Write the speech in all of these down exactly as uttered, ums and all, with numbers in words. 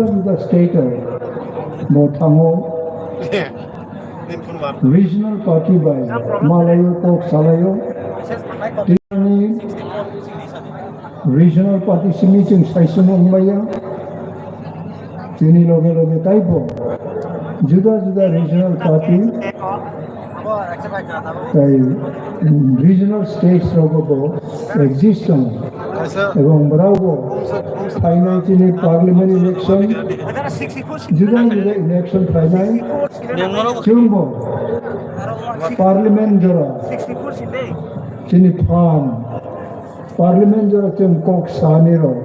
Juda state o bo thango regional party bai malayo kok salayo. Tini regional party simi chwng saisung wngmaya. Tini loge loge taibo juda juda regional party tai regional states rogo bo exist tongo. Ebong borok bo phainai chini parliament election, juda juda election phainai, chwngbo parliament jora chini phan parliament jora chwng kok sani rok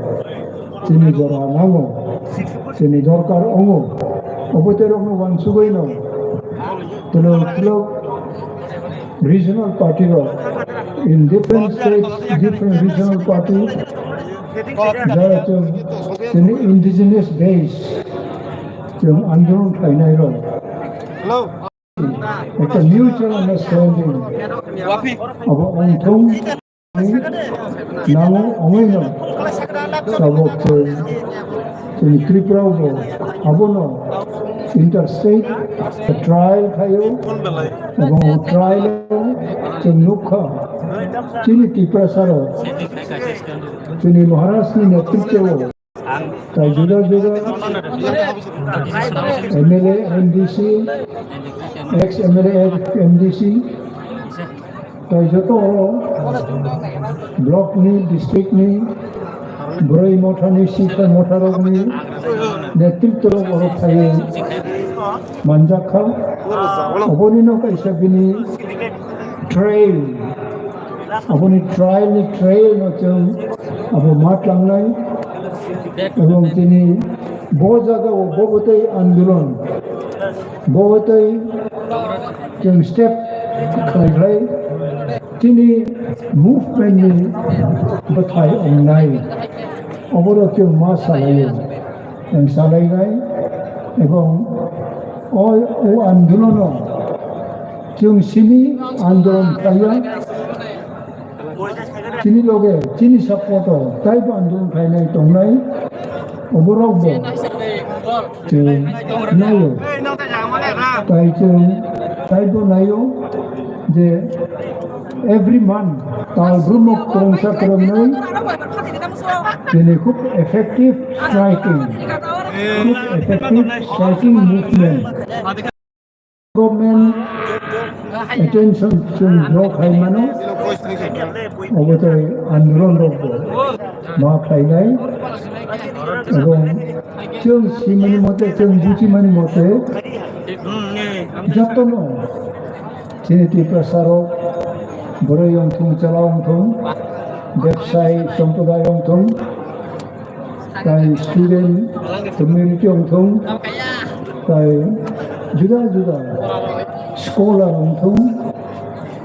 chini jora nango, chini dorkar ongo. Obo tei rokno wansugwi no twlwk twlwk regional party rok in different states, different regional party, jara chwng chini indigenous base chwng andolon khlainai rok. Ekta mutual understanding abo wngthung. Nang ongwi no tabuk chwng chini Tripura bo abono interstate trial khaio, ebong o trial o chwng nukha chini Tiprasa rok chini Maharaj ni netritwo tai juda juda M L A, M D C, ex M L A, ex M D C, tai joto block ni, district ni, bwrwi motha ni, sikha motha rok ni netritwo rok oro phaiwi manjak kha. Oboni no kaisa bini trail, aboni trial ni trail no chwng abo ma tlangnai, ebong tini bo jaga o bo bwtwi andolon, bo bwtwi chwng step khlai khlai tini movement ni bwthai wngnai, oborok chwng ma salaio. Ang salainai ebong o, o andolono chwng simi andolon khlaiya, chini loge chini support o taibo andolon khlainai tongnai, oborok bo chwng naio, tai chwng taibo naio je every month tal brumok kwrwngsa kwrwngnwi chini khub effective striking, khub effective striking movement. Government attention chwng draw khai mano, obo tei andolon rok bo ma khlainai, ebong chwng simani mote, chwng bujimani mote, jotono chini Tiprasa rok bwrwi wngthung, chwla wngthung, bebsai, sampradaya wngthung, tai student community wngthung, tai juda juda scholar wngthung,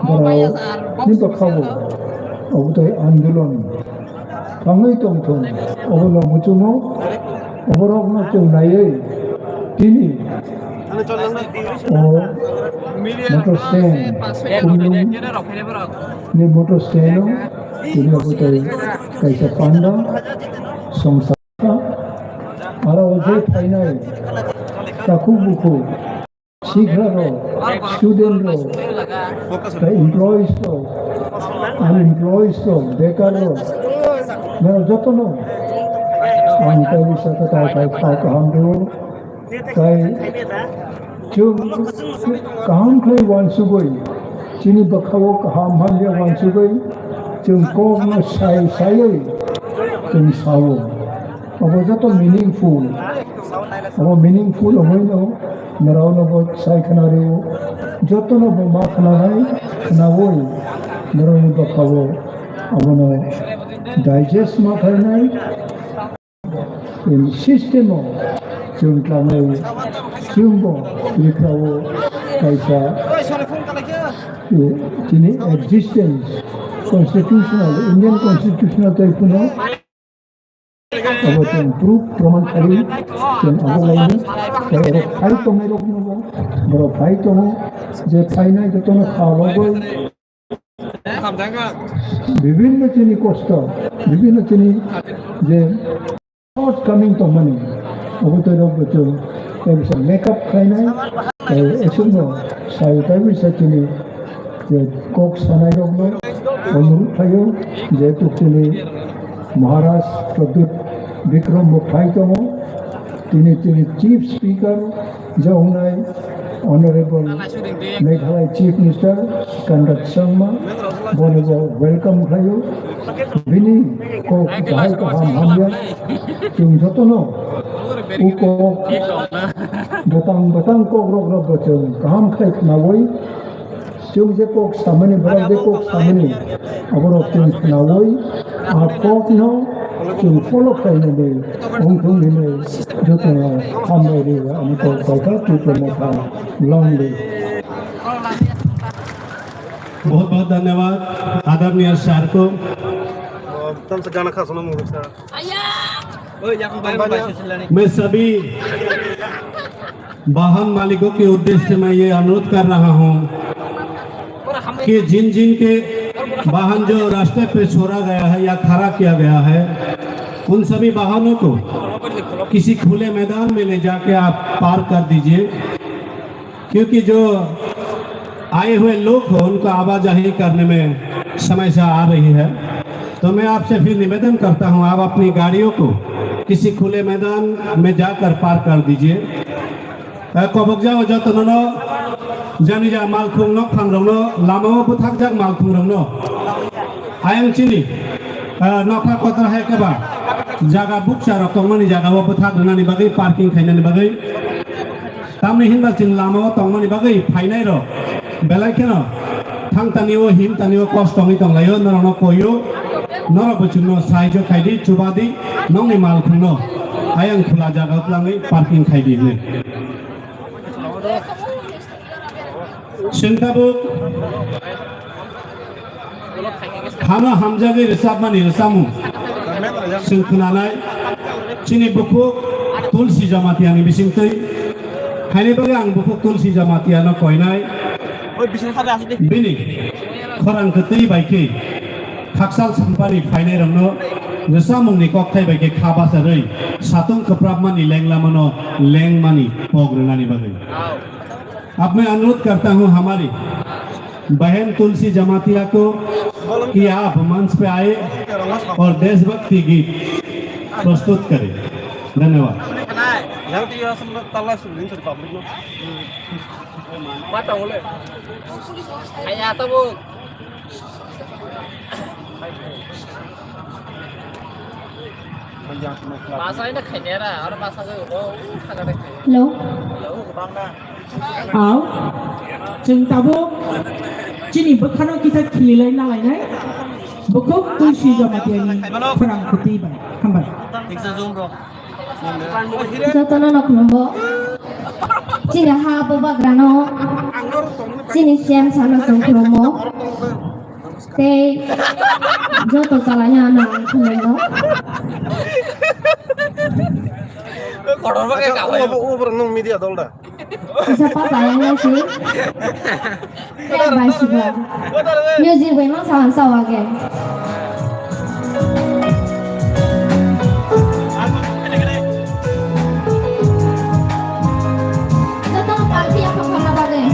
borok ni bwkhao obo tai andolon thangwi tongthung, obono muchungo, oborokno chwng naiwi tini o motor stand, Khumlung ni motor stand o tini obo tai kaisa panda songsa. Aro o je phainai takhuk bukhuk sikha rok, student rok, tei employees rok, unemployees rok, bekar rok, norok jotono ang tei bisa kwtal khai kha kaham rwo. Tei chwng kaham khlai uansugwi, chini bwkhao kaham hamya uansugwi, chwng kokno sai saiwi chwng sao. Obo joto meaningful. Obo meaningful wngwi no norokno bo sai khna rwo. Jotono bo ma khnanai, khnaui norokni bwkhao abono digest ma khlainai. In system o chwng tlangnai, chwngbo Tripura o kaisa, eh, chini existence constitutional, Indian constitutional tei phano abo chwng proof proman khaiwi chwng abo laino. Tei oro phai tongnai rokno bo, borok phai tongo je phainai jotono kha logoi. Bibhinno chini kosto, bibhinno chini je shortcoming tongmani, Obo twi rok bo chwng tei bisa make up khlainai, tei eswkno sai tei bisa chini je kok sanai rokno onurut khlaio, jehetu chini Maharaj Pradyut Bikram bo phai tongo, tini chini chief speaker je wngnai Honorable Meghalaya Chief Minister Conrad Sangma, bono bo welcome khlaio. Bini kok bahai kaham hamya. Chwng jotono o kok bwtang bwtang kok rok rok bo chwng kaham khai khnaui. Chwng je kok samani, borok je kok samani, aborok chwng khnaui, a kokno chwng follow khlainani wngthung hinwi jotono hambai rwi ani kok paikha Tipra Motha long live. बहुत बहुत धन्यवाद आदरणीय सर को। मैं सभी वाहन मालिकों के उद्देश्य से मैं ये अनुरोध कर रहा हूँ कि जिन जिन के वाहन जो रास्ते पे छोड़ा गया है या खड़ा किया गया है, उन सभी वाहनों को किसी खुले मैदान में ले जाके आप पार्क कर दीजिए, क्योंकि जो आए हुए लोग हो उनको आवाजाही करने में समस्या आ रही है। तो मैं आपसे फिर निवेदन करता हूँ, आप अपनी गाड़ियों को किसी खुले मैदान में जाकर पार्क कर दीजिए। Kobokjao jotono no jani ja malkhung nok phang rokno lamao bwthakjak malkhung rokno ayang chini nokha kotor hai keba jaga bukcha rok tongmani jaga o bwthak rwnani bagwi parking khainani bagwi. Tamni hinba chwng lamao tongmani bagwi phainai rok belai kheno thangtani o himtani o kosto wngwi tonglaio, norokno koio, norok bo chwngno saijo khaidi, chubadi, nokni malkhungno ayang khula jaga o twlangwi parking khaidi hinwi. Chwng tabuk hano hamjagwi rwchapmani rwchapmung chwng khwnanai chini bukhuk Tulsi Jamatiani bisingtwi. Haini bagwi ang bukhuk Tulsi Jamatiano koinai. Bini khorang kwtwi bai khe khakchal sampani phainairokno rwchapmungni kokthai bai khe kha bacharwi satung kwprapmani lenglamano lengmani pok rwnani bagwi. अब मैं अनुरोध करता हूँ हमारी बहन तुलसी जमातिया को कि आप मंच पे आए और देशभक्ति गीत प्रस्तुत करें। धन्यवाद। Hello. Au. Chwng tabuk chini bwkhano kisa khililai nalainai. Bukhuk Tulsi Jamatiani khorang kwtwi bai. Hambai. Jotono no khulumgo. Chini ha bubagrano, chini C M sano chwng khulumgo. Tei joto chalaino ano ang khulumgo. Acha, obo, obo nwng media dol da? Kisa pas ayang nai si. Bai sibo. Music bai mang sawan sawa ge. Joto party apa kona bagwi.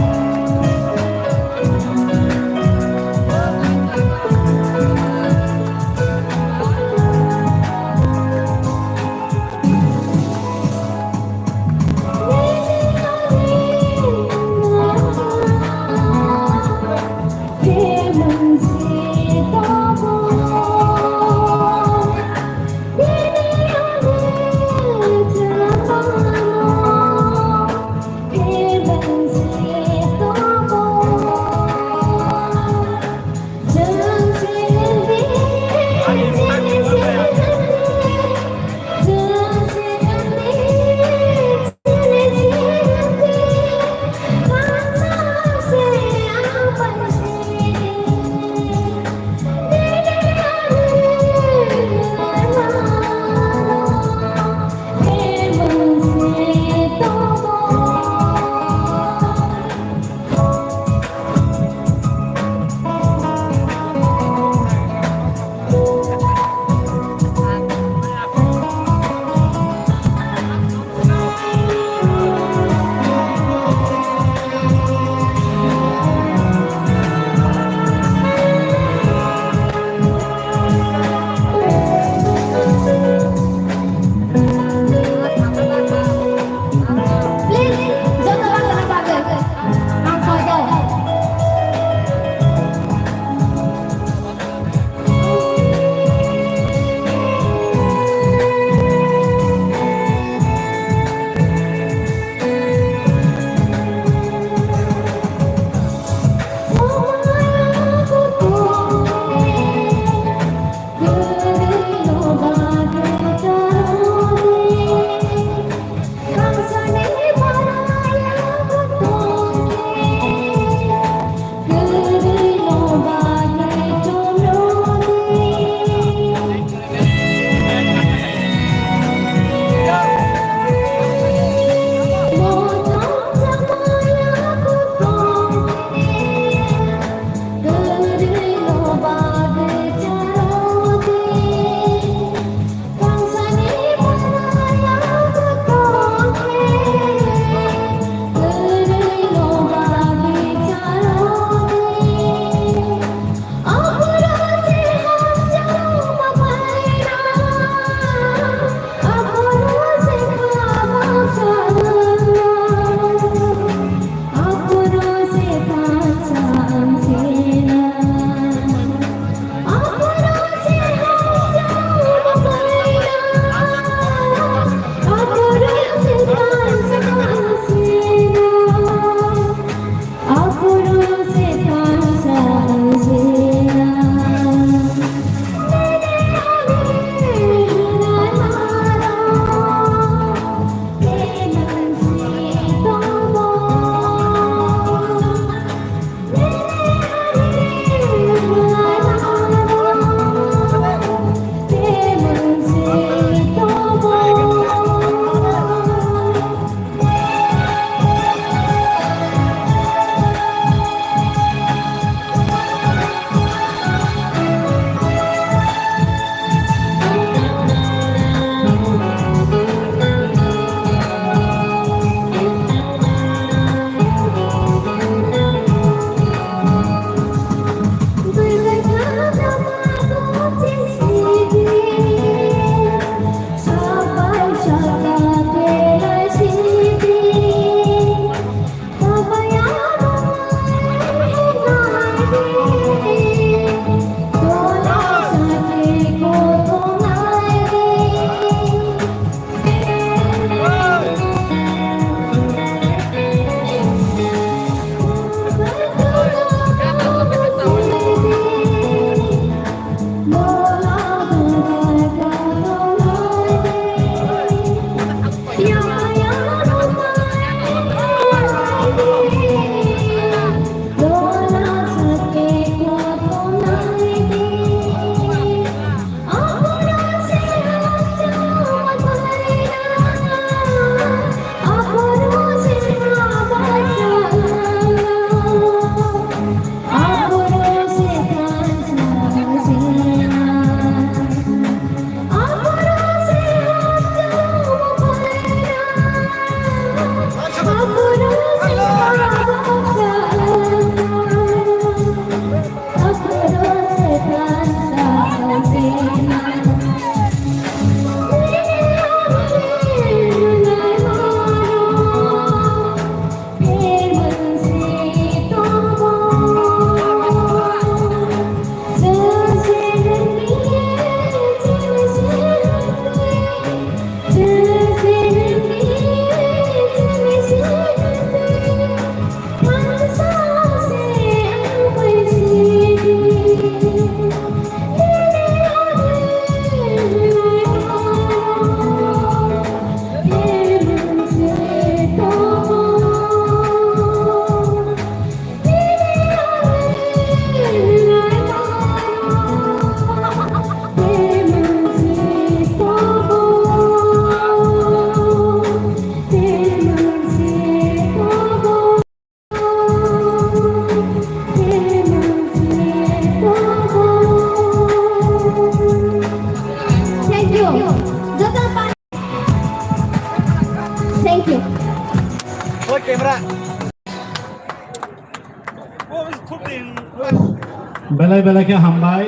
Belai belai khe hambai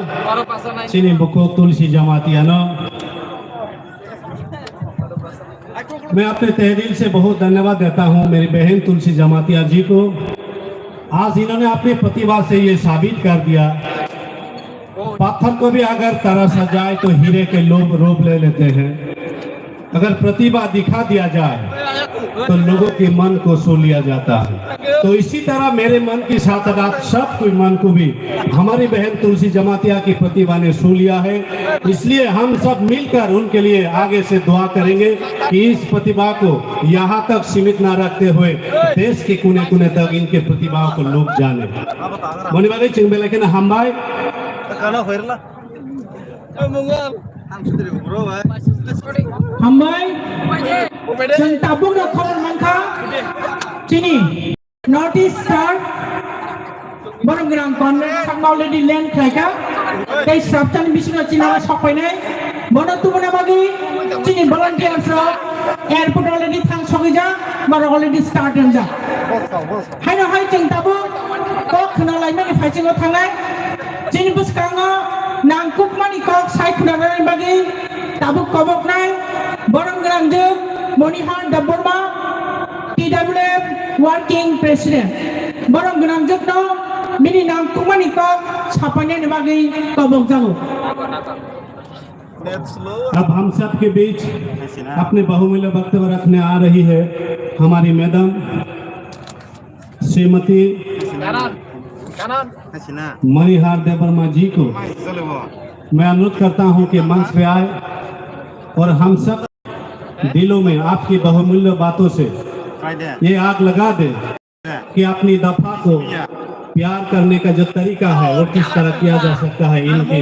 chini bukhuk Tulsi Jamatia no. मैं अपने तहे दिल से बहुत धन्यवाद देता हूँ मेरी बहन तुलसी जमातिया जी को। आज इन्होंने अपनी प्रतिभा से ये साबित कर दिया, पत्थर को भी अगर तराशा जाए तो हीरे के लोग रूप ले लेते हैं। अगर प्रतिभा दिखा दिया जाए तो लोगों के मन को सो लिया जाता है। तो इसी तरह मेरे मन के साथ साथ आप सबके मन को भी हमारी बहन तुलसी जमातिया की प्रतिभा ने सो लिया है। इसलिए हम सब मिलकर उनके लिए आगे से दुआ करेंगे कि इस प्रतिभा को यहाँ तक सीमित ना रखते हुए देश के कोने कोने तक इनके प्रतिभाओं को लोग जाने। Moni bagwi chwng belai kheno hambai. Hambai. Chwng tabuk no khobor mankha. Chini North East Star. Borok gwnang Conrad Chakma already land khlaikha. Tei swrapchani bisingo chini aro sokpainai. Bono tubuna bagwi chini volunteers rok airport already thang sogwijak. Borok already start wngjak. Haino hai chwng tabuk kok khna laimani phaisingo thangnai. Chini bwskango nangkukmani kok sai khwnarwni bagwi tabuk koboknai borok gwnangjwk Monihar Debbarma, T W F Working President. Borok gwnangjwkno bini nangkukmani kok sapainani bagwi kobokjago. अब हम सब के बीच अपने बहुमूल्य वक्तव्य रखने आ रही है हमारी मैडम श्रीमती मणिहार देवर्मा जी को। मैं अनुरोध करता हूं कि मंच पे आए और हम सब दिलों में आपकी बहुमूल्य बातों से ये आग लगा दे कि अपनी दफा को प्यार करने का जो तरीका है वो किस तरह किया जा सकता है, इनके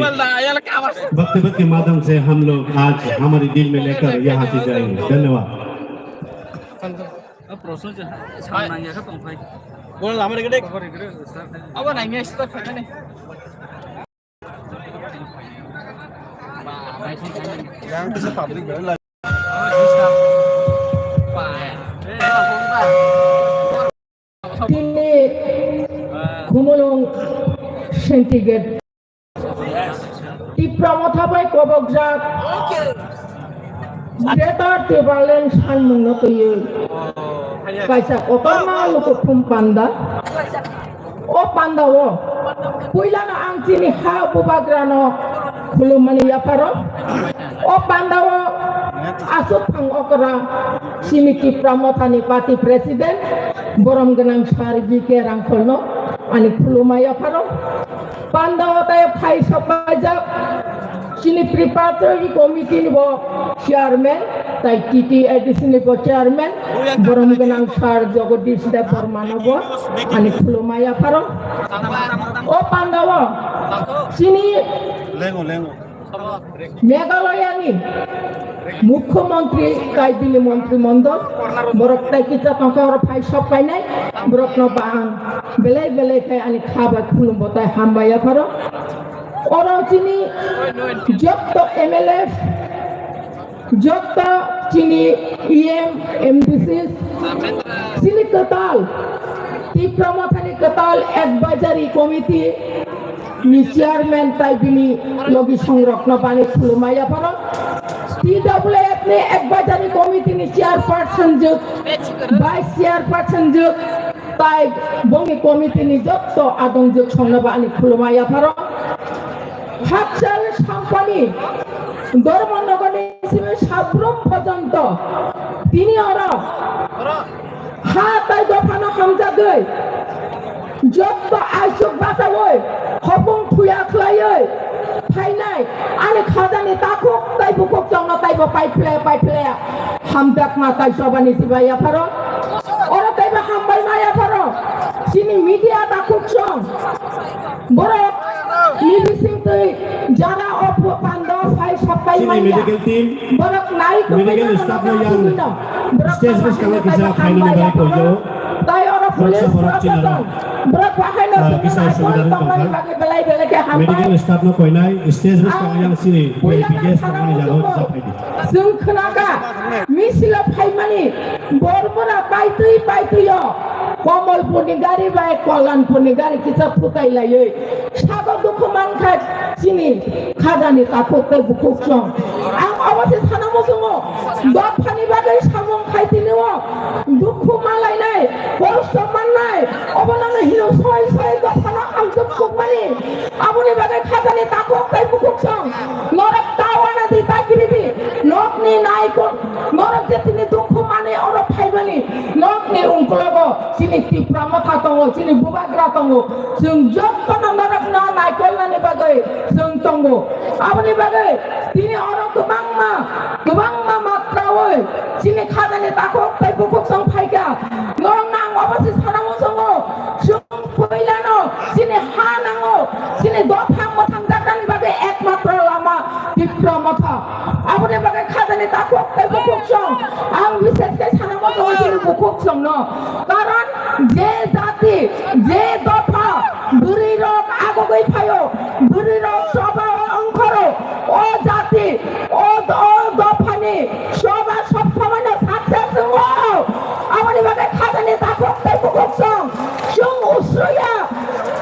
वक्तव्य के माध्यम से हम लोग आज हमारे दिल में लेकर यहाँ से जाएंगे। धन्यवाद। Tini khumulwng sentiment. Tipra Motha bai kobokjak Greater Tipraland sanmungno twiwi kaisa kotorma lukuthum panda. O pandao puilano ang chini ha bubagrano khulummani yapharo. O pandao aswk thang okra chini Tipra Mothani party president borom gwnang sir B K Rangkholno ani khuluma yapharo. Pandao tai phai sokpaijak chini preparatory committee ni bo chairman, tai T T A D C ni bo chairman, borom gwnang sir Jagadish Debbarma no bo ani khuluma yapharo. O pandao chini Meghalaya ni Mukhyamantri tai bini montri mondol borok tai kisa tongkha oro phai sok painai borok no bahang belai belai khai ani kha bai khulum bo tai hambai yapharo. Oro chini jotto M L A, jotto chini E M, M D C, chini kwtal, Tipra Mothani kwtal advisory committee ni chairman tai bini logi songrokno bani khulumai yapharo. T W F ni advisory committee ni chairperson jwk, vice chairperson jwk, tai bongni committee ni jotto adong jwk songno bani khulumai yapharo. Hakchal sampani Dharmanagar ni simi sabrum porjonto tini oro ha tai dophano hamjagwi jotto aisuk bachawi hopung thuya khlaiwi phainai ani khajani takhuk tai bukhuk chongno taibo paiphle paiphle hamjakma tai chobani sibai yapharo. Oro taibo hambai ma yapharo. Chini media takhuk chong. Borok ni bising twi jara o phu pando phai sapai chini manya. Medical team, borok nai medical staff no yang stage bwskango kisa phainani bagwi poijo. Tai oro police protection. Borok bahai no kisa subidarwi tongkha. Belai belai khe hambai. Medical staff no koinai stage bwskango yang chini B P S tongmani jagao kisa phaidi. Chwng khwnakha, misilo phaimani bormora paitwi paitwio Komolpurni gari bai Kollanpurni gari kisa phutai laiwi sago dukhu mankha chini khajani takhuk tei bukhuk chwng. Ang obo se sana muchungo, dophani bagwi samung khai tini o dukhu malainai, kosto mannai, obo nangno hino soi soi dophano hamjwk kukmani. Aboni bagwi khajani takhuk tei bukhuk chwng norok ta wana di, ta kiri di, nokni naikol, norok je tini dukhu mani oro phaimani, nokni ungkologo chini Tipra Motha tongo, chini Bubagra tongo, chwng jotono norokno naikolnani bagwi chwng tongo. Aboni bagwi tini oro kwbangma, kwbangma matrawi chini khajani takhuk tei bukhuk chwng phaikha. Norokno ang obo se sana muchungo, chwng Puilano chini ha nango, chini dopha mwthangjaknani bagwi ekmatro lama Tipra Motha. Aboni bagwi khajani takhuk tei bukhuk chwng. Ang bises khe sana muchungo chini bukhuk chwngno. Karon je jati, je dopha bwrwi rok agogwi phaio, bwrwi rok choba o ongkhoro, o jati, o, o dophani choba sob somoino success wngo. Aboni bagwi khajani takhuk tei bukhuk chwng. Chwng usruya,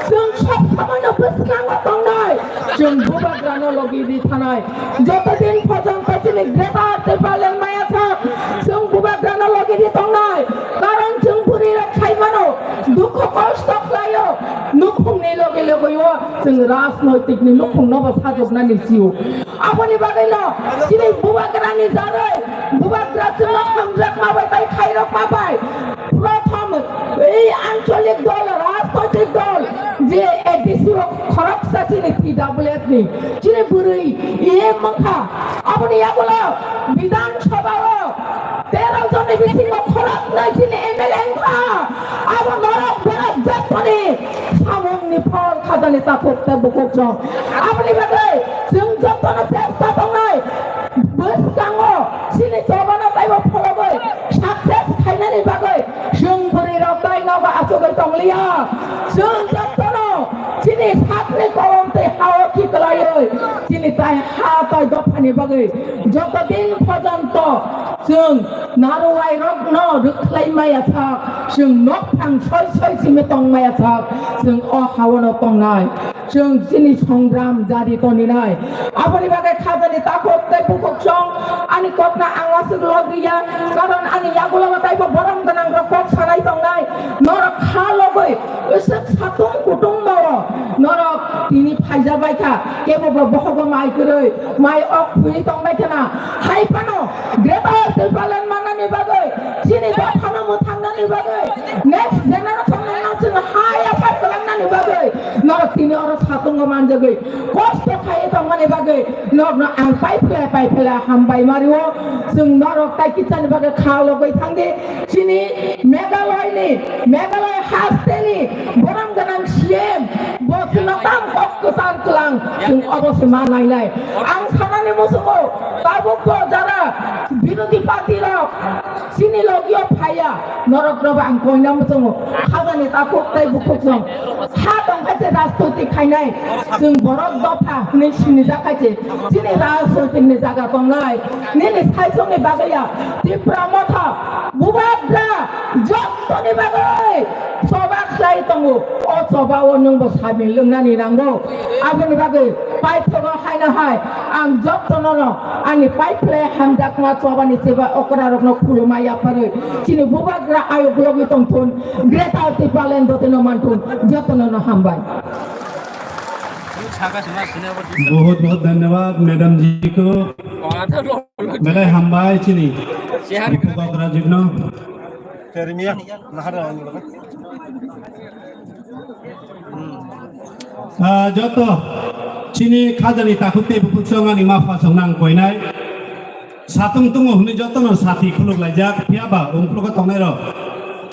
chwng sob somoino bwskango tongnai, chwng Bubagrano logi di thanai. Joto din porjonto chini Greater Tipraland maya sak, chwng Bubagrano logi di tongnai. Karon chwng bwrwi rok khai mano, dukhu kosto khlaio, nukhungni logi logio chwng rajnoitikni nukhungno bo sajoknani sio. Aboni bagwino chini Bubagrani jaroi, Bubagra chwngno hamjakma bai tei khairokma bai prothom ei ancholik dol, rajnoitik dol je A D C o khoroksa chini T W F ni, chini bwrwi E M wngkha. Aboni yagulo Bidhan Sabha o tero jonni bisingo khoroknwi chini M L A wngkha. Abo norok borok jotoni samungni phol khajani takhuk tei bukhuk chwng. Aboni bagwi chwng jotono chesta tongnai. Bwskango chini chobano taibo phologwi success khainani bagwi chwng bwrwi rok tai nogo achugwi tongliya. Chwng jotono chini sakni kolom tei hao khiklaiwi chini tai ha tai dophani bagwi joto din porjonto chwng naruwai rokno rwkhlai maya sak, chwng nokphang soi soi simi tong maya sak, chwng o haono tongnai. Chwng chini songram jari toninai. Aboni bagwi khajani takhuk tei bukhuk chwng ani kokno ang aswk logriya, karon ani yagulo taibo borom gwnang rok kok sanai tongnai. Norok kha logwi uswk satung kutung moro norok tini phaija baikha, kebo bo bohogo mai kwrwi, mai ok khwi tongbai khana. Hai phano Greater Tipraland mannani bagwi, chini dophano mwthangnani bagwi, next generation no chwng hai aphar kwlangnani bagwi norok tini oro satungo manjagwi kosto khaiwi tongmani bagwi norokno ang paiphle paiphle hambai mario. Chwng norok tai kichani bagwi kha logwi thangdi. Chini Meghalaya ni, Meghalaya hasteni borom gwnang C M bo chwngno tam kok kwchar kwlang, chwng obo se ma nainai. Ang sanani muchungo tabuk bo jara birodhi party rok chini logio phaiya, norok no bo ang koina muchungo, khajani takhuk tei bukhuk song. Ha tongkha se rajniti khainai, chwng borok dopha hwnwi sinijakha se, chini rajniti ni jaga tongnai, nini saisongni bagwi ya, Tipra Motha, Bubagra, jottoni bagwi choba khlai tongo, o choba o nwng bo samil wngnani nango, aboni bagwi paithago haino hai, ang jottono no ani paiphle hamjakma chobani cheba okra rokno khulumai yapharwi, chini Bubagra ayuk logi tongthun. Greater Tipraland dotino manthun, jotono no hambai. बहुत बहुत धन्यवाद मैडम जी को। Belai hambai chini Bubagra jikno. Ah, joto chini khajani takhuk tei bukhuk song ani ma pha song nang koinai. Satung tungo hwnwi jotono sati khuluk laijak, phiya ba ungkulugo tongnai rok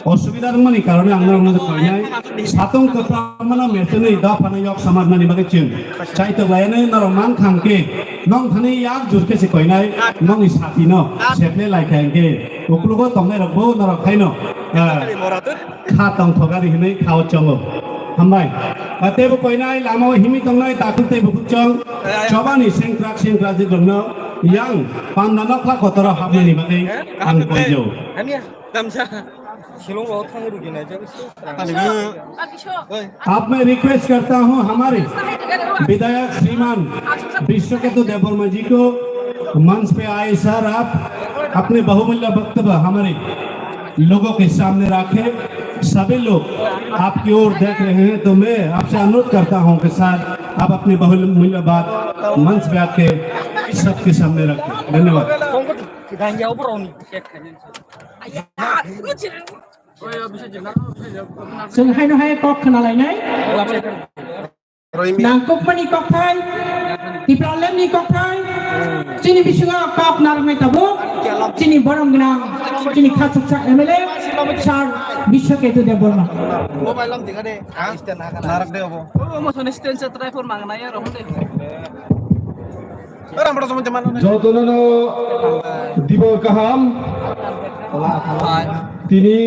osubida wngmani karone ang norokno koinai. Satung kwthang mano mechenwi dophano yok samatnani bagwi chwng chaitok laiyanwi norok man kham khe nong thani yak jur khe se koinai nongni sati no seple lai kha hwnkhe ukulugo tongnai rok bo norok khaino, ah, kha tongthok ari hwnwi khao chongo. Hambai. Ah, teibo koinai lamao himwi tongnai takhuk tei bukhuk chong chobani sengkrak sengkrak jik rokno Yang panda nokla kotoro hapnani bagwi ang koijago. Hamya, tamsa. Shillong o thang rugina jagwi se. Ani. Oi. अब मैं रिक्वेस्ट करता हूं हमारे विधायक श्रीमान विश्वकेतु देबवर्मा जी को, मंच पे आए सर, आप अपने बहुमूल्य वक्तव्य हमारे लोगों के सामने रखें। सभी लोग आपकी ओर देख रहे हैं, तो मैं आपसे अनुरोध करता हूं कि सर, आप अपनी बहुमूल्य बात मंच पे आके सबके सामने रखें। धन्यवाद। Chwng haino hai kok khna lainai. Nangkukmani kokthai, Tipralandni kokthai, chini bisingo kok narwknai tabuk, chini borom gwnang, chini khachuksa M L A, Sir Biswaketu Debbarma. Mobile lam tingade. Narak de obo. Obo mo sone stand se try for mangnai aro hunde. Jotono no dibor kaham. Tini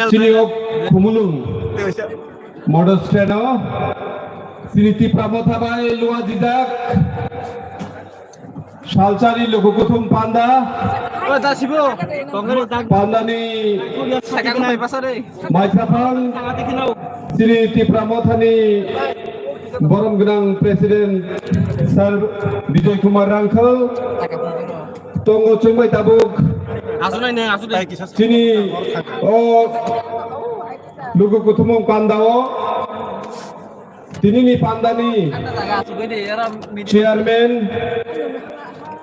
chini ok khumulung model steno chini Tipra Motha bai luwa jijak salsari luku kuthum panda. Pandani Maithaphang, chini Tipra Mothani borom gwnang President Sir Bijoy Kumar Rangkhal, tongo chwngbai tabuk. Aswk nai nang, aswk de. Chini o lugu kuthumung pandao, tinini pandani chairman,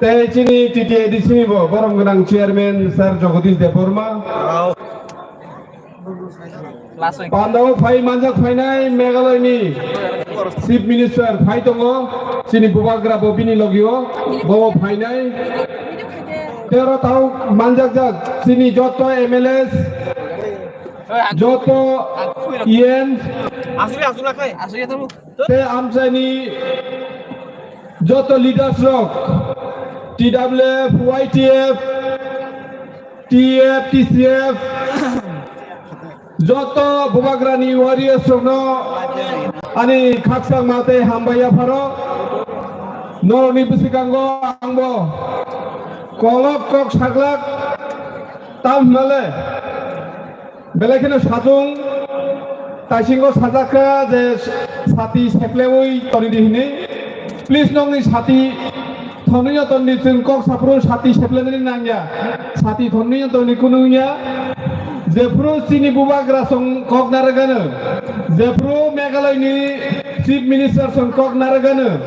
tei chini T T A D C ni bo borom gwnang chairman Sir Jagadish Debbarma. Pandao phai manjak phainai Meghalaya ni Chief Minister phai tongo, chini bubagra bo bini logio, bo phainai. Tero tao manjak jak chini joto M L As, joto E N, tei amchaini joto leaders rok, T W F, Y T F, T F, T C F, joto bubagrani warriors rokno ani khakchangma tei hambai yapharo. Norokni bwskango angbo kolok kok saglak tam hwnale. Belai kheno sajung taisingo sajak kha je sati sepleui toni di hini. Please, nokni sati thonwi no toni di, chwng kok saphuru sati seplenani nangya. Sati thonwi no toni kunu wngya. Jephuru chini bubagra song kok narwgano, jephuru Meghalaya ni Chief Minister song kok narwgano,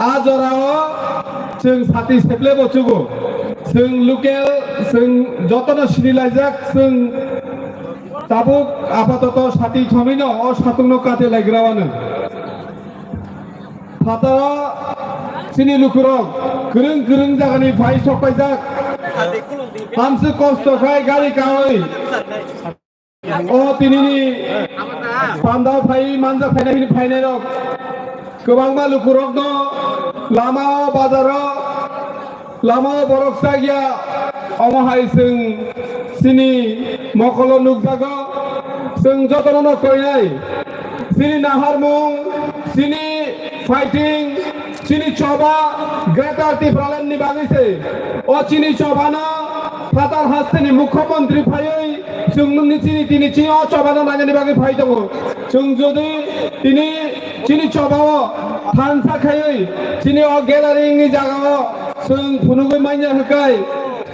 a jorao chwng sati seple bo chugo. Chwng local, chwng jotono sinilaijak, chwng tabuk apatoto sati thonwino o satungno kate laigra wano. Phataro chini lukurok kwrwng kwrwng jagani phai sokpaijak. Hamswk kosto khai gari kawi. O tinini pandao phai manjak phainai hini phainairok kwbangma lukurokno lamao, bazaro, lamao borok chakya, omo hai chwng chini mokolo nukjago. Chwng jotono no koinai chini naharmung, chini fighting, chini choba Greater Tipraland ni bagwi se. O chini choba no phatar hasteni mukhyamantri phaiwi chwng nungni chini tini chini o choba no nainani bagwi phai tongo. Chwng jodi tini chini choba o thansa khaiwi chini o gathering ni jaga o chwng phunugwi manya hwkai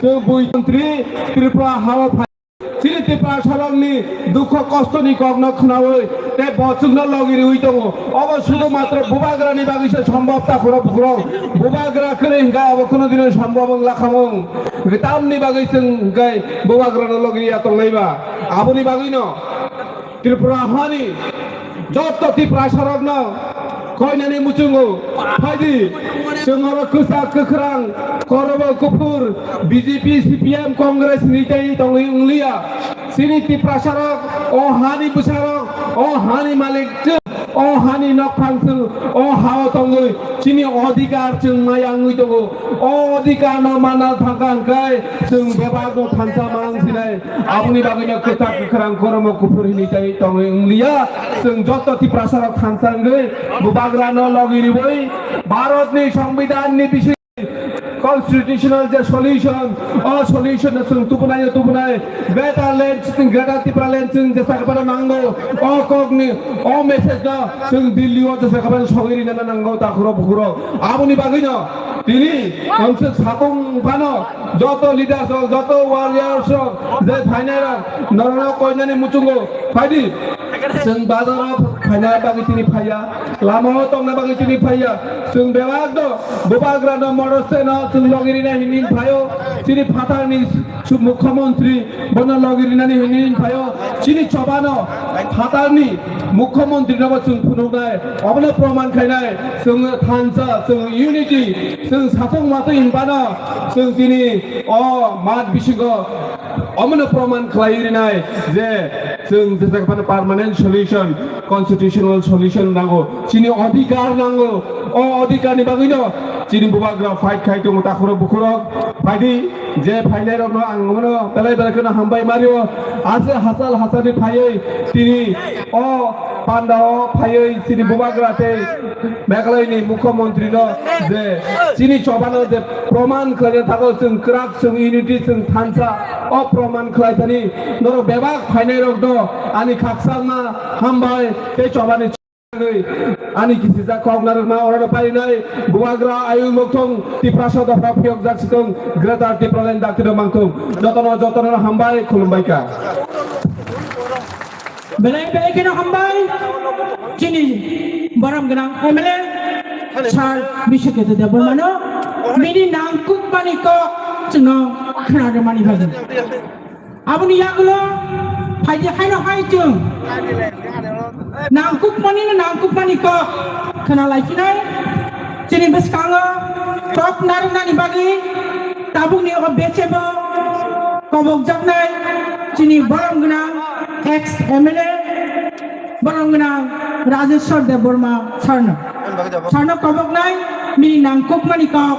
chwng bui mantri Tripura ha o phai. Chini Tiprasarokni dukho kostoni kokno khnaui tei bo chwngno logi riui tongo. Obo sudhu matro bubagrani bagwi se sombhob ta khoro bukhro. Bubagra kwrwi hwnkhe abo kuno dino sombhob wng lakhamung. Tamni bagwi chwng hwnkhe bubagrano logi riya tongnaiba. Aboni bagwino Tripura hani joto Tiprasarokno koinani muchungo phaidi, chwng oro kwchak kwkhrang, korobo kuphur, B J P, C P M, Congress ni tei tongwi wngliya. Chini Tiprasarok, o hani bwsarok, o hani malik chwng, o hani nokphang chwng, o hao tongwi chini odhikar chwng maya wngwi tongo. O odhikar no manna thangkha hwnkhe chwng bebak no thansa mang sinai. Aboni bagwino kwchak kwkhrang koromo kuphur hini tei tongwi wngliya. Chwng joto Tiprasarok thansa wngwi bubagrano logi riwi Bharatni Songbidanni bising Constitutional je solution, o solution no chwng tubunai, tubunai, Greater Land, chwng Greater Tipraland chwng jesa kwbangma nango, o kokni, o message no chwng Delhi o jesa kwbangma sogwi rina nango, takhurok bukhurok. Aboni bagwi no tini, kamse satung phano, joto leaders rok, joto warriors rok, je phainai rok, norok no koinani muchungo, phaidi. Chwng bazaro phaina bagwi tini phaiya, lamao tongna bagwi tini phaiya. Chwng bebak do, bubagra no, morose no chwng logi rina hini phaio. Chini phatarni su-, mukhyamantri bono logi rinani hini phaio. Chini chobano phatarni mukhyamantri no bo chwng phunuknai. Obono proman khainai. Chwng thansa, chwng unity, chwng satung matwi hinbano chwng tini o mat bisingo omono proman khlai rinai je chwng jesa phano permanent solution, constitutional solution nango, chini odhikar nango. O odhikar ni bagwi no chini bubagra fight khai tongo, takhurok bukhurok. Phaidi, je phainai rok no ang omono belai belai kheno hambai mario. Ase hachal hachal ni phaiwi tini o panda o phaiwi chini bubagra tei Meghalaya ni mukhyamantri no je chini chobano je proman khlaina thago, chwng kwrak, chwng unity, chwng thansa, o proman khlai thani norok bebak phainai rok no ani khakchangma hambai tei chobani chagwi ani kisijak kok narwkma oro no parinai bubagra ayung mokthong Tiprasa dophra phiyokjak sitong Greater Tipraland dakti no mangthong. Jotono, jotono hambai khulumbai kha. Belai belai kheno hambai chini borom gwnang M L A Sir Biswaketu Debbarmano bini nangkukmani kok chwngno khwnarwmani bagwi. Aboni yagulo phaidi haino hai chwng nangkukmani no nangkukmani kok khwnalaisinai. Chini bwskango kok narwknani bagwi tabukni o bechebo kobokjaknai chini borom gwnang ex M L A, borom gwnang Rajeshwar Debbarma Sarno. Sarno koboknai bini nangkukmani kok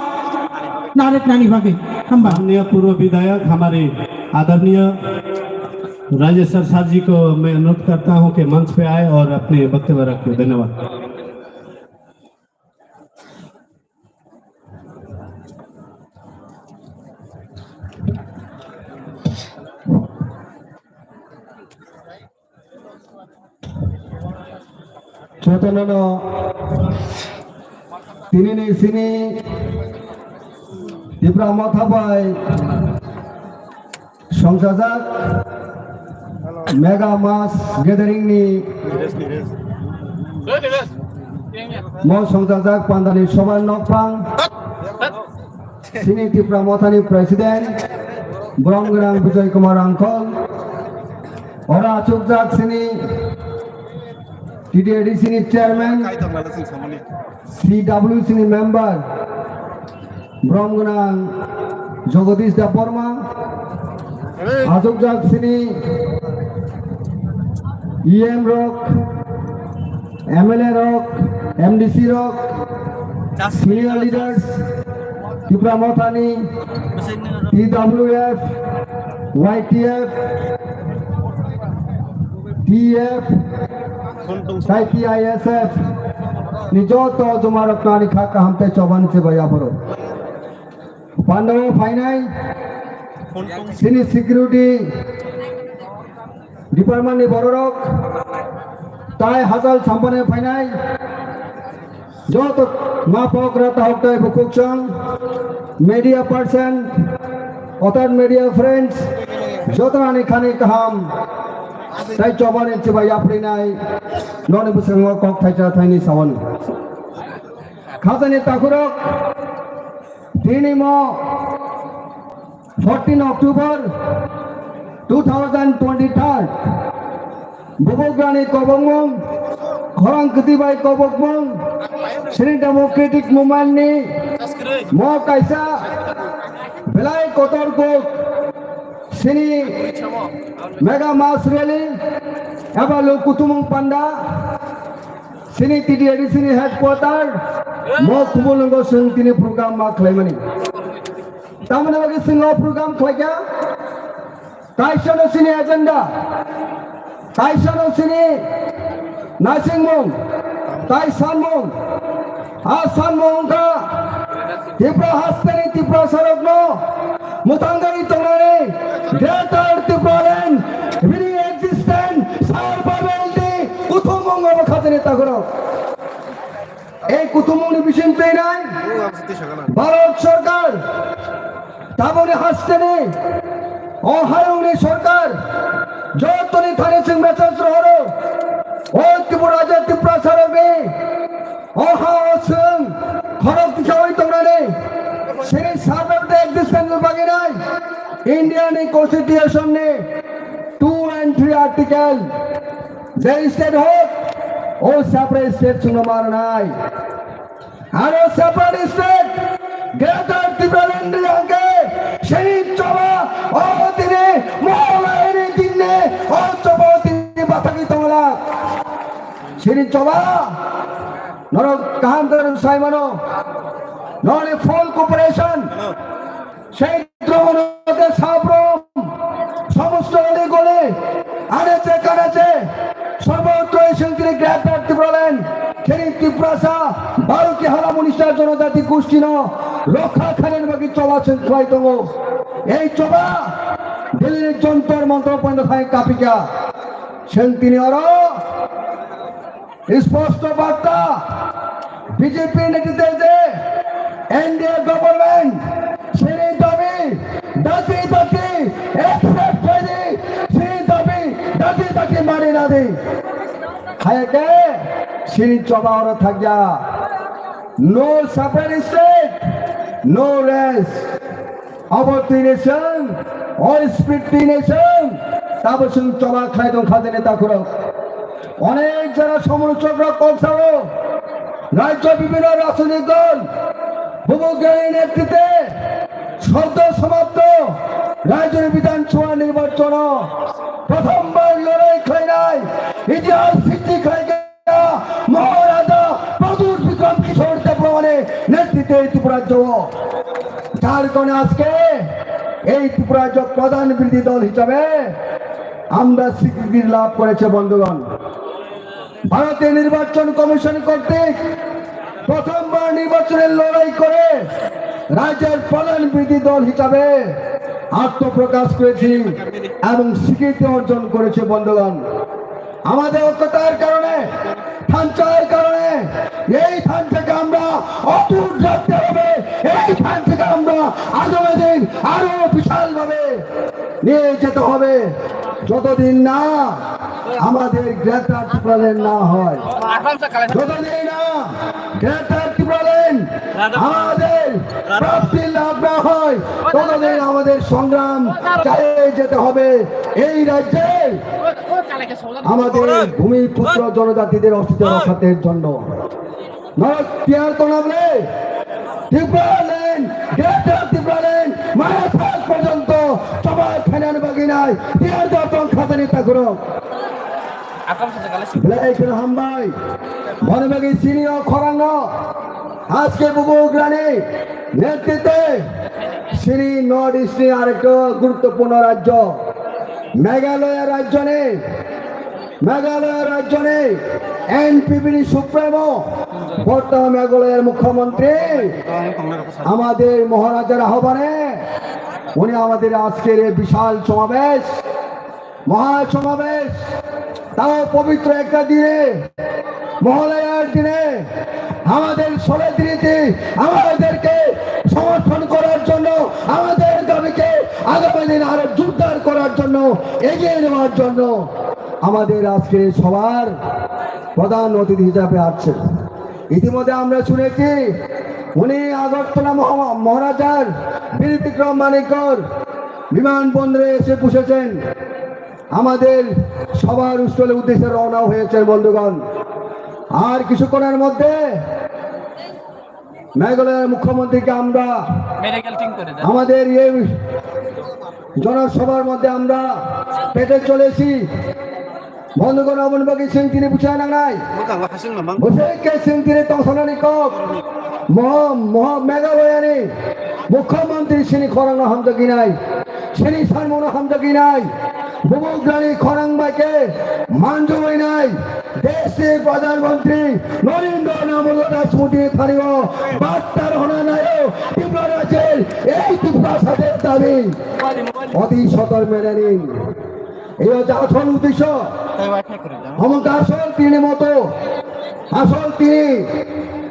narwknani bagwi. Hamba. माननीय पूर्व विधायक हमारे आदरणीय राजेश्वर सार जी को मैं अनुरोध करता हूं कि मंच पे आए और अपने वक्तव्य रखें। धन्यवाद। Jotono no tini ni sini Tipra Motha bai songchajak Mega Mass Gathering ni mo songchajak pandani sobar nokphang sini Tipra Mothani President Borom Gwnang Bijoy Kumar Angkol, ora achukjak sini T T A D C ni Chairman, C W C ni member, Borom Gwnang Jagadish Debbarma, achukjak sini E M rok, M L A rok, M D C rok, senior leaders, Tipra Mothani, T W F, Y T F, T F, tai T I S F ni joto joma rok nani kha kaham tei choban se bai aphuru. Pandao phainai sini security department ni bororok tai hachal sampane phainai joto ma pokra tahok tai bukhuk chwng media person, other media friends, joto ani khani kaham tai chobani chibai yaprinai noni bwskango kok thaisa thaini sawani khajani takhurok tini mo fourteen October two thousand twenty-third, Bubagrani kobokmung, khorang kwtwi bai kobokmung, sini democratic movement ni mo kaisa belai kotor kuk sini mega mass rally eba luk kuthumung panda sini T T A D C ni headquarter mo kubulungo sung tini program ma khlaimani. Tamoni bagwi sing o program khlaikha, kaisa no sini agenda, kaisa no sini naisingmung, tai sanmung, a sanmung wngkha Tipra hasteni Tiprasarokno mwthangwi tongnani Greater Tipraland bini existence survival ni kuthumung obo khajani takhorok. Ei kuthumungni bising twi nai Bharat Sarkar taboni hasteni o hayungni sarkar jotoni thani chwng message rohoro. O Tripura Raja Tiprasarokni o ha o chwng khorok tisawi tongnani sini survival existence bagwi nai India ni constitution ni two and three article je state hok o separate state chwngno mananai. Aro separate state, Greater Tipraland ni hwnkhe sini choba o tini Mohamayani dinni o choba o tini bathagwi tongla. Sini choba norok kaham khe sai mano. Norokni full cooperation. সেই দ্রোহণতে সাবরুম সমস্ত অলিগলি আনাচে কানাচে সর্বত্র এই সেন্ত্রি গ্রেটার ত্রিপুরাল্যান্ড খেরি ত্রিপুরাসা বারো কিহালা মনীষা জনজাতি গোষ্ঠীনো রক্ষা খানের বাকি চলা চল খাই দো। এই চবা দিল্লির যন্তর মন্তর পর্যন্ত থাই কাপিকা সেন্ত্রিনি অর স্পষ্ট বার্তা বিজেপি নেতৃত্বে যে এনডিএ গভর্নমেন্ট সেই দাবি দাঁতি দাঁতি একসেপ্ট হয়নি, সেই দাবি দাঁতি দাঁতি মানি না দেই। হায়কে সিনি চবা অর থাকয়া। No separate state, no rest. Abo twi ni chwng, o speed twi ni chwng, tabo chwng choba khlai tong kha jani takhurok. Onek jora somolochok rok kok sao, rajyo bibhinno rajnitik dol, Bubu Gyani netrite, সদ্য সমাপ্ত রাজ্যের বিধানসভা নির্বাচন প্রথমবার লড়াই খাইনাই ইতিহাস সৃষ্টি খাই মহারাজা প্রদ্যুৎ বিক্রম কিশোর দেববর্মনের নেতৃত্বে এই ত্রিপুরা রাজ্য, যার কারণে আজকে এই ত্রিপুরা রাজ্য প্রধান বিরোধী দল হিসাবে আমরা স্বীকৃতি লাভ করেছে বন্ধুগণ। ভারতের নির্বাচন কমিশন কর্তৃক প্রথমবার নির্বাচনের লড়াই করে রাজ্যের প্রধান বিরোধী দল হিসাবে আত্মপ্রকাশ করেছি এবং স্বীকৃতি অর্জন করেছে বন্ধুগণ। আমাদের ঐক্যতার কারণে, থানচার কারণে এই থানচাকে আমরা অটুট রাখতে হবে। এই থানচাকে আমরা আগামী দিন আরো বিশালভাবে নিয়ে যেতে হবে। যতদিন না আমাদের গ্রেটার ত্রিপুরাল্যান্ড না হয়, যতদিন না গ্রেটার ত্রিপুরাল্যান্ড আমাদের প্রাপ্তি লাভ না হয়, ততদিন আমাদের সংগ্রাম চালিয়ে যেতে হবে। এই রাজ্যে আমাদের ভূমিপুত্র জনজাতিদের অস্তিত্ব রক্ষার জন্য নরক তিয়ার তনাবলে ত্রিপুরাল্যান্ড, গ্রেটার ত্রিপুরাল্যান্ড মায়া থাক পর্যন্ত সবাই খানান বাগি নাই তিয়ার দর্পণ খাতানি তাকুরো। Belai kheno hambai. Boni bagwi chini o khorangno aske Bubu Gyani netrite chini North East ni arekta guruttopurno rajyo Meghalaya rajyoni, Meghalaya rajyoni NPP ni supremo, বর্তমান মেঘালয়ের মুখ্যমন্ত্রী আমাদের মহারাজার আহ্বানে উনি আমাদের আজকের এই বিশাল সমাবেশ মহাসমাবেশ, তাও পবিত্র একটা দিনে, মহালয়ার দিনে আমাদের সলিডারিটি, আমাদেরকে সমর্থন করার জন্য, আমাদের দাবিকে আগামী দিন আরো জোরদার করার জন্য, এগিয়ে নেওয়ার জন্য আমাদের আজকের এই সভার প্রধান অতিথি হিসাবে আছেন। ইতিমধ্যে আমরা শুনেছি উনি আগরতলা মহা-, মহারাজার বীর বিক্রম মানিকর বিমানবন্দরে এসে বসেছেন। আমাদের সভার স্থলে উদ্দেশ্যে রওনা হয়েছেন বন্ধুগণ। আর কিছুক্ষণের মধ্যে মেঘালয়ের মুখ্যমন্ত্রীকে আমরা মেডিকেল টিম করে দেন। আমাদের এই জনসভার মধ্যে আমরা পেতে চলেছি। বন্ধুগণ, অমন বাকি সিং তিনি বুঝায় না নাই। Bwsai khe chwng tini tongthoknani kok. Moho, moho Meghalaya ni Mukhyamantri chini khorang no hamjagwi nai. Chini sanmo no hamjagwi nai. Bubugrani khorang bai khe manjui nai, deshni Pradhan Mantri Narendra Damodar Das Modi thario battar hona naio, Tripura rajyer ei Tiprasa der dabi oti sotor mene nin. Ei hocche asol uddesho, omo asol tini moto, asol tini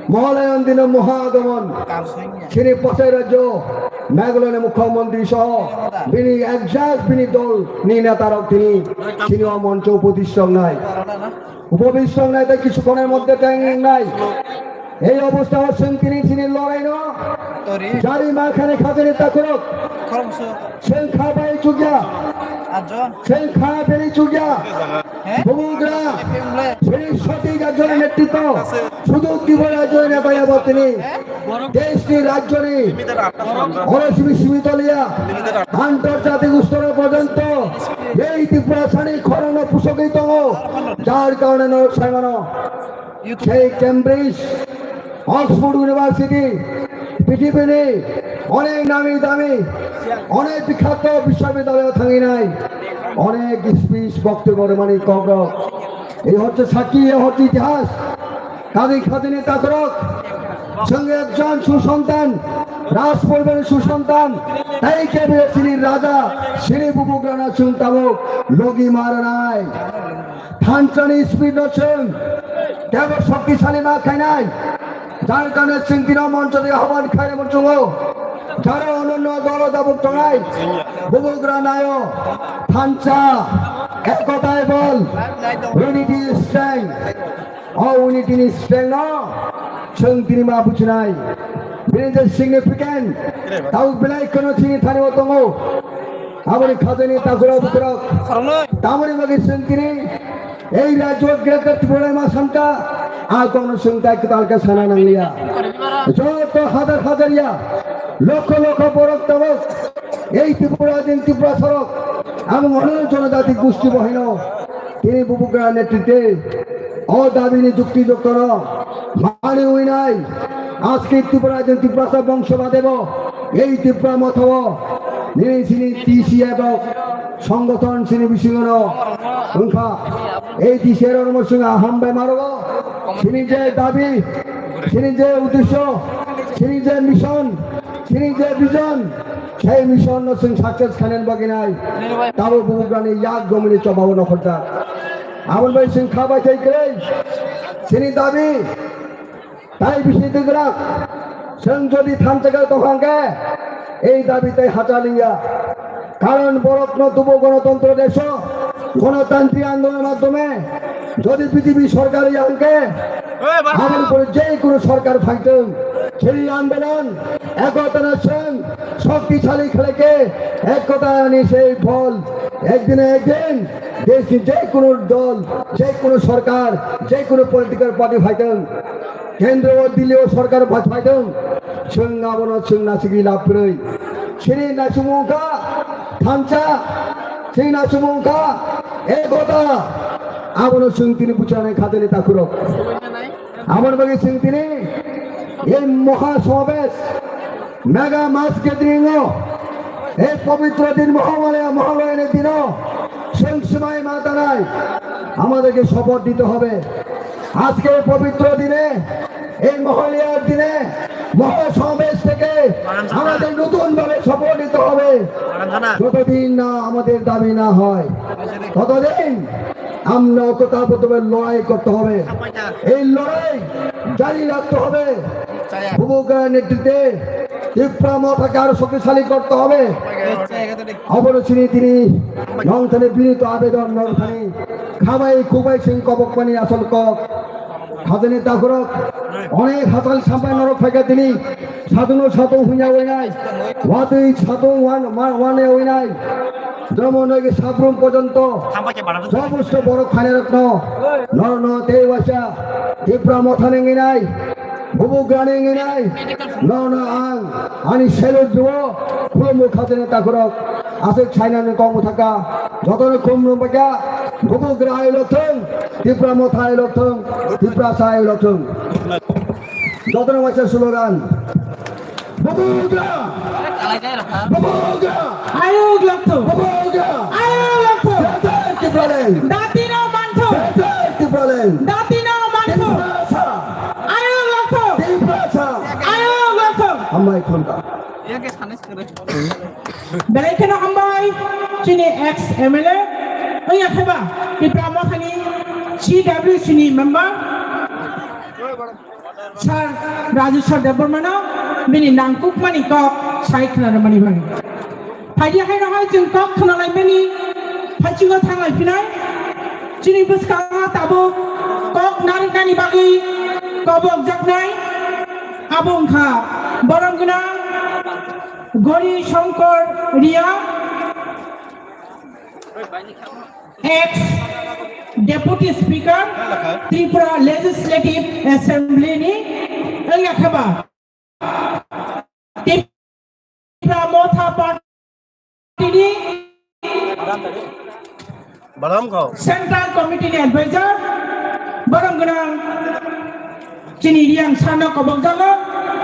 Mohalayan dino moha agamon. Chini pochai rajyo Meghalaya ni mukhyamantri soho bini exact bini dol ni neta rok tini chini o moncho upobishto wngnai. Upobishto wngnai tei kichu khonor moddhe tei wngnai. Ei obostha o chwng tini chini lorai no jari ma khani khajani takhurok. Chwng kha bai chukya. Chwng kha bini chukya. Bubugra, chini sotik ekjon netritto, sudu Tripura rajyoni neta ebo tini, deshni rajyoni, oro simi simito liya, antarjatik stor porjonto, ei Tiprasani khorang no pusogwi tongo, jar karone norok sai mano, sei Cambridge, Oxford University, pithibini onek nami dami, onek bikhyato biswabidhyaloyo thanginai, onek speech boktobyo rwmani kokrok. Ei hocche sakki, ei hocche itihas. Khajani khajani takhurok, chwng ekjon susontan, raj poribarni susontan, tei kebo chini raja, chini bubugrano chwng tabuk logi ma rwnai. Thansa ni speech no chwng teibo shoktisali ma khainai. Jar karone chwng tini o moncho twi ahwan khainai muchungo. Jara ononno dolo dabuk tongnai. Bubugra naio. Thansa. Ekota ebol. Unity is strength. O unity ni strength no chwng tini ma buchinai. Bini je significant. Tabuk belai kheno chini thani o tongo. Aboni khajani takhurok bukhurok. Tamoni bagwi chwng tini ei rajyo Greater Tripura ma sanka, a kono chwng tai kwtal khe sana nangliya. Joto hazar hazar ya, lokho lokho borok tabuk ei Tripura din Tripura sorok, amo mono jonojati gusti bohino tini bubugra netritwe o dabini jukti joktono mani uinai. Aske Tripura din Tiprasa bongso badebo ei Tripura mothao nini sini T C F o songothon sini bisingono wngkha. Ei T C F rokno chwng hambai marogo. Sini je dabi, sini je uddesho, sini je mission, sini je vision, sei mission no chwng success khainani bagwi nai. Tabo bubugrani yak gomini chobao nokhorjak. Aboni bai chwng kha bai thai kwrwi. Sini dabi, Tai bisi dwgrak, chwng jodi thansa khe tongkha hwnkhe, ei dabi tai hachal wngya. Karon borokno tubu gonotontro deso, gonotantri andolon madhyome, jodi B J P sorkar ya hwnkhe, aboni pore je kono sorkar phaitwng, chini andolon, ekotano chwng shoktisali khlai khe, ekotani sei bol, ekdin na ekdin, deshni je kono dol, je kono sorkar, je kono political party phaitwng, Kendro o Delhi o sorkar bai phaitwng, chwng abono chwng nasigwi lab kwrwi. Chini naisingmung wngkha thansa, chini naisingmung wngkha ekota. Abono chwng tini buchanai khajani takhurok. Aboni bagwi chwng tini ei moha somabesh, mega mass gathering o, ei pobitro din Mohamalaya, Mohamalaya ni dino chwng swmai ma tanai, amaderke support dite hobe. আজকে এই পবিত্র দিনে, এই মহালয়ার দিনে মহাসমাবেশ থেকে আমাদের নতুন ভাবে শপথ নিতে হবে। যতদিন না আমাদের দাবি না হয়, ততদিন আমরা ঐক্যতাবদ্ধভাবে লড়াই করতে হবে। এই লড়াই জারি রাখতে হবে। বুবুগ্রার নেতৃত্বে ত্রিপুরা মথাকে আরো শক্তিশালী করতে হবে। Obono chini tini nongthani binito abedon, nongthani khabai khubai chwng kobokmani asol kok. Hajani takhurok onek hachal sampai norok phaikha tini, sadungno sadung hunya winai, watwi sadung wan, ma-, wane winai. Jomo nogi sabrum porjonto, somosto borok khainarokno, norokno tei waisa Tipra mothani winai. Bubugrani nginai, nono ang ani salute rwo, khulumu khajani takhurok, aswk sainani kok mwthakha, jotono khum rwbaikha, Bubugra hai lokthung, Tipra motha hai lokthung, Tiprasa hai lokthung. Jotono waisa slogan, Bubugra! Bubugra! Ayuk lokthung! Bubugra! Ayuk lokthung! Tipraland. Dati no mantho. Jai Jai Tipraland. Dati no mantho. Tiprasa. Ayok lokthok. Tiprasa. Ayok lokthok. Hambai khulumkha. Belai kheno hambai chini ex M L A, wngya kheba Tipra Mothani C W C ni member. Sir Rajeshwar Debbarmano bini nangkukmani kok sai khwnarwmani bagwi. Phaidi haino hai chwng kok khwnalaimani phaichungo thanglai phinai. Chini bwskango tabuk kok narwknani bagwi kobokjaknai abo wngkha borom gwnang Gori Shankar Riya. Ex Deputy Speaker, Tripura Legislative Assembly ni wngya kheba Tipra Motha Party ni Central Committee ni Advisor, borom gwnang chini Riang Sarno kobokjago,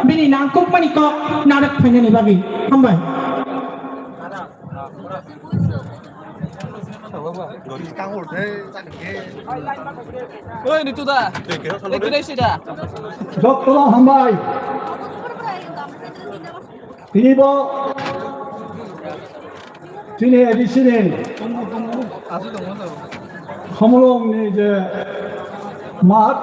bini nangkukmani kok narwk phainani bagwi. Hambai. Oi, Nitu da. Ekdin sida. Jotono hambai. Tini bo chini A D C ni Khumulwng ni je math,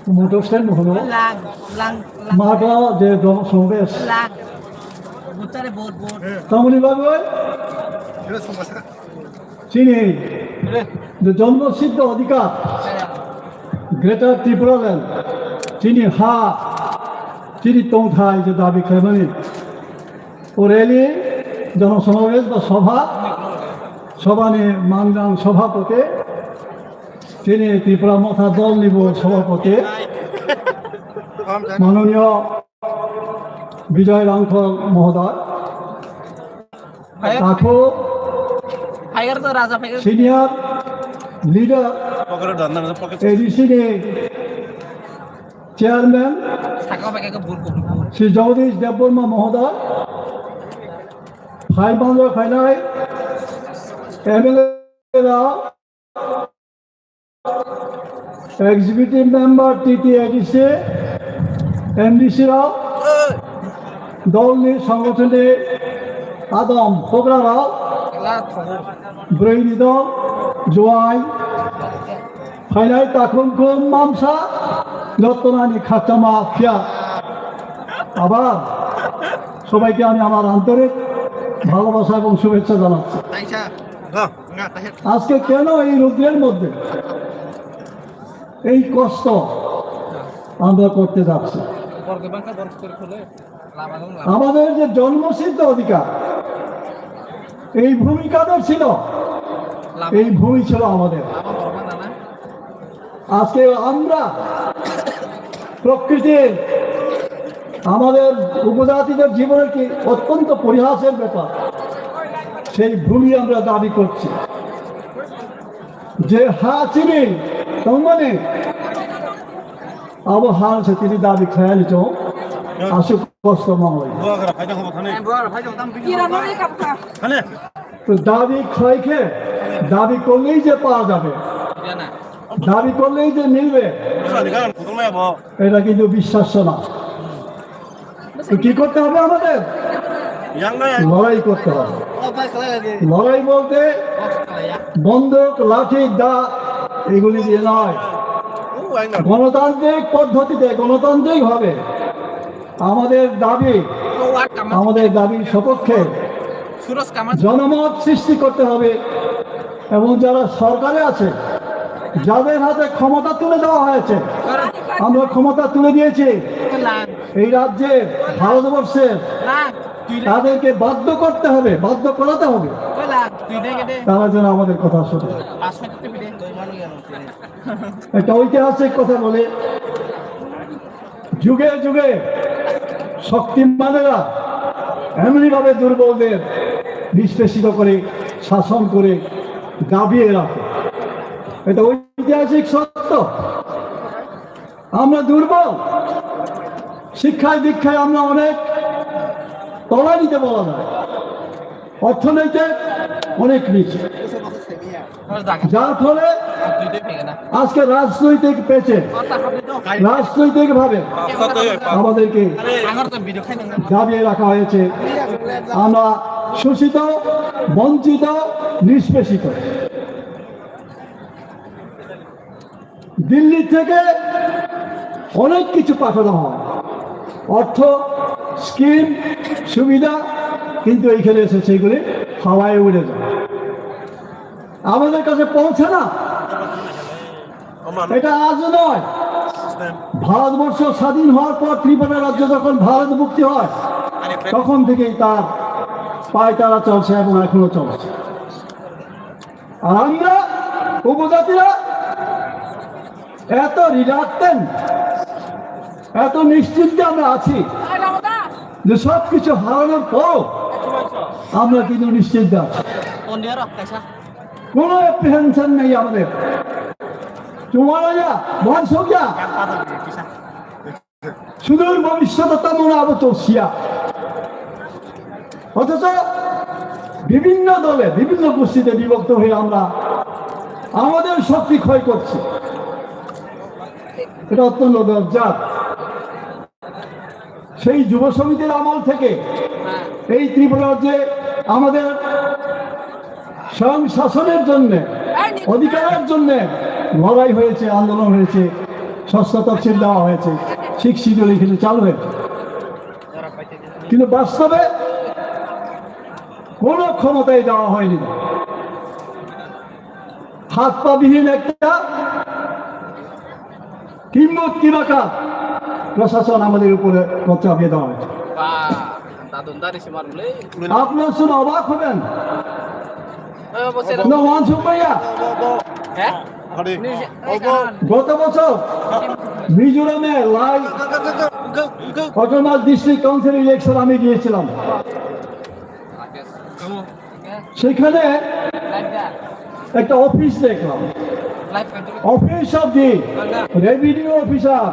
motor stand hono. Lang, lang, lang. Matho je jonosomabesh. Lang. Butare bot, bot. Tamoni bagwi? Chini je jonmo siddho adhikar, Greater Tipraland, chini ha, chini tongthai je dabi khlaimani. O rally, jonosomabesh ba sobha, sobhani manjang sobhapati, chini Tipra Motha dolni bo sobhapati, manoniyo Bijoy Rangkhol mohodoy, Phaigar. Takhu, Phaigar to Raja Phaigar. Senior leader, Pocket dhan na, pocket. A D C ni chairman, Saka pakai ke bur, bur, bur. Shri Jagadish Debbarma mohodoy, phai manjak phainai M L A rok, Executive Member T T A D C, M D C rok, dolni songothonni adom pugra rok, bwrwini dol, juai, phainai takhumkhum mamsa, jottonani khakchangma phiya. আবার সবাইকে আমি আমার আন্তরিক ভালোবাসা এবং শুভেচ্ছা জানাচ্ছি। আজকে কেন এই রৌদ্রের মধ্যে এই কষ্ট আমরা করতে যাচ্ছি? আমাদের যে জন্মসিদ্ধ অধিকার, এই ভূমি কাদের ছিল? এই ভূমি ছিল আমাদের। আজকে আমরা প্রকৃতির, আমাদের উপজাতিদের জীবনের কি অত্যন্ত পরিহাসের ব্যাপার, সেই ভূমি আমরা দাবি করছি। Je ha chini tongmani, abo ha se tini dabi khlaiani chong, aswk kosto manglai. তো দাবি করাই খে, দাবি করলেই যে পাওয়া যাবে, দাবি করলেই যে মিলবে, এটা কিন্তু বিশ্বাস্য না। তো কি করতে হবে আমাদের? লড়াই করতে হবে। লড়াই বলতে বন্দুক, লাঠি, দা এগুলি দিয়ে নয়, গণতান্ত্রিক পদ্ধতিতে, গণতান্ত্রিকভাবে আমাদের দাবি, আমাদের দাবির সপক্ষে জনমত সৃষ্টি করতে হবে। এবং যারা সরকারে আছে, যাদের হাতে ক্ষমতা তুলে দেওয়া হয়েছে, আমরা ক্ষমতা তুলে দিয়েছি এই রাজ্যের, ভারতবর্ষের, তাদেরকে বাধ্য করতে হবে, বাধ্য করাতে হবে, তারা যেন আমাদের কথা শোনে। একটা ঐতিহাসিক কথা বলে, যুগে যুগে শক্তিমানেরা এমনিভাবে দুর্বলদের নিষ্পেষিত করে, শাসন করে, দাবিয়ে রাখে। এটা ঐতিহাসিক সত্য। আমরা দুর্বল, শিক্ষায় দীক্ষায় আমরা অনেক তলানিতে বলা যায়। অর্থনৈতিক অনেক নিচে, যার ফলে আজকে রাজনৈতিক পেচে, রাজনৈতিকভাবে আমাদেরকে দাবিয়ে রাখা হয়েছে। আমরা শোষিত, বঞ্চিত, নিষ্পেষিত। দিল্লি থেকে অনেক কিছু পাঠানো হয়, অর্থ, স্কিম, সুবিধা, কিন্তু এইখানে এসে সেগুলি হাওয়ায় উড়ে যায়, আমাদের কাছে পৌঁছে না। এটা আজ নয়, ভারতবর্ষ স্বাধীন হওয়ার পর ত্রিপুরা রাজ্য যখন ভারত মুক্তি হয়, তখন থেকেই তার পায়তারা চলছে এবং এখনো চলছে। আর আমরা উপজাতিরা এত রিলাক্টেন্ট, এত নিশ্চিন্তে আমরা আছি যে সব কিছু হারানোর পরও আমরা কিন্তু নিশ্চিন্তে আছি। কোনো অ্যাপ্রিহেনশন নেই আমাদের। তোমার যা বংশ যা সুদূর ভবিষ্যতে তেমন আবত শিয়া। অথচ বিভিন্ন দলে, বিভিন্ন গোষ্ঠীতে বিভক্ত হয়ে আমরা আমাদের শক্তি ক্ষয় করছি। এটা অত্যন্ত লজ্জার। সেই যুব সমিতির আমল থেকে এই ত্রিপুরা রাজ্যে আমাদের স্বয়ং শাসনের জন্য, অধিকারের জন্য লড়াই হয়েছে, আন্দোলন হয়েছে, ষষ্ঠ তফসিল দেওয়া হয়েছে, সিক্স শিডিউল এখানে চালু হয়েছে। কিন্তু বাস্তবে কোনো ক্ষমতাই দেওয়া হয়নি। হাত পা বিহীন একটা কিম্বত কিবাকা প্রশাসন আমাদের উপরে চাপিয়ে দেওয়া হয়েছে। আপনারা শুনে অবাক হবেন। না, ওয়ান সুপাইয়া। গত বছর মিজোরামে লাই অটোনমাস ডিস্ট্রিক্ট কাউন্সিল ইলেকশন আমি গিয়েছিলাম। সেখানে একটা অফিস দেখলাম, office of the revenue officer,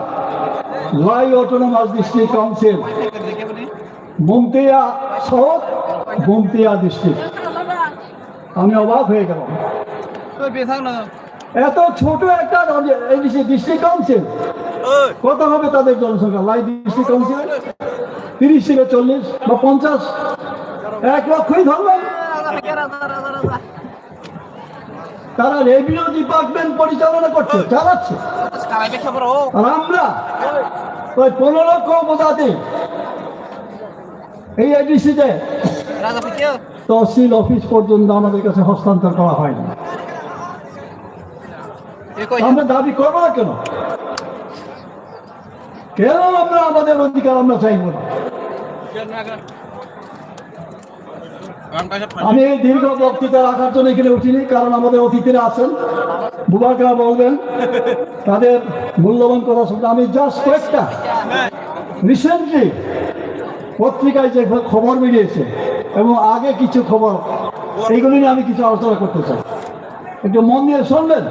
lie autonomous district council, বুমতিয়া সাউথ, বুমতিয়া ডিস্ট্রিক্ট। আমি অবাক হয়ে গেলাম। এত ছোট একটা এডিসি ডিস্ট্রিক্ট কাউন্সিল, কত হবে তাদের জনসংখ্যা? লাই ডিস্ট্রিক্ট কাউন্সিল তিরিশ থেকে চল্লিশ বা পঞ্চাশ, এক লক্ষই ধরবে। তারা রেভিনিউ ডিপার্টমেন্ট পরিচালনা করছে, চালাচ্ছে। আর আমরা প্রায় পনেরো লক্ষ উপজাতি এই এডিসিতে তহসিল অফিস পর্যন্ত আমাদের কাছে হস্তান্তর করা হয়নি। আমরা দাবি করবো না কেন? কেন আমরা আমাদের অধিকার আমরা চাইবো না? আমি এই দীর্ঘ বক্তৃতা রাখার জন্য এখানে উঠিনি, কারণ আমাদের অতিথিরা আছেন, বুবাকরা বলবেন, তাদের মূল্যবান কথা শুনতে। আমি জাস্ট কয়েকটা রিসেন্টলি পত্রিকায় যে খবর বেরিয়েছে এবং আগে কিছু খবর, এইগুলি নিয়ে আমি কিছু আলোচনা করতে চাই। একটু মন দিয়ে শুনবেন।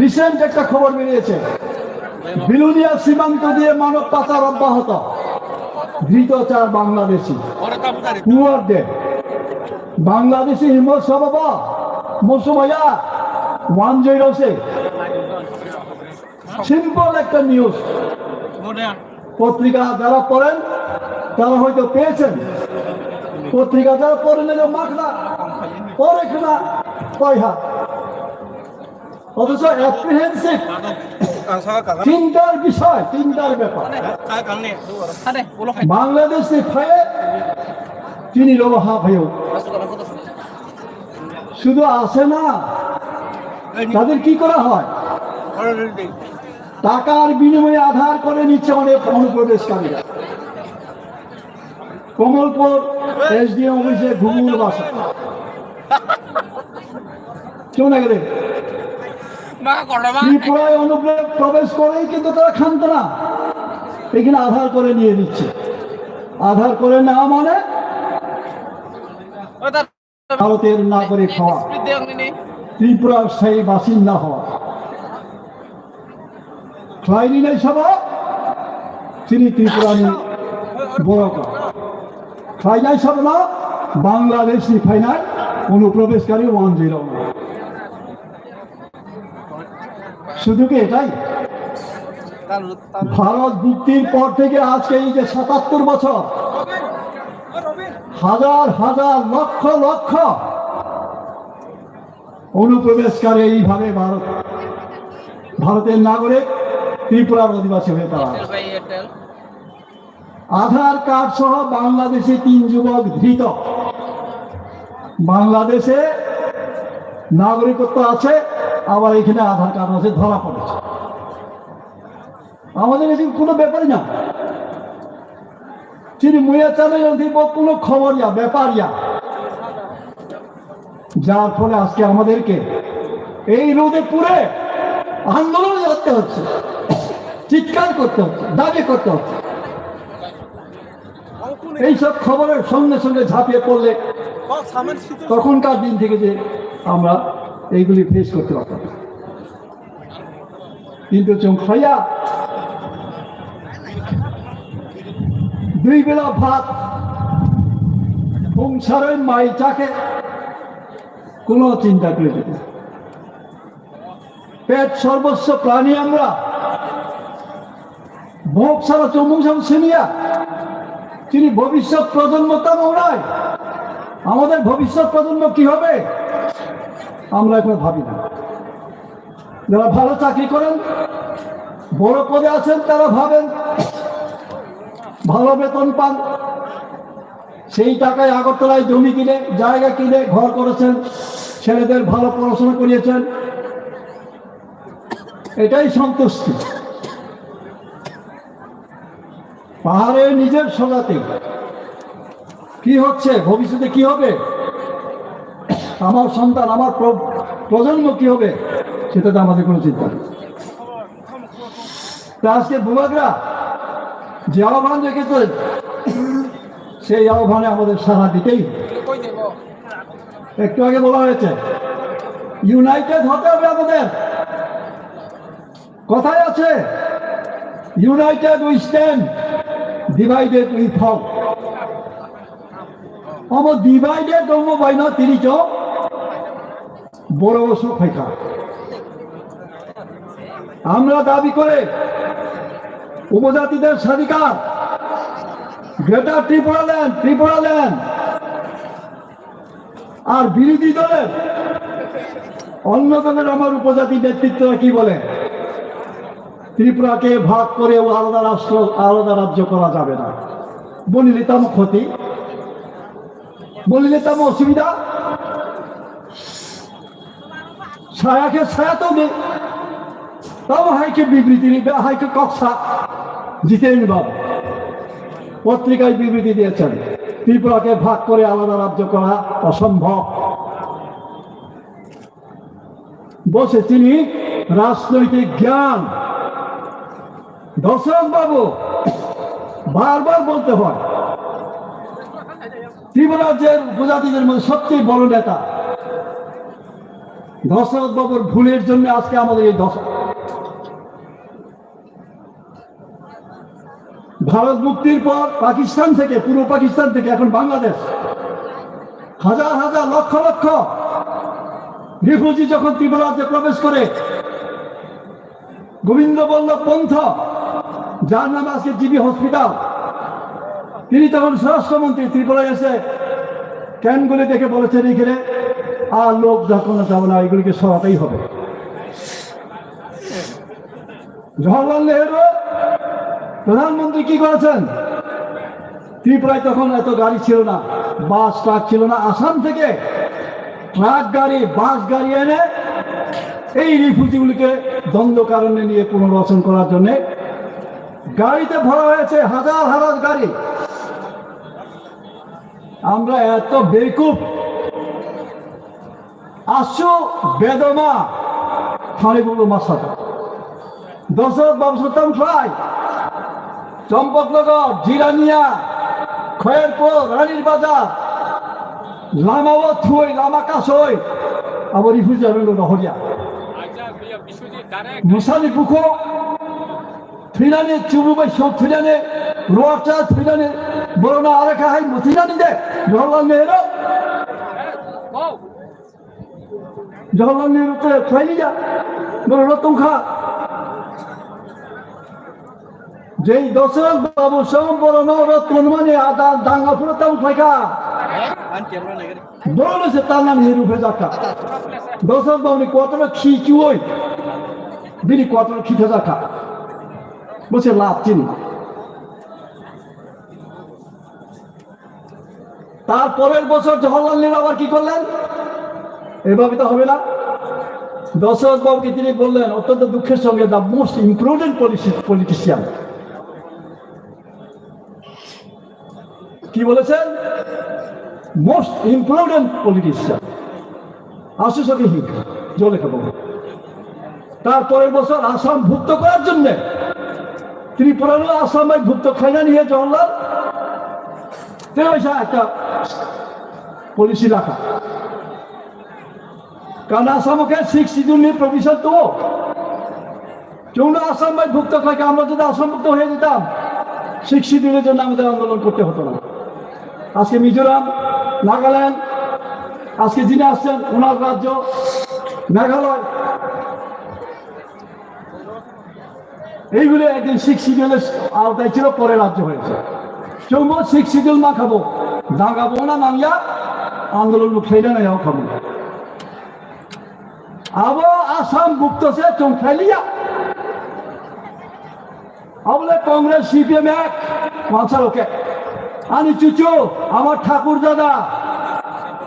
রিসেন্ট একটা খবর বেরিয়েছে, বিলুনিয়া সীমান্ত দিয়ে মানব পাচার অব্যাহত। ধৃত চার বাংলাদেশি। পুয়ারদের বাংলাদেশি হিমত সবাবা মুসুমায়া ওয়ান জিরো সিক্স। সিম্পল একটা নিউজ। পত্রিকা যারা পড়েন, তারা হয়তো পেয়েছেন। পত্রিকা যারা পড়েন, এটা মাখনা, পড়ে কিনা, পয়সা। অথচ অ্যাপ্রিহেনসিভ, চিন্তার বিষয়, চিন্তার ব্যাপার। বাংলাদেশে ফের তিনি লোক হাফ হয়েও শুধু আসে না, তাদের কি করা হয়? টাকার বিনিময়ে আধার করে নিচ্ছে অনেক অনুপ্রবেশকারীরা। কমলপুর এসডিএম অফিসে ঘুঘুর বাসা। কেউ না গেলে ত্রিপুরায় অনুপ্রবেশ করেই কিন্তু তারা খান্ত না, এখানে আধার করে নিয়ে নিচ্ছে। আধার করে না মানে ভারতের নাগরিক হওয়া, ত্রিপুরার সেই বাসিন্দা হওয়া। Khlaini nai sabo chini Tripurani borok. Khlainai sabo no Bangladesh ni phainai অনুপ্রবেশকারী ওয়ান জিরো। শুধু কি এটাই? ভারত মুক্তির পর থেকে আজকে এই যে সাতাত্তর বছর, হাজার হাজার, লক্ষ লক্ষ অনুপ্রবেশকারী এইভাবে ভারত, ভারতের নাগরিক, ত্রিপুরার অধিবাসী হয়ে তারা আছে। আধার কার্ড সহ বাংলাদেশি তিন যুবক ধৃত। বাংলাদেশে নাগরিকত্ব আছে, আবার এখানে আধার কার্ড আছে, ধরা পড়েছে। আমাদের কাছে কোনো ব্যাপারই না। চিনি মুয়া চালে যদি কোনো খবর ইয়া, ব্যাপার ইয়া। যার ফলে আজকে আমাদেরকে এই রোদে পুড়ে আন্দোলন করতে হচ্ছে, চিৎকার করতে হচ্ছে, দাবি করতে হচ্ছে। এইসব খবরের সঙ্গে সঙ্গে ঝাঁপিয়ে পড়লে তখনকার দিন থেকে যে আমরা এইগুলি ফেস করতে পারতাম। কিন্তু চুমখাইয়া দুই বেলা ভাত, সংসারের মাই চাকে কোনো চিন্তা করে দিত না। পেট সর্বস্ব প্রাণী আমরা। ভোগ ছাড়া চুমুক সাম শুনিয়া তিনি ভবিষ্যৎ প্রজন্ম তা মৌরাই। আমাদের ভবিষ্যৎ প্রজন্ম কি হবে, আমরা এখন ভাবি না। যারা ভালো চাকরি করেন, বড় পদে আছেন, তারা ভাবেন, ভালো বেতন পান, সেই টাকায় আগরতলায় জমি কিনে, জায়গা কিনে ঘর করেছেন, ছেলেদের ভালো পড়াশোনা করিয়েছেন, এটাই সন্তুষ্টি। পাহাড়ে নিজের স্বজাতি কি হচ্ছে, ভবিষ্যতে কি হবে, আমার সন্তান, আমার প্র-, প্রজন্ম কি হবে, সেটাতে আমাদের কোনো চিন্তা নেই। তা আজকে বুবাগরা যে আহ্বান রেখেছে, সেই আহ্বানে আমাদের সাড়া দিতেই হবে। একটু আগে বলা হয়েছে, ইউনাইটেড হতে হবে আমাদের। কথায় আছে, "United we stand, divided we fall." Omo divided omo baino tini chwng boro o sok phaikha. আমরা দাবি করে উপজাতিদের স্বাধিকার, গ্রেটার ত্রিপুরা ল্যান্ড, ত্রিপুরা ল্যান্ড। আর বিরোধী দলের অন্য দলের আমার উপজাতি নেতৃত্বরা কি বলে? ত্রিপুরাকে ভাগ করে ও আলাদা রাষ্ট্র, আলাদা রাজ্য করা যাবে না। বলিলে তাম ক্ষতি, বলিলে তাম অসুবিধা। সায়াকে সায়া তো দে। তাও হাইকে বিবৃতি নিবে, হাইকে কথা জিতেন বাবু পত্রিকায় বিবৃতি দিয়েছেন, ত্রিপুরাকে ভাগ করে আলাদা রাজ্য করা অসম্ভব। বসে তিনি রাজনৈতিক জ্ঞান, দশরথ বাবু বারবার বলতে হয়, ত্রিপুরা রাজ্যের উপজাতিদের মধ্যে সবচেয়ে বড় নেতা দশরথ বাবুর ভুলের জন্য আজকে আমাদের এই দশা। ভারত মুক্তির পর পাকিস্তান থেকে, পূর্ব পাকিস্তান থেকে এখন বাংলাদেশ, হাজার হাজার, লক্ষ লক্ষ রিফিউজি যখন ত্রিপুরা রাজ্যে প্রবেশ করে, গোবিন্দ বল্লভ পন্থ, যার নাম আজকে জিবি হসপিটাল, তিনি তখন স্বরাষ্ট্রমন্ত্রী, ত্রিপুরায় এসে ক্যাম্পগুলি দেখে বলেছেন, "এখানে আর লোক দখল যাবে না, এগুলিকে সরাতেই হবে।" জওহরলাল নেহেরু প্রধানমন্ত্রী কি করেছেন? ত্রিপুরায় তখন এত গাড়ি ছিল না, বাস ট্রাক ছিল না। আসাম থেকে ট্রাক গাড়ি, বাস গাড়ি এনে এই রিফিউজিগুলিকে দণ্ডকারণ্যে নিয়ে পুনর্বাসন করার জন্য গাড়িতে ভরা হয়েছে হাজার হাজার গাড়ি। আমরা এত বেকুব, আসু বেদমা থানি বুলু মাসাদা। দশরথ বাবু সত্তাম ফ্লাই, চম্পকনগর, জিরানিয়া, খয়েরপুর, রানীর বাজার, লামাও থুই, লামা কাসই, আবার রিফিউজি আমি লোক হরিয়া। মুসানি বুকো, থুইনানি চুবু bai sok thwinani, ruakcha thwinani, borokno arekha hai mwthwinani de, Jawaharlal Nehru. Jawaharlal Nehru te khlailiya, borok tongkha. Jei Dosrot Babu song borokno oro tonmani ada danga phuru tamo khlaikha. Borokno se tanani Nehru phejakha. Dosrot Babuni quarter-o khi chuwi bini quarter-o khi phejakha. Bo se lab chini. তার পরের বছর জওহরলাল নেহরু আবার কি করলেন? এভাবে তো হবে না। দশরথ বাবুকে তিনি বললেন, অত্যন্ত দুঃখের সঙ্গে, "The most imprudent policy, politician।" কি বলেছেন? "Most imprudent politician।" আসুসকে হিংসা, জলে খাবো। তার পরের বছর আসাম ভুক্ত করার জন্য ত্রিপুরারও আসাম ভুক্ত খাইনা নিয়ে জওহরলাল তেরোশো একটা পলিসি রাখা। কারণ আসামকে সিক্স শিডিউল নিয়ে প্রভিশন তো চৌদ্দ আসাম ভুক্ত থাকে, আমরা যদি আসাম ভুক্ত হয়ে যেতাম, সিক্স শিডিউলের জন্য আমাদের আন্দোলন করতে হতো না। আজকে মিজোরাম, নাগাল্যান্ড, আজকে যিনি আসছেন ওনার রাজ্য মেঘালয়, এইগুলি একদিন সিক্স শিডিউলের আওতায় ছিল, পরে রাজ্য হয়েছে। চৌম্বক সিক্স শিডিউল না খাবো, দাঙ্গা বোনা মাংয়া আন্দোলন উঠাইলে না খাবো। আবো আসাম ভুক্ত সে চৌখাইলিয়া। Abole Congress, C P M ek, mansar oke. Ani chuchu, amar thakur dada,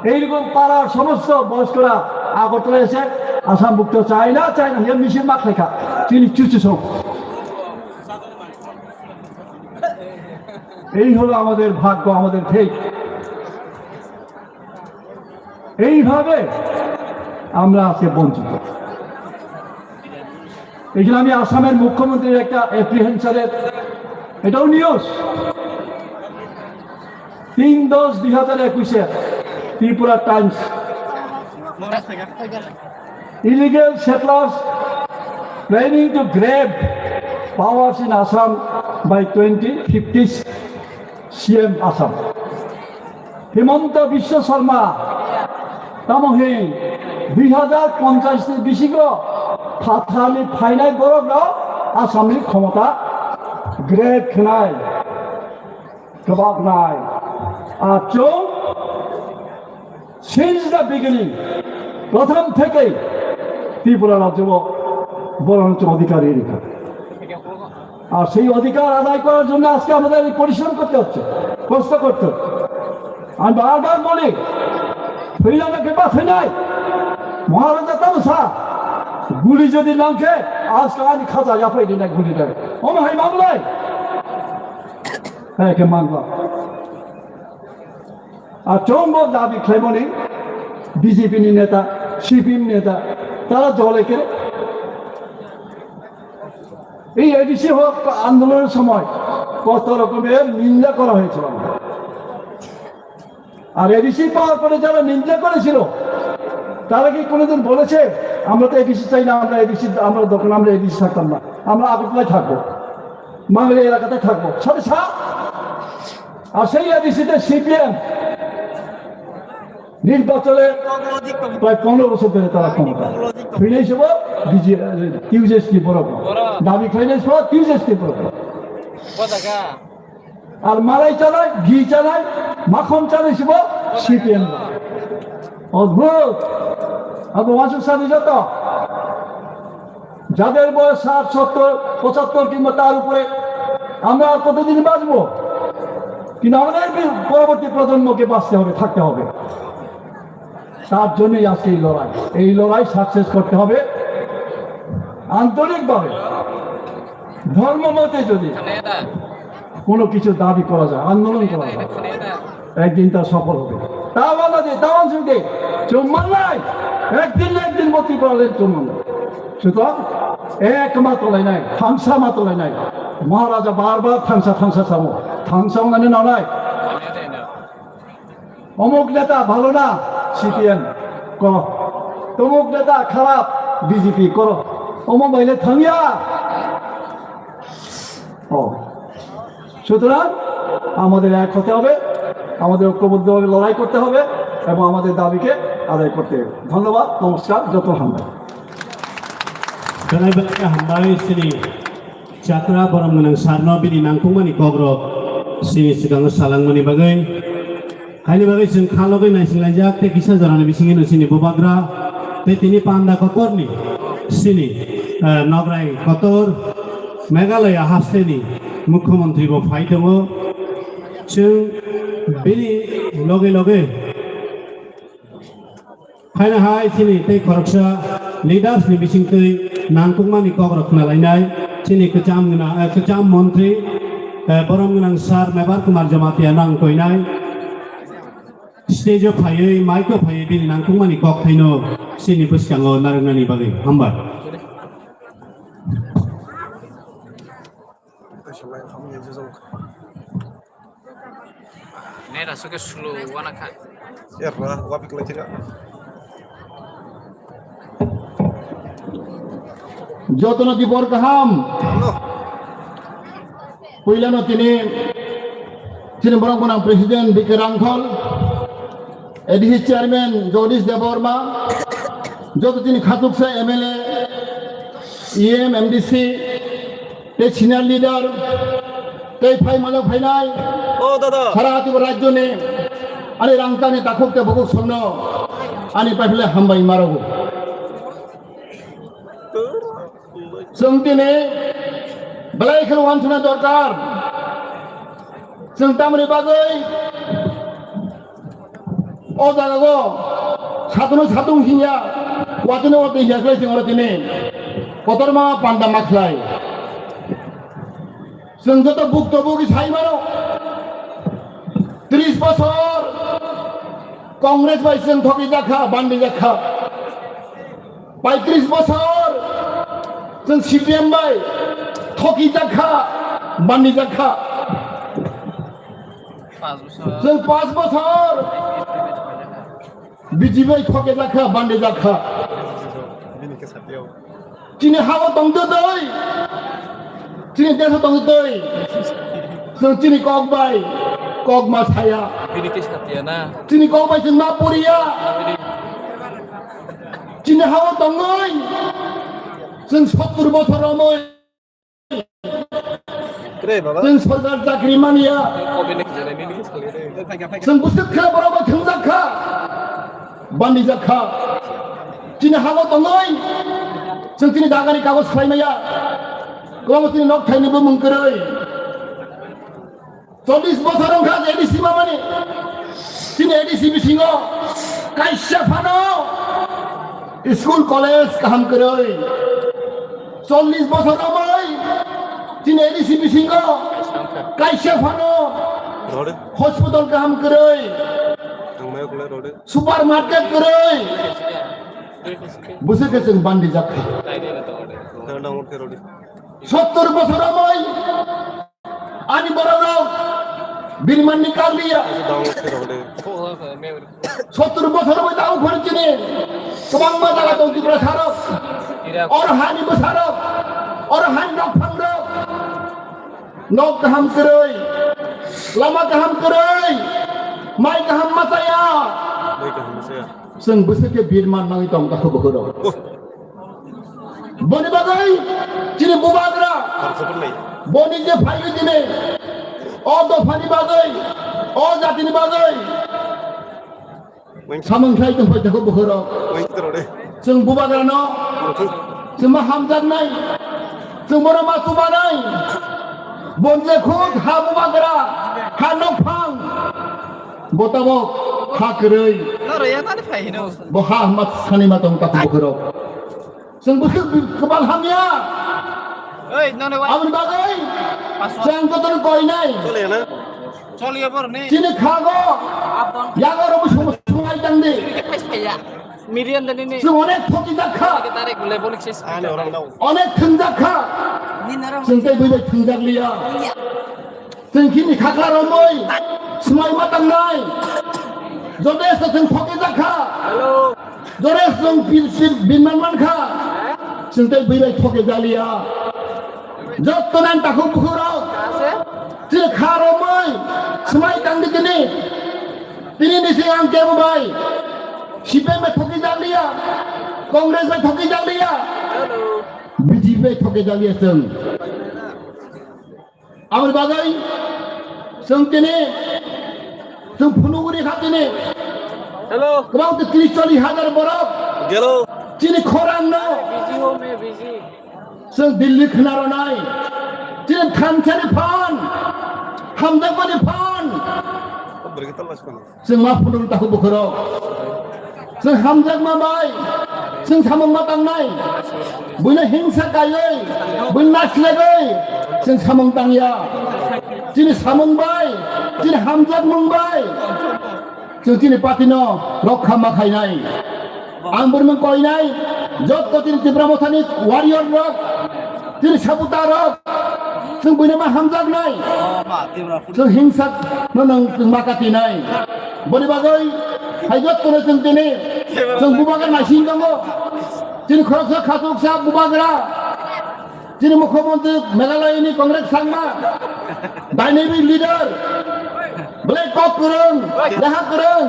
এইরকম পাড়ার সমস্ত বয়স্করা আগরতলা এসে আসাম ভুক্ত চায় না, চায় না, এর মিছিল মাখ লেখা, তিনি চুচু সব। এই হলো আমাদের ভাগ্য, আমাদের ফেট। এইভাবে আমরা আজকে বঞ্চিত। এই জন্য আমি আসামের মুখ্যমন্ত্রীর একটা অ্যাপ্রিহেনশনের, এটাও নিউজ, তিন দশ দুই হাজার একুশে Tripura Times, illegal settlers planning to grab powers in Assam by twenty fifty, C M Assam. Himanta বিশ্ব শর্মা tamo hwn দুই হাজার পঞ্চাশ ni bisingo phathani phainai borok rok Assam ni khomota grab khnai, kwbaknai. Ar chwng since the beginning, প্রথম থেকেই ত্রিপুরা রাজ্য বরঞ্চ অধিকারী রেখা। আর সেই অধিকার আদায় করার জন্য আজকে আমাদের এই পরিশ্রম করতে হচ্ছে, কষ্ট করতে হচ্ছে। আমি বারবার বলি, ফিরানোকে বাসে নাই, মহারাজা তামসা, গুলি যদি নামছে, আজকে আমি খাজা জাফাই দিন এক গুলি দেবে। ও ভাই মামলায়, হ্যাঁ, কে মামলা। আর চৌম্বক দাবি খেমনি বিজেপি নেতা, সিপিএম নেতা, তারা জলে কে এই এডিসি হক আন্দোলনের সময় কত রকমের নিন্দা করা হয়েছিল। আর এডিসি পাওয়ার পরে যারা নিন্দা করেছিল, তারা কি কোনোদিন বলেছে, "আমরা তো এডিসি চাই না, আমরা এডিসি, আমরা দখল, আমরা এডিসি থাকতাম না, আমরা আগরতলায় থাকবো, বাঙালি এলাকাতে থাকবো"? সাথে সাথ। আর সেই এডিসিতে সিপিএম নির্বাচনে প্রায় পনেরো বছর ধরে তারা ক্ষমতা। ফিরে এসে বিজে-, টিউজেসটি বড় বড়। দাবি খাইলে সব টিউজেসটি বড় বড়। আর মালাই চালায়, ঘি চালায়, মাখন চালায় সব সিপিএম। অদ্ভুত। আর বংশ সাথে যত যাদের বয়স ষাট, সত্তর, পঁচাত্তর কিংবা তার উপরে, আমরা আর কতদিন বাঁচবো? কিন্তু আমাদের বি-, পরবর্তী প্রজন্মকে বাঁচতে হবে, থাকতে হবে। তার জন্যই আজকে এই লড়াই। এই লড়াই সাকসেস করতে হবে আন্তরিকভাবে। ধর্ম মতে যদি কোনো কিছু দাবি করা যায়, আন্দোলন করা যায়, একদিন তা সফল হবে। তা বলা যে, তা শুনতে চুম্বন নাই, একদিন না একদিন মতি পারলেন চুম্বন। সুতরাং এক মাত্র লাই নাই, থামসা মাত্র লাই নাই। মহারাজা বারবার থামসা, থামসা চামো, থামসা মানে না নাই। অমুক নেতা ভালো না, সিপিএম করো। তমুক নেতা খারাপ, বিজেপি করো। অমুক বাইলে থামিয়া। ও, সুতরাং আমাদের এক হতে হবে, আমাদের ঐক্যবদ্ধভাবে লড়াই করতে হবে এবং আমাদের দাবিকে আদায় করতে। ধন্যবাদ, নমস্কার, যত ভালো। Belai belai khe hambai chini chakra borom gwnang sarno bini nangkukmani kokrok chini swkango salangmani bagwi. Haini bagwi chwng kha logwi naisinglaijak tei kisa jorani bisingino chini bubagra tei tini panda kotorni chini, eh, nograi kotor Meghalaya hasteni Mukhyamantri bo phai tongo. Chwng bini loge loge Haino hai chini tei khoroksa leaders ni bisingtwi nangkukmani kokrok khwnalainai chini kwcham gwnang, eh, kwcham montri, eh, borom gwnang sir Mebar Kumar Jamatia nang koinai stage o phaiwi, mic o phaiwi bini nangkukmani kokthaino chini bwskango narwknani bagwi. Hambai. Net aswk khe slow wana kha. Erra, wapik lai thira. Jotono dibor kaham. No. Puilano tini, tini borok gwnang President B K Rangkhol, A D C Chairman Jagadish Debbarma, joto tini khatuksa M L A, E M, M D C, tei senior leader, tei phai mano phainai, o dada, sara Tripura rajyoni ani rangchakni takhuk tei bukhuk songno ani paiphle hambai marogo. Chwng tini belai kheno wansukna dorkar. Chwng tamoni bagwi O jaga go satung satung hiya, watino watino hiya khlai chwng oro tini kotorma panda ma khlai. Chwng joto bukto bugi sai mano, tris bosor Congress bai chwng thoki jakha, bandi jakha. Paitris bosor chwng C P M bai thoki jakha, bandi jakha. Chwng panch bosor B J P bai thoke jakha, bandi jakha. Chini hao tongtwtwi, chini deso tongtwtwi. Chwng chini kok bai kok ma saya. Chini kok bai chwng ma poriya. Chini hao tongwi chwng sottur bosor romwi Chwng sorkar chakri manya. Chwng bwswk khe borok bai thwngjak kha, bandijak kha. Chini hao tongwi chwng chini jagani kagoj khlai maya. Kwbangma chini nok thaini bumung kwrwi. Chollish bosor wngkha A D C mamani. Chini A D C bisingo kaisa phano school college kaham kwrwi. Chollish bosor romwi chini A D C bisingo kaisa phano hospital kaham kwrwi. Supermarket kwrwi. Bwswk khe chwng bandijak kha. Sottur bosor romwi Ani borok rok birmanni karliya. Sottur bosor bai tau phorchini. Kwbangma jaga tong Tripura sarok. Oro hani bwsarok. Oro hani nokphang rok. Nok kaham kwrwi. Lama kaham kwrwi. Mai kaham machaya. Chwng bwswk khe birman nangwi tong kha bukhuk rok. Boni bagwi chini bubagra boni je phaiwi dini o dophani bagwi, o jatini bagwi samung khlai tong phai tongkha bukhuk rok. Chwng bubagrano chwng ma hamjaknai, chwng bono ma chubanai. Bon je khuk ha bubagra, ha nokphang, bo tabok ha kwrwi. Bo ha hama sani ma tong kha bukhuk rok. Chwng bwswk kwbal hamya. Aboni bagwi chwng jotono koinai. Chini khago yago rw sum-, sumai tangdi. Chwng onek thokijak kha. Onek thwngjak kha. Chwng tei bwbai thwngjak liya. Chwng chini khakla romwi swmai ma tangnai. Jodesh chwng thoke jakha. Jodesh chwng pil, pil, binman mankha. Chwng tei bwrwi thoke jaliya. Jotto nang takhuk bukhuk rok. Chini kha romwi swmai tangdi tini. Tini nisi ang kebo bai. C P M bai thoki jakliya, Congress bai thoki jakliya, B J P bai thoki jakliya chwng. Aboni bagwi chwng tini chwng phunugwi kha tini. Hello. Kwbang tei tris chollish hajar borok. Hello. Chini khorang no. Busy ho, main busy. Chwng Delhi khna rwnai. Chini thansa ni phan. Hamjakmani phan. Chwng ma phunuk takhuk bukhurok. Chwng hamjakma bai. Chwng samung ma tangnai. Buino hingsa kaiwi. Buino nasilagwi. Chwng samung tangya. Chini samung bai. Chini hamjakmung bai. Chwng chini party no rokha ma khainai. Ang bormung koinai. Jotto chini Tipra Mothani warrior rok. Chini sabuta rok. Chwng buino ma hamjaknai. Chwng hingsa no nang chwng ma katinai. Boni bagwi hai jotto no chwng tini chwng bubagra naising tongo. Chini khoroksa khatuksa bubagra. Chini mukhyamantri Meghalaya ni Congress sangma. Dynamic leader. Belai kok kwrwng, leha kwrwng.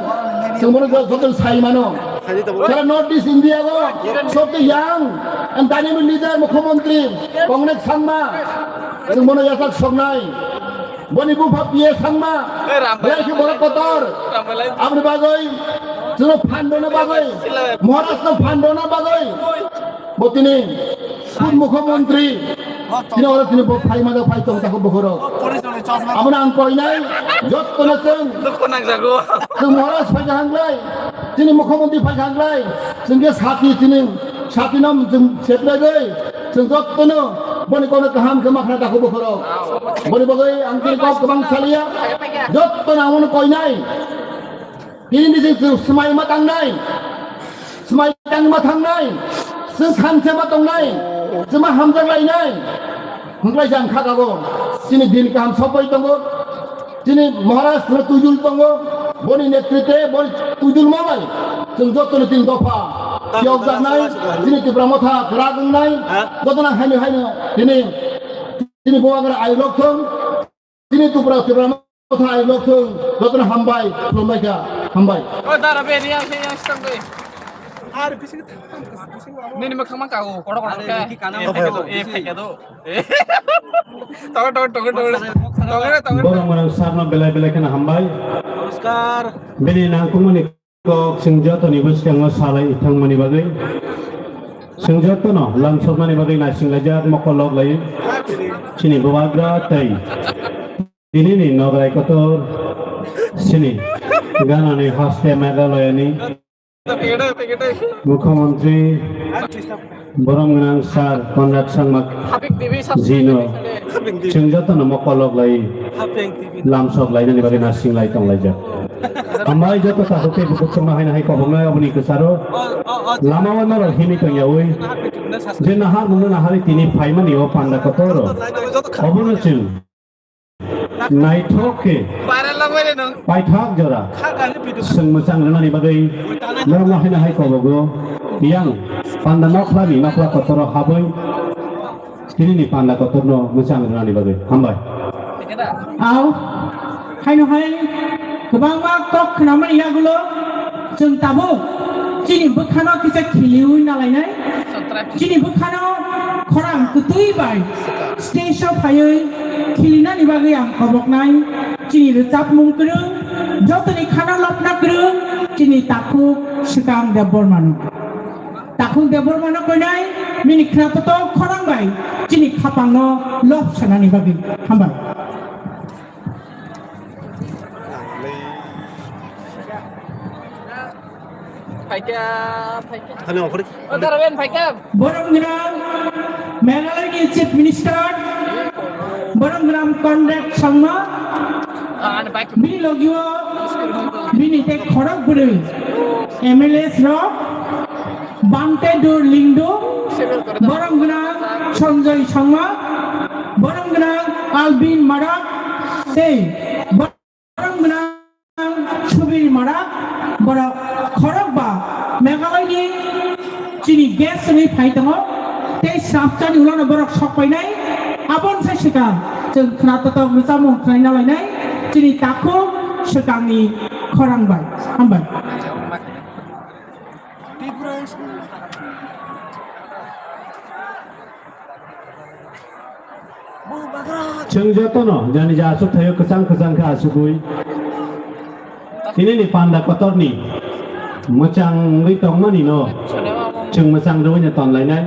Chwng bono jo-, joto sai mano. Sara North East India go, sobse young and dynamic leader mukhyamantri Congress sangma. Chwng bono yachak soknai. Boni bupha P A sangma. Belai khe borok kotor. Aboni bagwi chwngno phandona bagwi, Maharashtra phandona bagwi. Bo tini Sud mukhyamantri, tini oro tini bo phai majak phai tong tako bokhorok. Abono ang koinai, jottono chwng, chwng Maharaj phai kha hanglai, tini mukhyamantri phai kha hanglai, chwng khe sati tini, sati no chwng seplai bai, chwng jottono boni kono kaham khe makhna tako bokhorok. Boni bagwi ang tini kok kwbang saliya, jottono abono koinai. Tini ni chwng swmai ma tangnai, swmai tang ma thangnai, chwng thansa ma tongnai, chwng ma hamjak lainai. Hwnglai jang kha abo, chini din kaham sokbai tongo, chini Maharaj no twijul tongo, boni netritwe, boni twijul ma bai, chwng joto ni chini dopha, chiyok jaknai, chini Tipra Motha kwrak wngnai, joto no haino haino, tini, tini bubagra ayuk lok thung. Tini Tipra, Tipra Motha ai lok thung, jotono hambai, khulumbai kha, hambai. O dara be, riya se, yang sitang be. Ar bisi ke thang, bisi ke thang. Nini mokhang ma kago, kodo kodo ke. Are, bisi kana. E, phaikya do, e, phaikya do. E. Togo, togo, togo, togo. Togo, togo. Borok mwnang sarno belai belai kheno hambai. Namaskar. Bini nangkukmani kok chwng jotoni bwskango salai thangmani bagwi. Chwng jotono lamsoknani bagwi naisinglaijak mokol lok lai. Chini bubagra tei Tinini nograi kotor sini ganani haste Meghalaya ni Mukhyamantri borom gwnang sir Conrad Sangma ji no chwng jotono mokol lok lai lamsok lainani bagwi nasing lai tong laijak. Hambai joto takhuk tei bukhuk chwngno haino hai koboknai aboni kwcharo lama o norok himwi tongyaui je nahar mungno naharwi tini phaimani o panda kotor o obono chwng Naithok khe paithak jora chwng mwchang rwnani bagwi norokno haino hai kobogo yang panda nokhlani nokhla kotoro habwi tinini panda kotorno mwchang rwnani bagwi. Hambai. Au, haino hai kwbangma kok khnamani yagulo chwng tabuk chini bwkhano kisa khiliwi nalainai. Chini bwkhano khorang kwtwi bai stage o phaiwi khilinani bagwi ang koboknai. Chini rwchapmung kwrwng, jotoni khana lobna kwrwng, chini takhuk Swkang Debbarmano. Takhuk Debbarmano koinai, bini khna totok khorang bai chini khapangno lob sanani bagwi. Hambai. Phaikya, phaikya. Thani okhori. O dara ben phaikya. Borom gwnang Meghalaya ni Chief Minister, borom gwnang Conrad Sangma, bini logio bini tei khorok bwrwi M L As rok, Bante Dur Lingdo, borom gwnang Sanjoy Sangma, borom gwnang Albin Marak, tei borom gwnang Subir Marak, borok khorok ba Meghalaya ni chini guest wngwi phai tongo, tei swrapchani ulo no borok sok painai, aboni sai swkang chwng khna totok rwchapmung khwnai nalainai, chini takhuk swkangni khorang bai. Hambai. Chwng jotono jani ja aswk thaio kwchang kwchang khe asugwi. Tinini panda kotorni mwchangwi tongmani no chwng mwchang rwino tonlainai.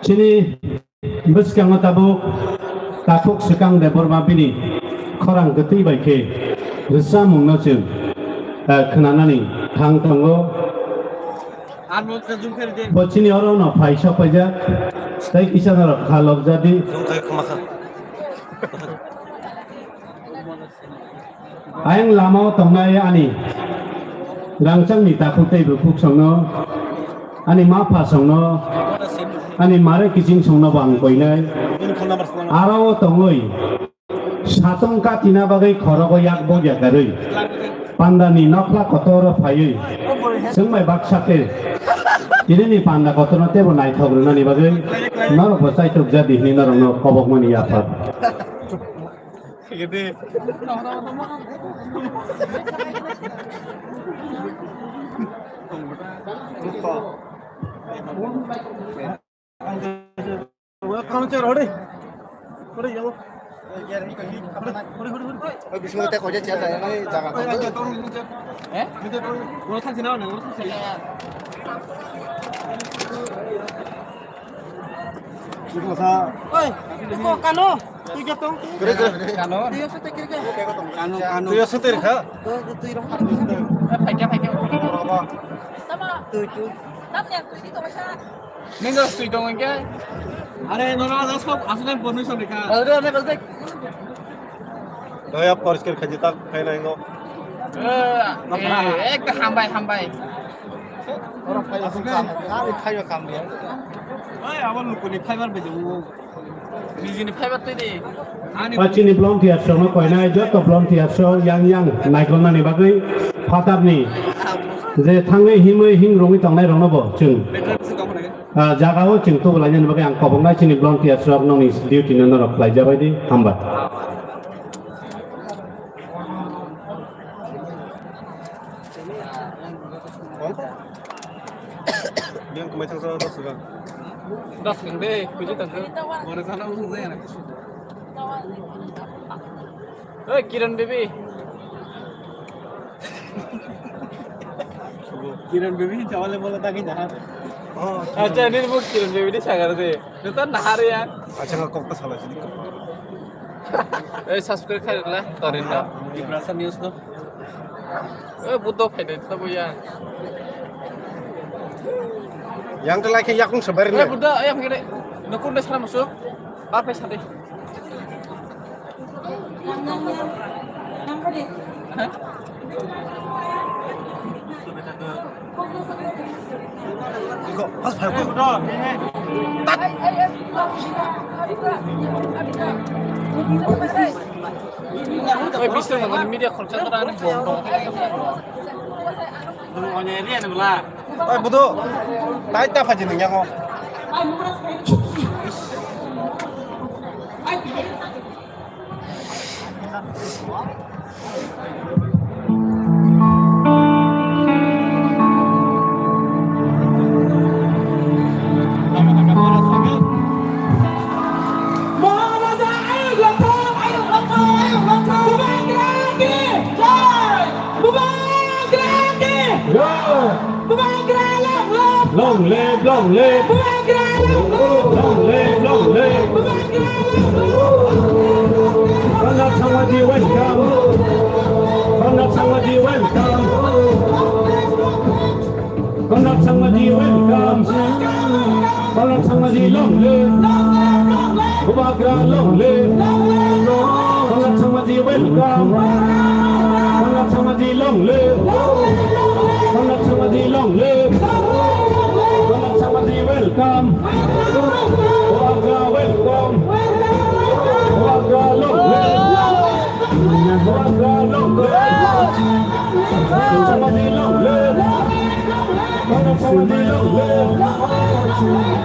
Chini bwskango tabuk takhuk swkang Debbarma bini khorang kwtwi bai khe rwchapmungno chwng, eh, khwnanani thang tongo. Bo chini oro no phai sok paijak, tei kisa norok kha lobjadi. Ayang lamao tongnai ani rangchakni takhuk tei bukhuk songno, ani ma pha songno, ani mare kiching songno bo ang koinai. Aro o tongwi satong katina bagwi khorogo yak bokya karwi pandani nokhla kotoro phaiwi chwngbai baksa khe tinini panda kotorno teibo naithok rwnani bagwi norokbo chaitok jadi hwnwi norokno kobokmani yaphar. Oi, iko kano? Tui jatong. Kano? Tui asate kiri kiri. Kano, kano. Tui asate kha? Tui, tui roh. Phaikya, phaikya. Tui, tui. Nengga tui tong engke. Are, nora da sok asune permission dikha. Are, are, bas dek. Doya poriskar khaji tak khaina ingo. Eh, ekta hambai, hambai. Oro phai asuk kam, ari phai kam dia. Oi, abo lukuni phaibar bejo. Bijini phaibar tei de. Ani ba chini volunteer songno koinai joto volunteer song yang yang naikolnani bagwi phatarni je thangwi himwi hing rongwi tongnai rokno bo chwng. Ah, jaga o chwng tubulainani bagwi ang koboknai chini volunteers rok nokni duty no norok khlai jabai di, hambai. Yang kemai thangsa dos suka. Dos kang de, kuji tangka. Mana sana usung saya nak. Oi, Kiran baby. Kiran baby, chawale bola taki jahan. Oh, acha, ini bu Kiran baby di sagar de. Neta nahar ya. Acha, nggak kok salah sini. Eh, subscribe khai la, tarin la. Di Brasa News no. Eh, Buddha phai de, tabo ya. Yang tu lagi yakung sebar ni. Eh, Buddha, ayam gede. Nukun de sana masuk. Bar phai sade. Oi, bising banget media call center ani bom dong. Oi, budu. Tai ta phaji nung yango. Maharaja, ayuk lathok, ayuk lathok, ayuk lathok. Bubagra ki jai. Bubagra ki jai. Bubagra long live. Long live, long live. Bubagra long live. Long live, long live. Bubagra long live. Rangnat Sangmaji welcome. Rangnat Sangmaji welcome. Rangnat Sangmaji welcome. Rangnat Sangmaji long live. Bubagra long live. Rangnat Sangmaji welcome. Rangnat Sangmaji long live. Rangnat Sangmaji long live. Rangnat Sangmaji welcome. Bubagra welcome. Bubagra long live. Bubagra long live. Rangnat Sangmaji long live. Rangnat Sangmaji long live.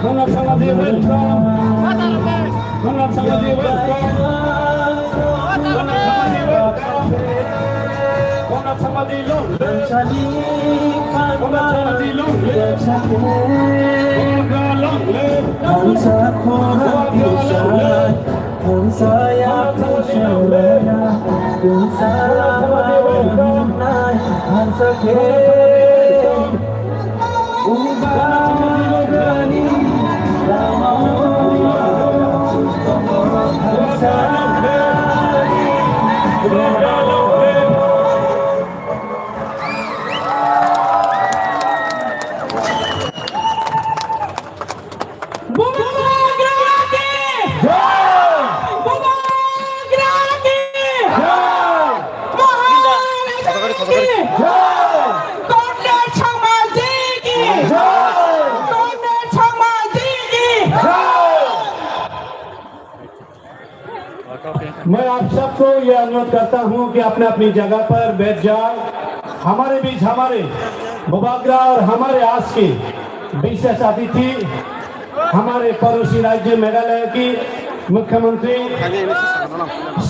Rangnat Sangmaji welcome. Rangnat Sangmaji welcome. Rangnat Sangmaji welcome. Bubagra ki! Jai! Bubagra ki! Jai! Maharaja ki! Jai! Cornel Sangma ji ki! Jai! Cornel Sangma ji ki! Jai! मैं आप सबको यह अनुरोध करता हूं कि अपने अपनी जगह पर बैठ जाओ। हमारे बीच हमारे बुबाग्रा और हमारे आज के विशेष अतिथि, हमारे पड़ोसी राज्य मेघालय की मुख्यमंत्री,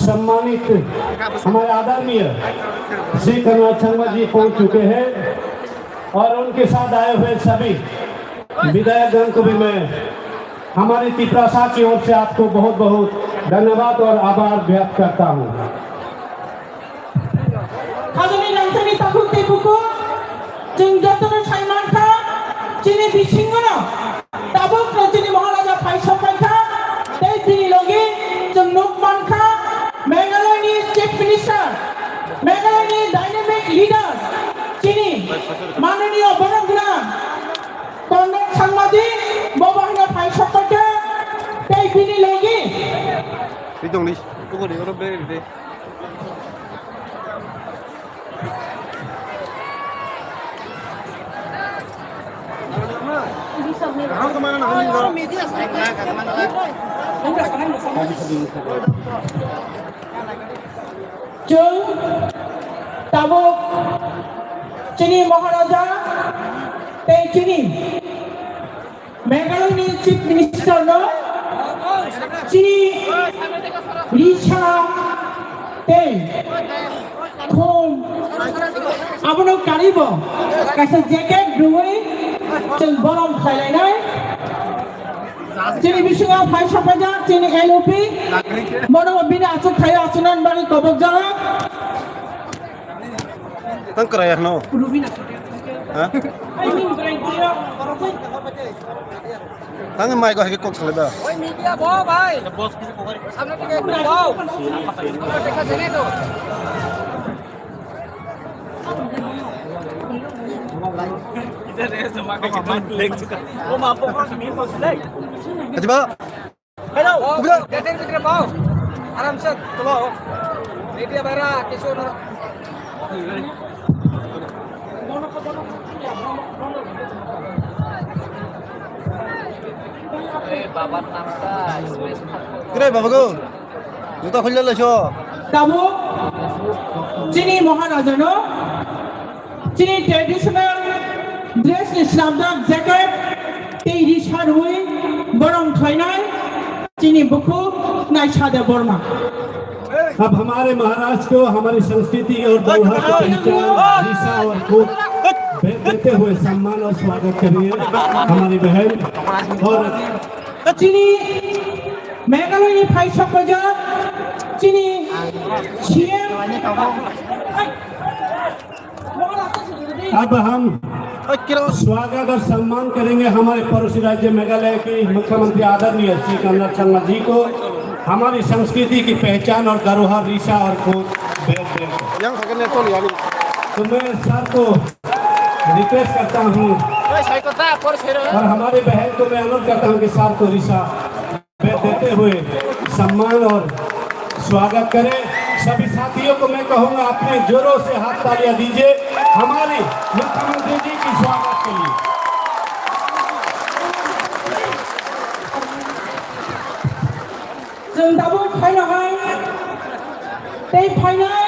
सम्मानित हमारे आदरणीय श्री कनराड संगमा जी पहुंच चुके हैं और उनके साथ आए हुए सभी विधायकगण को भी मैं हमारी तिपरासा की ओर से आपको बहुत बहुत धन्यवाद और आभार व्यक्त करता हूँ। Khajani rangchakni takhuk tei bukhuk, chwng jotono sai mankha, chini bisingono tabukno chini Maharaja phai sokphaikha, tei bini logi chwng nuk mankha, Meghalayani Chief Minister, Meghalayani dynamic leader, chini mananiya borok gwnang, Cornel Sangma ji, bo bahino phai sokphaikha, tei bini logi. Twi tongdi, kubuni oro beri de. Chwng tabuk chini Maharaja tei chini Meghalayani Chief Minister no chini risa tei khum abono karibo kaisa jacket rwui chwng borom khlailainai. Chini bisingo phai sokphaijak chini L O P, bono bini achuk thaio achuknani bagwi kobokjak. Tang kwrwi ya no? Ha? Tang mai ko hai kok salai ba. Oi media bo bhai. Samne thik ekdom bo. Dekha jene to. Adi ba? Hello, gate-er bhidire bao. Aram se tulo. Media bhai ra kichu na. Kre baba go. Juta khulya laiso. Tabuk chini Maharaja no chini traditional dress ni swnamjak jacket tei risa rwi borom khlainai chini bukhuk Naisade Borma. अब हमारे महाराज को हमारी संस्कृति और धरोहर की पहचान, रिसा और कोट भेंट देते हुए सम्मान और स्वागत करिए हमारी बहन और chini Meghalaya ni phai sokphaijak chini C M. अब हम स्वागत और सम्मान करेंगे हमारे पड़ोसी राज्य मेघालय के मुख्यमंत्री आदरणीय श्री कनराड संगमा जी को हमारी संस्कृति की पहचान और धरोहर रिसा और कोट भेंट देकर। Yang pakai netol ya ni. तो मैं सर को रिक्वेस्ट करता हूँ और हमारी बहन को मैं अनुरोध करता हूँ कि सर को रिसा भेंट देते हुए सम्मान और स्वागत करें। सभी साथियों को मैं कहूंगा, अपने जोरों से हाथ तालियां दीजिए हमारे मुख्यमंत्री जी की स्वागत के लिए। Chwng tabuk phaino hai tei phainai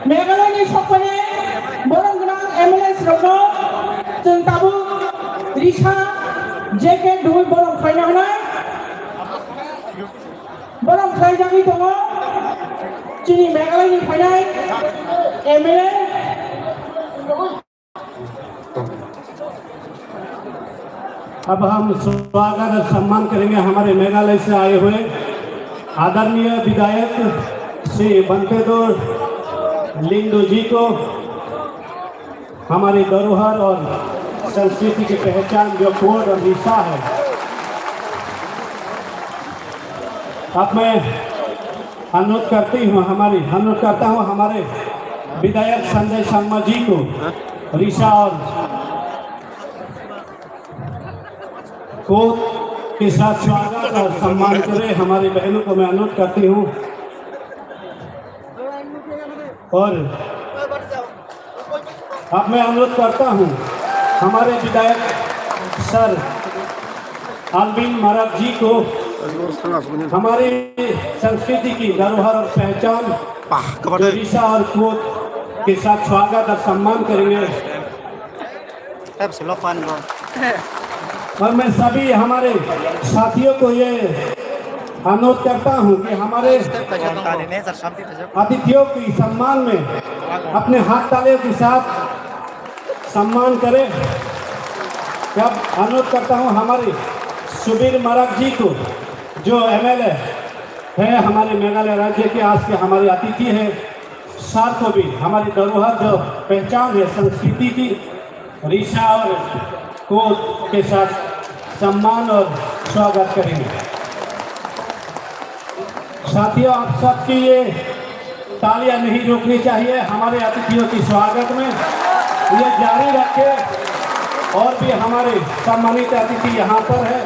Meghalaya ni sokphai borok gwnang M L A rokno chwng tabuk risa jacket rwi borom khlaina hwnwi borom khlaijagwi tongo chini Meghalaya ni phainai M L A. अब हम स्वागत और सम्मान करेंगे हमारे मेघालय से आए हुए आदरणीय विधायक श्री बंटेदो लिंगदो जी को, हमारी धरोहर और संस्कृति की पहचान जो कोड और रिसा है। अब मैं अनुरोध करती हूँ, हमारी अनुरोध करता हूँ हमारे विधायक संजय शर्मा जी को रिसा और कोड के साथ स्वागत और सम्मान करें। हमारी बहनों को मैं अनुरोध करती हूँ। और अब मैं अनुरोध करता हूँ हमारे विधायक सर आलविन मारक जी को हमारी संस्कृति की धरोहर और पहचान जो रिसा और कोड के साथ स्वागत और सम्मान करेंगे। और मैं सभी हमारे साथियों को ये अनुरोध करता हूँ कि हमारे अतिथियों की सम्मान में अपने हाथ तालियों के साथ सम्मान करें। मैं अनुरोध करता हूँ हमारे सुबीर मारक जी को, जो एमएलए है हमारे मेघालय राज्य के, आज के हमारे अतिथि हैं, साथ को भी हमारी धरोहर जो पहचान है संस्कृति की, रिसा और कोड के साथ सम्मान और स्वागत करेंगे। साथियों, आप सबकी ये तालियां नहीं रुकनी चाहिए हमारे अतिथियों की स्वागत में, ये जारी रखें। और भी हमारे सम्मानित अतिथि यहाँ पर है,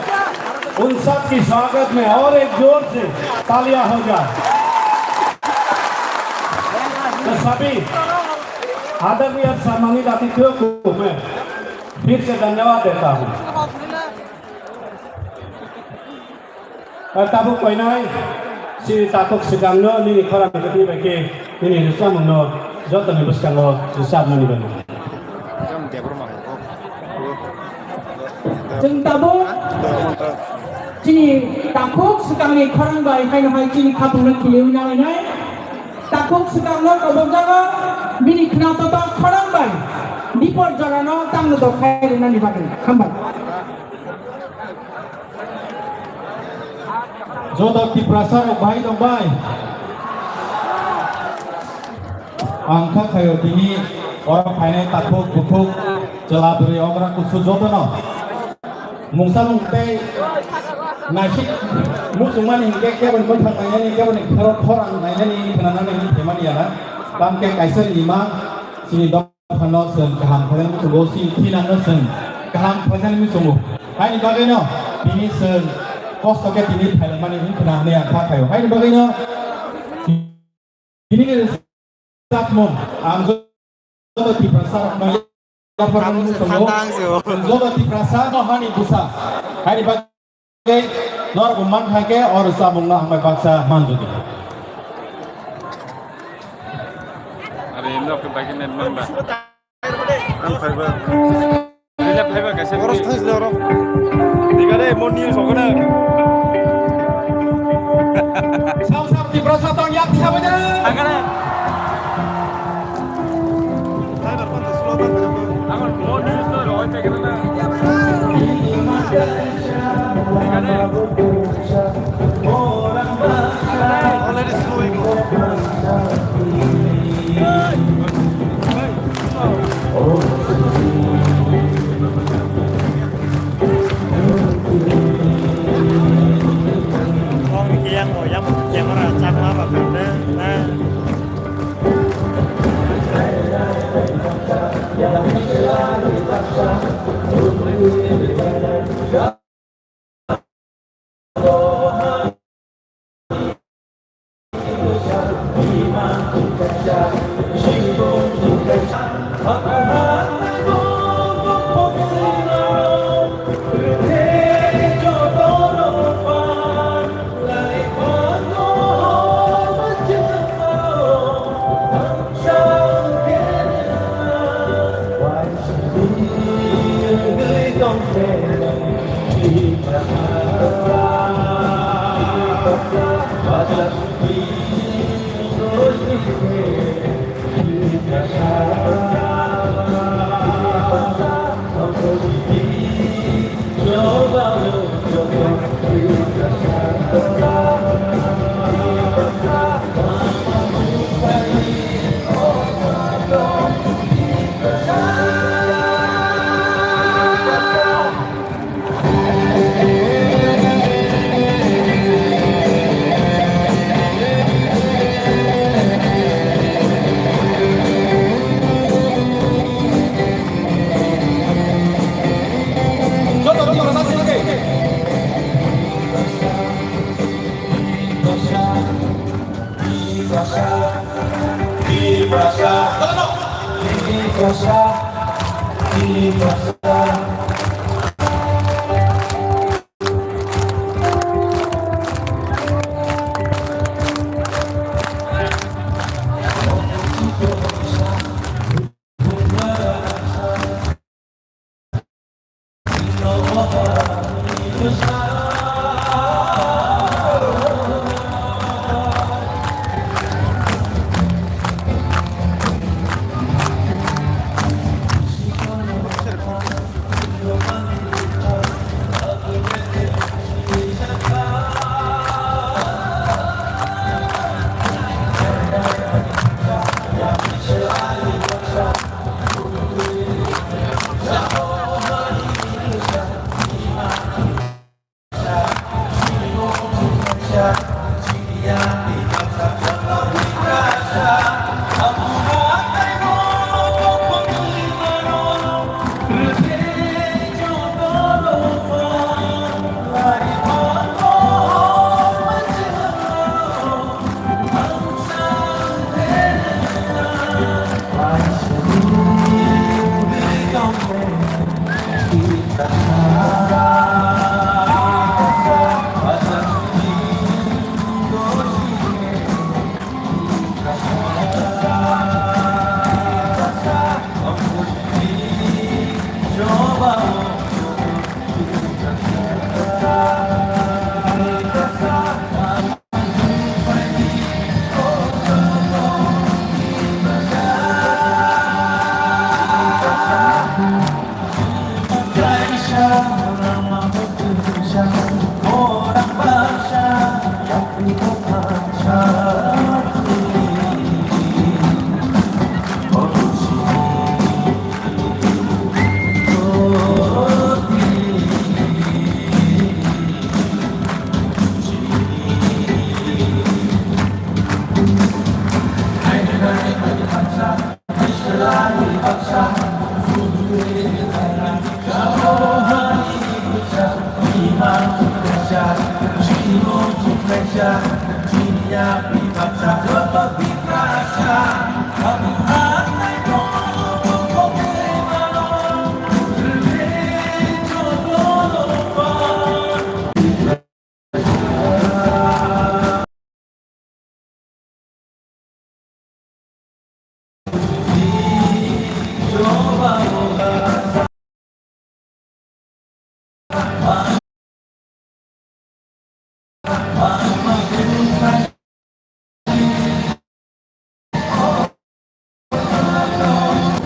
उन सब की स्वागत में और एक जोर से तालियां हो जाए। तो सभी आदरणीय और सम्मानित अतिथियों को मैं फिर से धन्यवाद देता हूँ। Tabuk koinai, si takhuk swkangno nini khorang kwtwi bai khe nini rwchapmungno jotoni bwskango rwchapnani bagwi. Chwng tabuk chini takhuk swkangni khorang bai haino hai chini khatungno khiliwi nalainai. Takhuk swkangno kobokjago bini khna totok khorang bai bipor jorano tangno dok khai rwnani bagwi. Hambai. Joto Tiprasa rok bahai tong bai. Ang kha khayo tini oro phainai takhuk bukhuk chwla bwrwi okra kusu jotono. Mungsa mung tei naisik muchungmani hinkhe kebo ni bwthang nainani, kebo ni khorang nainani, khwnanani hinwi phaimani ya na. Tamkhe kaisa ni imang chini dok phano chwng kaham khlainani muchungo, chini thinangno chwng kaham khlainani muchungo. Haini bagwino tini chwng kosto khe tini phailangmani wngkhwna hwnwi ang kha khaio. Haini bagwino tini ni rwchapmung ang joto Tiprasa rokno yapharmani muchungo. Chwng joto Tiprasa no hani bwsa. Haini bagwi Norok man kha khe o rwchapmungno hambai baksa manjodi. Are, norok khe bai khe net man ba. Ang phaiba. Nila phaiba kaisa. Boros thai sile oro. Diga de, mon ni sokona. Sam sam Tiprasa tong yak sabai de. Agara.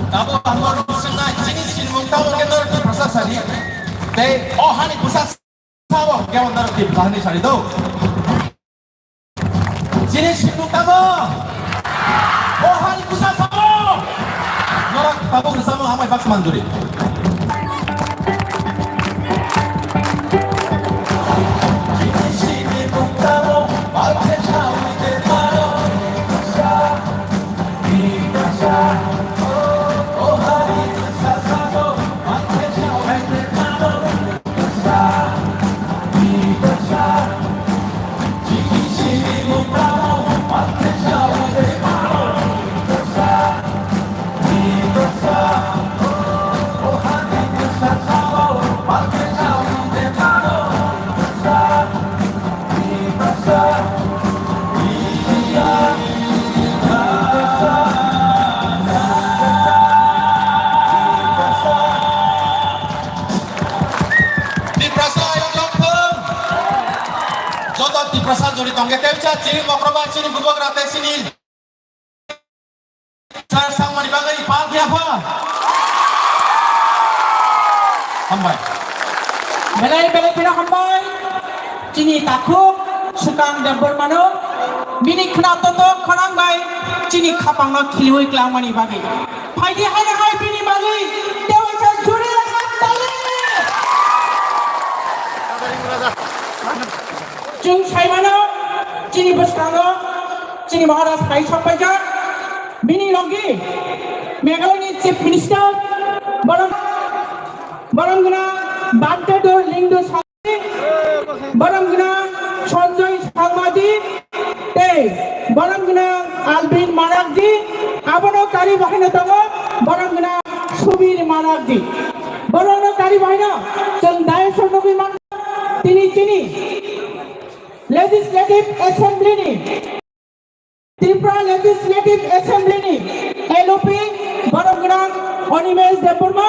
Abo ang norok swngnai, chini sinimung tamo khe norok Tiprasa sadi. Tei o hani bwsa sabo hwnkhe abo norok Tiprasa hani sadi do. Chini sinimung tamo? O hani bwsa sabo. Norok tabuk ni samung hambai bak manjuri. Tiprasa ayuk longthong. Joto Tiprasa jori tongkhe tei cha chini mokroba chini bubagra tei chini sar sangmani bagwi pal phiya pha. Hambai. Belai belai phino hambai. Chini takhuk Swkang Debbarmano bini khna toto khwnang bai chini khapangno khiliwi klangmani bagwi. Phaidi haino hai bini bagwi tewaisa juri rwkha tali. Chwng saimano chini bwskango chini Maharaj phai sokpaijak bini logi Meghalaya ni Chief Minister borom borom gwnang Bhante Dorling Do Borom gwnang Sanjoy Sangmaji tei borom gwnang Alvin Marakji, abono kari bahaino tongo borom gwnang Subir Marakji. Borokno kari bahaino chwng dais o nugwi man tini chini Legislative Assembly ni, Tripura Legislative Assembly ni L O P borok gwnang Animesh Debbarma,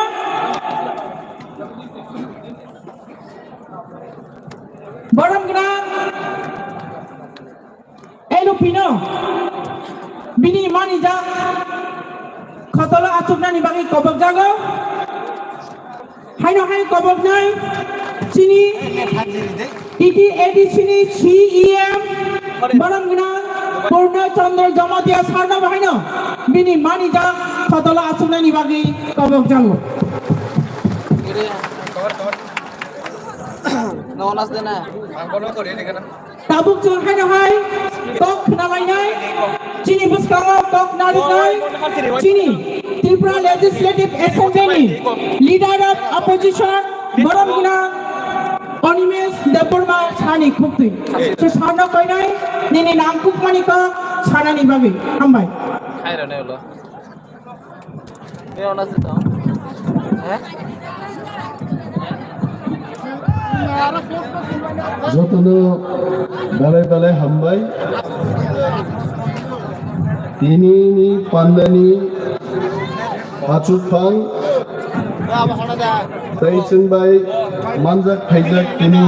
borok gwnang L O P no bini manijak khotolo achuknani bagwi kobokjago. Haino hai koboknai chini T T A D C ni C E M borok gwnang Purna Chandra Jamatia sarno bahaino bini manijak khotolo achuknani bagwi kobokjago. Tabuk chwng haino hai kok khna lainai, chini bwskango kok narwknai, chini Tripura Legislative Assembly ni Leader of Opposition, borom gwnang Animesh Debbarma sani khuktwi. So sarno koinai nini nangkukmani kok sanani bagwi. Hambai. Joto no belai belai hambai. Tini ni panda ni achuk phang tei chwng bai manjak phaijak tini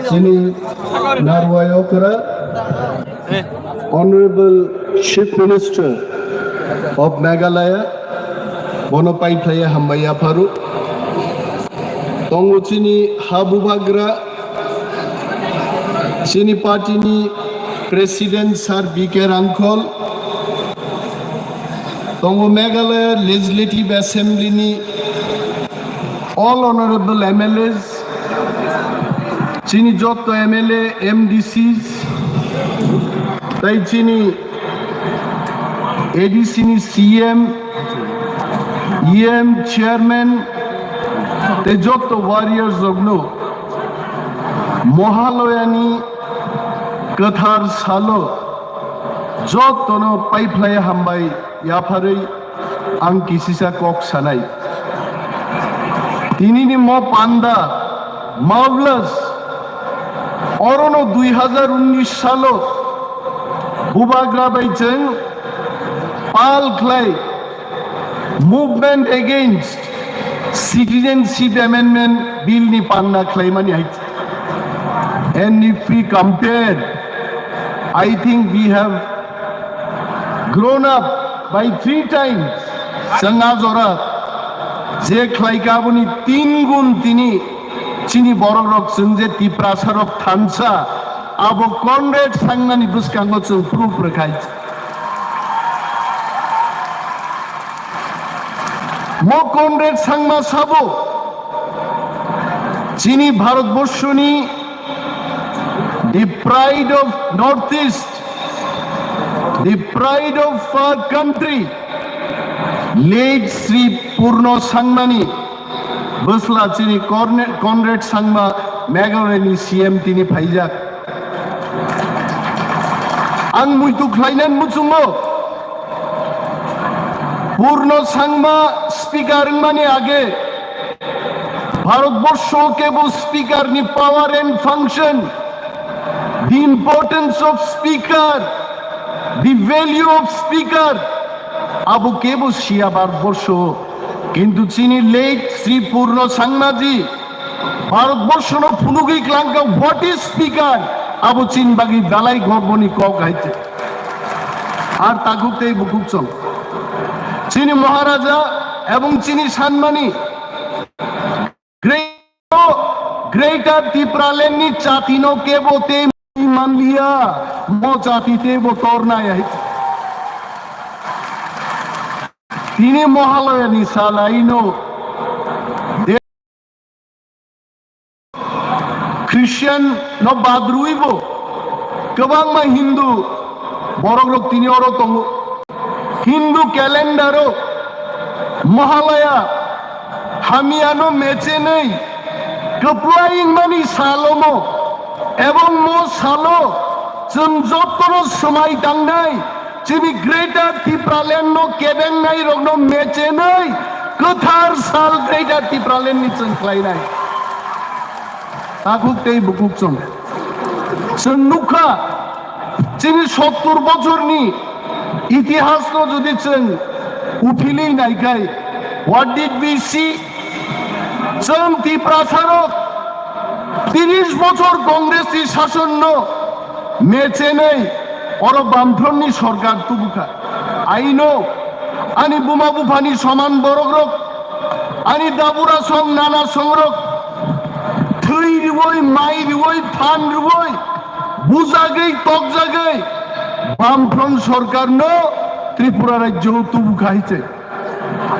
chini Narwai okra. Honorable Chief Minister of Meghalaya, bono paiphlaiya hambai yapharo. Tongo chini ha bubagra, chini party ni President Sir B K Rangkhol, tongo Meghalaya Legislative Assembly ni all honorable M L As, chini jotto M L A, M D Cs, tei chini A D C ni C M, E M, Chairman, tei jotto warriors rokno Mohalaya ni kwthar salo jottono paiphlai hambai yapharwi ang kisisa kok sanai. Tinini mo panda Mawlas orono dui hazar unnish salo bubagra bai chwng pal khlai movement against Citizenship Amendment Bill ni panna khlaimani hai. And if we compare, I think we have grown up by three times. Chwng a jora je khlaikha aboni tin gun tini chini borok rok chwng je Tiprasa rok thansa abo Conrad Sangmani bwskango chwng proof rwkhai. Mo Conrad Sangma sabo chini Bharatborshoni the pride of Northeast, the pride of our country, late Sri Purno Sangmani bwsla chini Corne-, Conrad Sangma Meghalaya ni C M tini phaijak. Ang muitu khlainani muchungo Purno Sangma speaker wngmani age Bharatborsho kebo speaker ni power and function, the importance of speaker, the value of speaker, abo kebo siya Bharatborsho. Kintu chini late Sri Purno Sangmaji Bharatborshono phunugwi klangkha what is speaker, abo chini bagwi belai gorboni kok hai se. Ar takhuk tei bukhuk chwng. Chini Maharaja ebong chini sanmani Great-, Greater Tipraland ni jatino kebo tei manliya, mo jati tebo tornai hai. Tini Mahalaya ni salaino de-, Christian no badruibo kwbangma Hindu borok rok tini oro tongo. Hindu calendar o Mahalaya hamyano mechenwi kwplai wngmani salomo, ebong mo salo chwng jotono swmai tangnai, chini Greater Tipraland no kebengnai rokno mechenwi kwthar sal Greater Tipraland ni chwng khlainai. Takhuk tei bukhuk chwng. Chwng nukha, chini sottur bochorni itihasno jodi chwng uphilwi naikhai, what did we see? Chwng Tiprasarok tris bochor Congress ni sasonno mechenwi oro Bamfront ni sorkar tubukha. I know, ani buma buphani soman borokrok, ani dabura song nana songrok thwi riwi, mai riwi, phan riwi, bujagwi, tokjagwi Bamfront sorkarno Tripura rajyo tubukha hai se.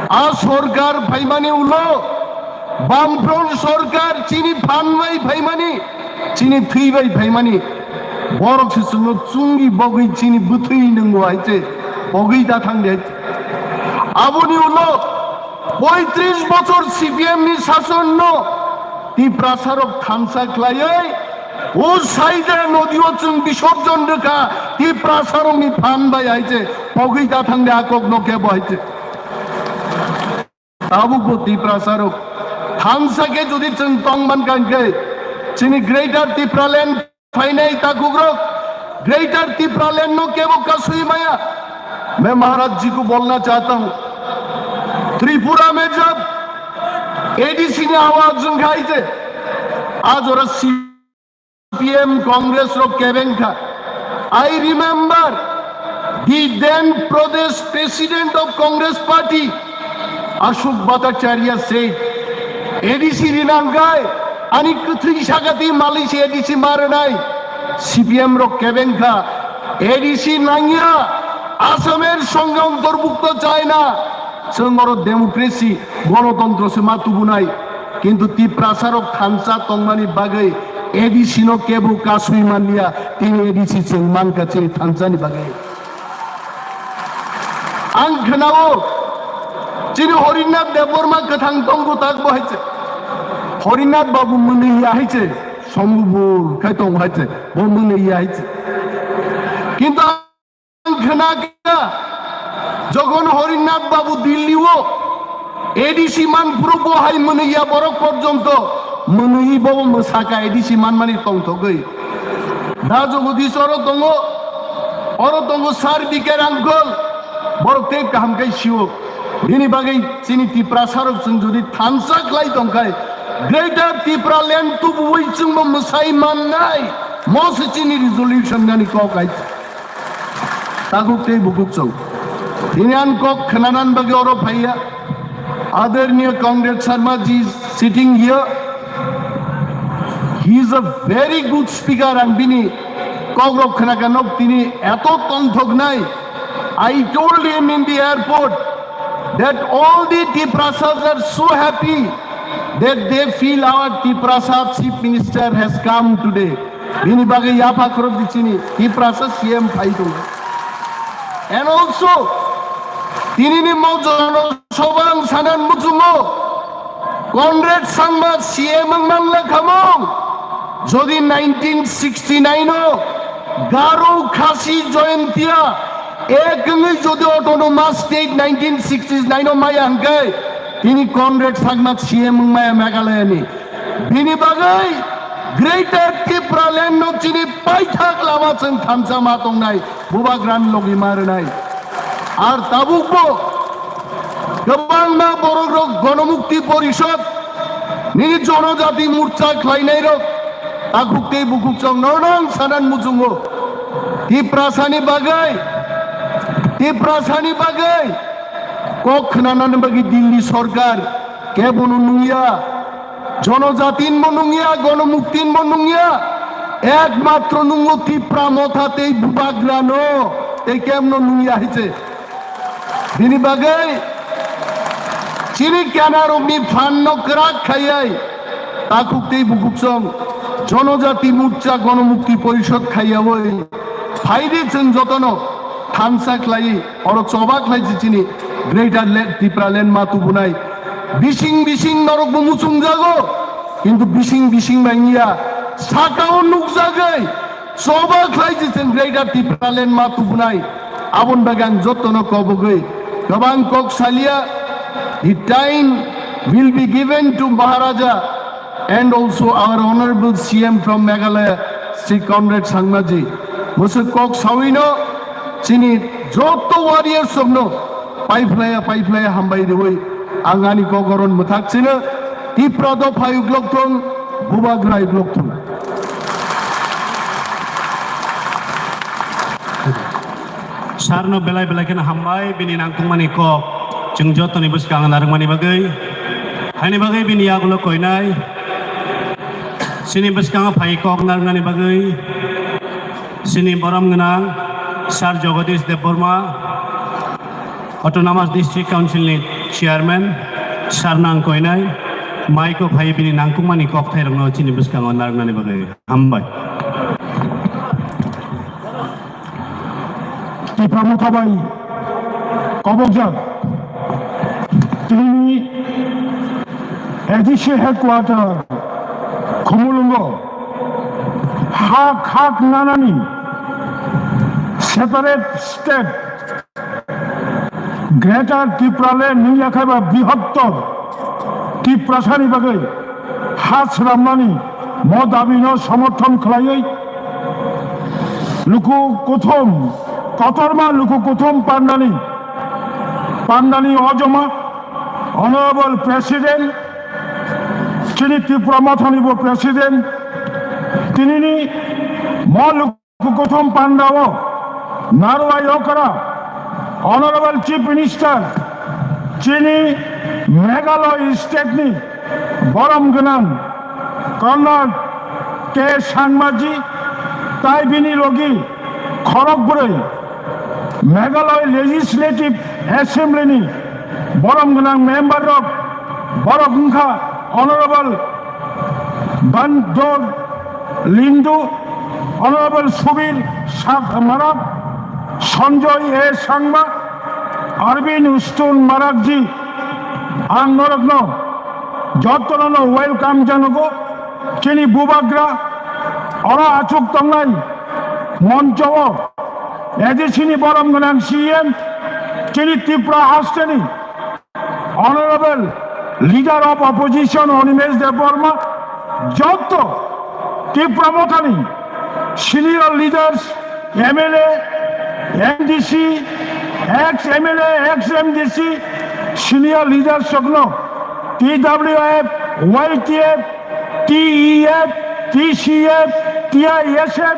A sorkar phaimani ulo, Bamfront sorkar chini phan bai phaimani, chini thwi bai phaimani, borok se chwngno chungwi bogwi chini bwthwi nwngo hai se, bogwi da thang de hai se. Aboni ulo poitris bochor C P M ni sasonno Tiprasarok thansa khlaiwi, o Saida nodio chwng bisorjon rwkha, Tiprasarokni phan bai hai se, pogwi da thang de a kokno kebo hai se. Tabukbo Tiprasarok thansa khe jodi chwng tong mankha hwnkhe, chini Greater Tipraland phainai takhukrok, Greater Tipraland no kebo kasui maya. मैं महाराज जी को बोलना चाहता हूँ, त्रिपुरा में जब A D C ने आवाज उठाई थे, आज और C P M Congress rok kebeng kha. I remember the then Pradesh President of Congress Party, Ashok Bhattacharya said, A D C rinangkai, ani kwthwi sakati malisi A D C maranai. C P M rok kebeng kha, A D C nangya, Assamni songe ontorbhukto chai na, chwng oro democracy, gonotontro se ma tubunai. Kintu Tiprasarok thansa tongmani bagwi A D C no kebo kasui manliya, tini A D C chwng mankha chini thansani bagwi. Ang khnao, chini Horinath Debbarma kwthang tongo tak bo hai se. Horinath babu mwnwi ya hai se, sombubur khai tongo hai se, bo mwnwi ya hai se. Kintu ang khna kha, jokhon Horinath babu Delhi o A D C man phuru bo hai mwnwi ya borok porjonto mwnwi bo mwsaka A D C manmani tongthogwi. Da Jagadish oro tongo, oro tongo Sir B K Rangkhol, borok tei kaham khai sio. Bini bagwi chini Tiprasarok chwng jodi thansa khlai tongkhai, Greater Tipraland tubuwi chwngbo mwsai mannai, mo se chini resolution gani kok hai. Takhuk tei bukhuk chwng. Tini ang kok khnanan bagwi oro phaiya. Adarniya Conrad Sharma ji is sitting here. He is a very good speaker. Ang bini kokrok khnakha nok tini eto tongthoknai. I told him in the airport that all the Tiprasas are so happy that they feel our Tiprasa chief minister has come today. Bini bagwi yapha khorok di chini Tiprasa C M phai tongo. And also, tinini mo jono sobha ang sanan muchungo, Conrad Sangma C M wng manla khamung. Jodi nineteen sixty-nine o Garo Khasi Jayantiya ek wngwi jodi autonomous state nineteen sixty-nine o maya hwnkhe, tini Conrad Sangma C M wng maya Meghalaya ni. Bini bagwi Greater Tipraland no chini paithak lama chwng thansa ma tongnai, bubagrani logi ma rwnai. Ar tabukbo kwbangma borokrok Gonomukti Porishod nini Jonojati Morcha khlainairok takhuk tei bukhuk chwng nornang sanan muchungo. Tiprasani bagwi, Tiprasani bagwi kok khnanani bagwi Delhi sorkar kebono nungya. Jonojatin bo nungya, Gonomuktin bo nungya, ekmatro nungo Tipra Motha tei Bubagrano tei kemno nungya hai se. Bini bagwi chini kenarokni phanno kwrak khaiyai, takhuk tei bukhuk chwng Jonojati Morcha Gonomukti Porishod khaiyaui phaidi chwng jotono thansa khlai oro choba khlai se chini Greater Le-, Tipraland ma tubunai. Bising bising norokbo muchungjago, kintu bising bising bai wngya, sakao nukjagwi choba khlai se chwng Greater Tipraland ma tubunai. Aboni bagwi ang jotono kobogwi kwbang kok saliya, The time will be given to Maharaja and also our honorable C M from Meghalaya, Shri Conrad Sangmaji. Musuk kok sawino chini joto warriors rokno paiphlaya paiphlaya hambai riwi ang ani kok goron mwthak chino. Tipra dopha yuglok thung, Bubagra yuglok thung. Sarno belai belai kheno hambai bini nangkukmani kok chwng jotoni bwskango narwkmani bagwi. Haini bagwi bini yagulo koinai chini bwskango phai kok narwknani bagwi chini borom gwnang Sir Jagadish Debbarma, Autonomous District Council ni Chairman, Sir nang koinai maiko phai bini nangkukmani kok thairokno chini bwskango narwknani bagwi. Hambai. Tipra Motha bai kobokjak tini A D C headquarter Khumulwngo hak hak nanani separate state Greater Tipraland wngya khe ba bihottor Tiprasani bagwi ha swnamnani mo dabino somorthon khlaiwi luku kuthum, kotorma luku kuthum pandani, pandani ojoma Honorable President, chini Tipra Mothani bo President, tinini mo luku kuthum pandao Narwai Okra, Honorable Chief Minister, chini Meghalaya State ni borom gwnang Conrad K Sangmaji tai bini logi khorok bwrwi Meghalaya Legislative Assembly ni borom gwnang member rok borok wngkha Honorable Bandor Lindu, Honorable Subir Sak-, Marak, Sanjoy A Sangma, Arvind Ustun Marakji, ang norokno jotono welcome janogo. Chini Bubagra oro achuk tongnai moncho o A D C ni borom gwnang C M, chini Tripura hasteni Honorable Leader of Opposition Animesh Debbarma, joto Tipra Mothani senior leaders, M L A, M D C, ex M L A, ex M D C, senior leaders rokno T W F, Y T F, T E F, T C F, T I S F,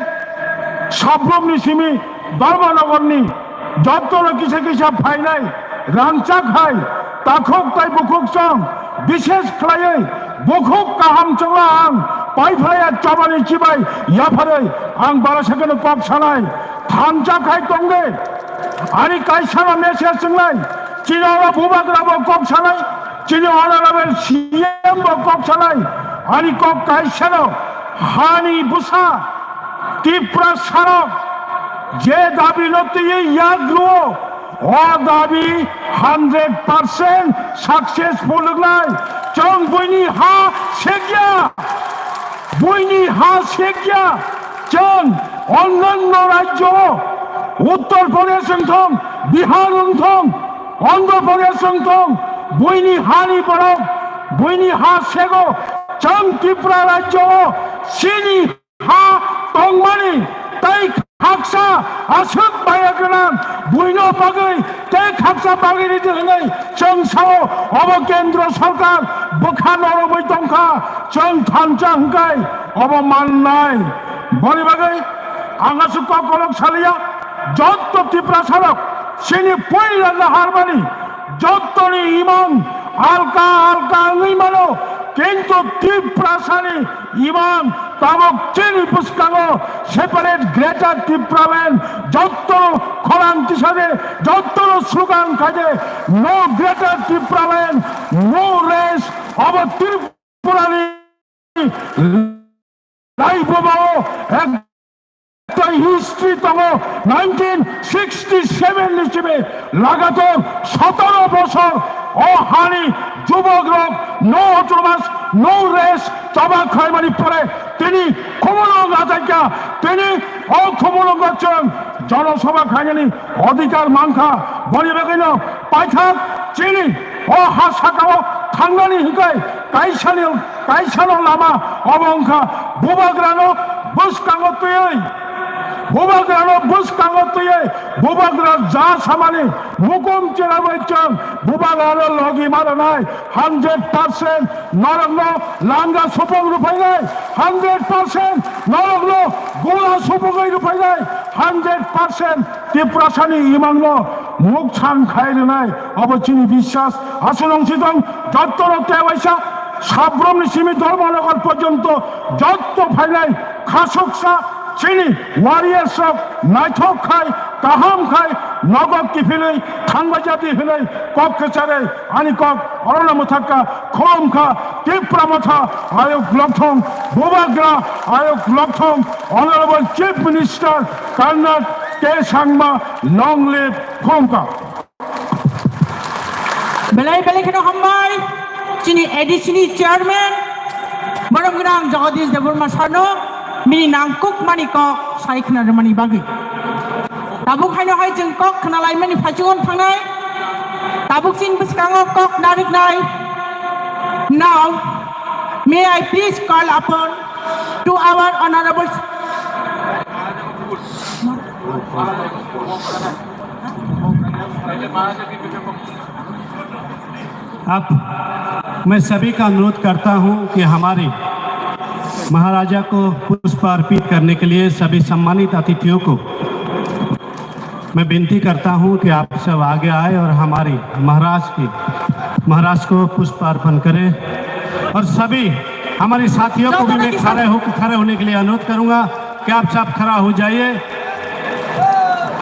Sabrumni simi Dharmanagarni jotono kisa kisa phainai rangchak hai takhuk tai bukhuk chwng, bishesh khlaiwi bukhuk kaham chwngno ang paiphlaiya chabani chibai yapharwi ang bara sakeno kok sanai thansa khai tongde. Ani kaisano message chwngnai, chini oro Bubagra bo kok sanai, chini honorable C M bo kok sanai, ani kok kaisano hani bwsa Tipra sarok je dabi no twiwi yak rwo, o dabi hundred percent successful wngnai. Chwng buini ha sekya, buini ha sekya. Chwng onnanno rajyo, Uttar Pradesh wng thung, Bihar wng thung, Andhra Pradesh wng thung, buini hani borok, buini ha sego, chwng Tripura rajyo o chini ha tongmani tei khaksa aswk maya gwnang buino bagwi tei khaksa bagwi ridi hwnwi chwng sao, obo kendro sarkar bwkha norogwi tongkha, chwng thansa hwnkhe obo mannai. Boni bagwi ang aswk kokolok saliya, jotto Tiprasarok chini puila naharmani jottoni imang alka alka wngwi mano, kintu Tiprasani imang tabok chini bwskango separate Greater Tipraland, jotto khorang tisade, jotto slogan khaide, "No Greater Tipraland, no rest." Obo Tripurani laibumao ek tai history tongo, nineteen sixty seven ni simi lagator sotoro bosor o hani jubok rok no autonomous, no rest choba khlaimani pore tini Khumulwng achaikha, tini o Khumulwngo chwng jonosabha khainani odhikar mankha. Boni bagwino paithak chini O ha sakao thangnani hwnkhe kaisani, kaisano lama obo wngkha bubagrano bwskango twiwi, bubagrano bwskango twiwi bubagra ja samani mukum chwrabai chwng bubagrano logi ma rwnai. Hundred percent norokno langa supung rwphainai, hundred percent norokno gula supungwi rwphainai, hundred percent Tiprasani imangno muksan khai rwnai, abo chini biswas. Aswk wng si tong, jottono tewaisa, Sabramni simi Dharmanagar porjonto jotto phainai khasuksa chini warriors rok naithok khai, kaham khai, nogo kiphilwi thangbai jadi hinwi kok kwcharwi ani kok orono mwthakha, khulumkha, Tipra Motha ayuk lokthong, bubagra ayuk lokthong, Honorable Chief Minister Conrad K Sangma, long live, khulumkha. Belai belai kheno hambai chini A D C ni chairman borom gwnang Jagadish Debbarma sarno bini nangkuk mani kok sai khna rwmani bagwi. Tabuk haino hai chwng kok khna laimani phaichungo thangnai. Tabuk chini bwskango kok nariknai. Now, may I please call upon to our honorable अब मैं सभी का अनुरोध करता हूं कि हमारे महाराजा को पुष्प अर्पित करने के लिए सभी सम्मानित अतिथियों को मैं विनती करता हूं कि आप सब आगे आए और हमारे महाराज की, महाराज को पुष्प अर्पण करें। और सभी हमारे साथियों को भी मैं खड़े हो, खड़े होने के लिए अनुरोध करूंगा कि आप सब खड़ा हो जाइए।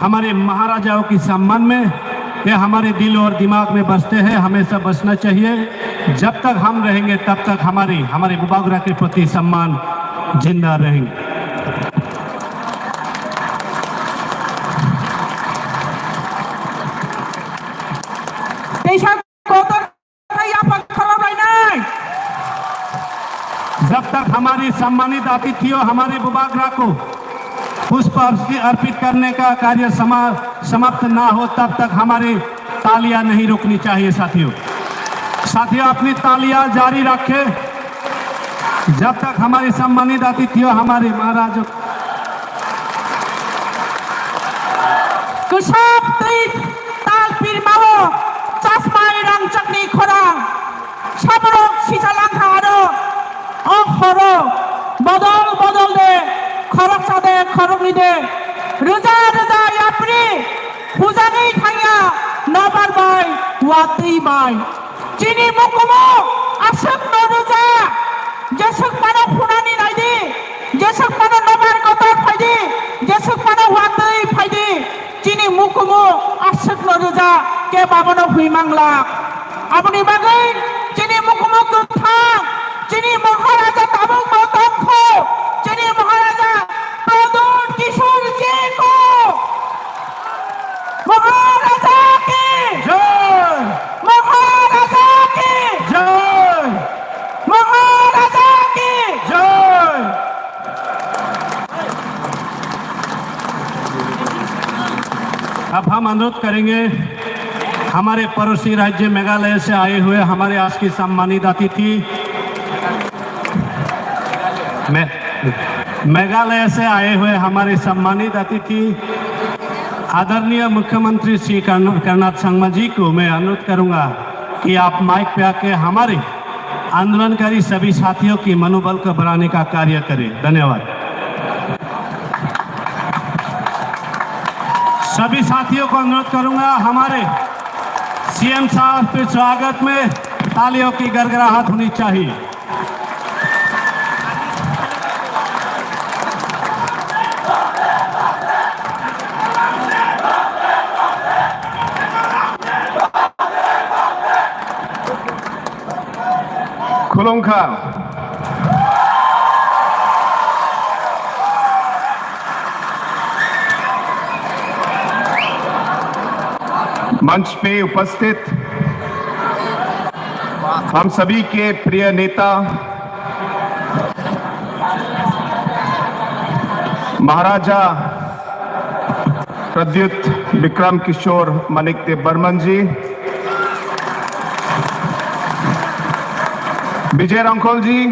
हमारे महाराजाओं के सम्मान में ये हमारे दिल और दिमाग में बसते हैं, हमेशा बसना चाहिए। जब तक हम रहेंगे, तब तक हमारी, हमारे बुबागरा के प्रति सम्मान जिंदा रहेंगे। Teisa kotor khe yapha khorok lainai. जब तक हमारे सम्मानित अतिथियों, हमारे बुबागरा को पुष्प अर्पि-, अर्पित करने का कार्य समा-, समाप्त ना हो, तब तक हमारी तालियां नहीं रुकनी चाहिए साथियों। साथियों, अपनी तालियां जारी रखें, जब तक हमारे सम्मानित अतिथियों, हमारे महाराज Kwchak twi tal pirmao chasmai rangchakni khorang. Saborok sicha langkha aro o horo bodol bodol de, khoroksa de, khoroknwi de, rwja rwja yapri hujagwi thangya nobar bai, watwi bai. Chini mukumu aswk no rwja, jeswk phano khunani naidi, jeswk phano nobar kotor phaidi, jeswk phano watwi phaidi. Chini mukumu aswk no rwja, kebo abono hwi mangla. Aboni bagwi chini mukumu kwthang, chini Maharaja tabuk bo tongkho, chini Maharaja Pradyut Kishore ji ko. Maharaja ki jai! Maharaja ki jai! Maharaja ki jai! अब हम अनुरोध करेंगे हमारे पड़ोसी राज्य मेघालय से आए हुए हमारे आज के सम्मानित अतिथि, मे-, मेघालय से आए हुए हमारे सम्मानित अतिथि आदरणीय मुख्यमंत्री श्री कर्ण-, कर्नाड संगमा जी को मैं अनुरोध करूंगा कि आप माइक पे आके हमारे आंदोलनकारी सभी साथियों की मनोबल को बढ़ाने का कार्य करें। धन्यवाद। सभी साथियों को अनुरोध करूंगा, हमारे सीएम साहब के स्वागत में तालियों की गड़गड़ाहट होनी चाहिए। Khulumkha. मंच पे उपस्थित हम सभी के प्रिय नेता महाराजा प्रद्युत विक्रम किशोर मानिक देव बर्मन जी, विजय रंखोल जी,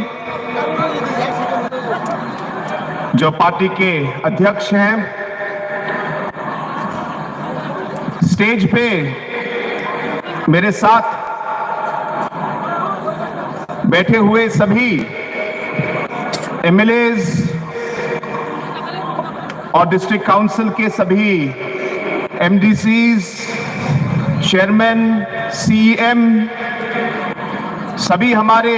जो पार्टी के अध्यक्ष हैं, स्टेज पे मेरे साथ बैठे हुए सभी एमएलएज और डिस्ट्रिक्ट काउंसिल के सभी एमडीसीज, चेयरमैन, सीईएम, सभी हमारे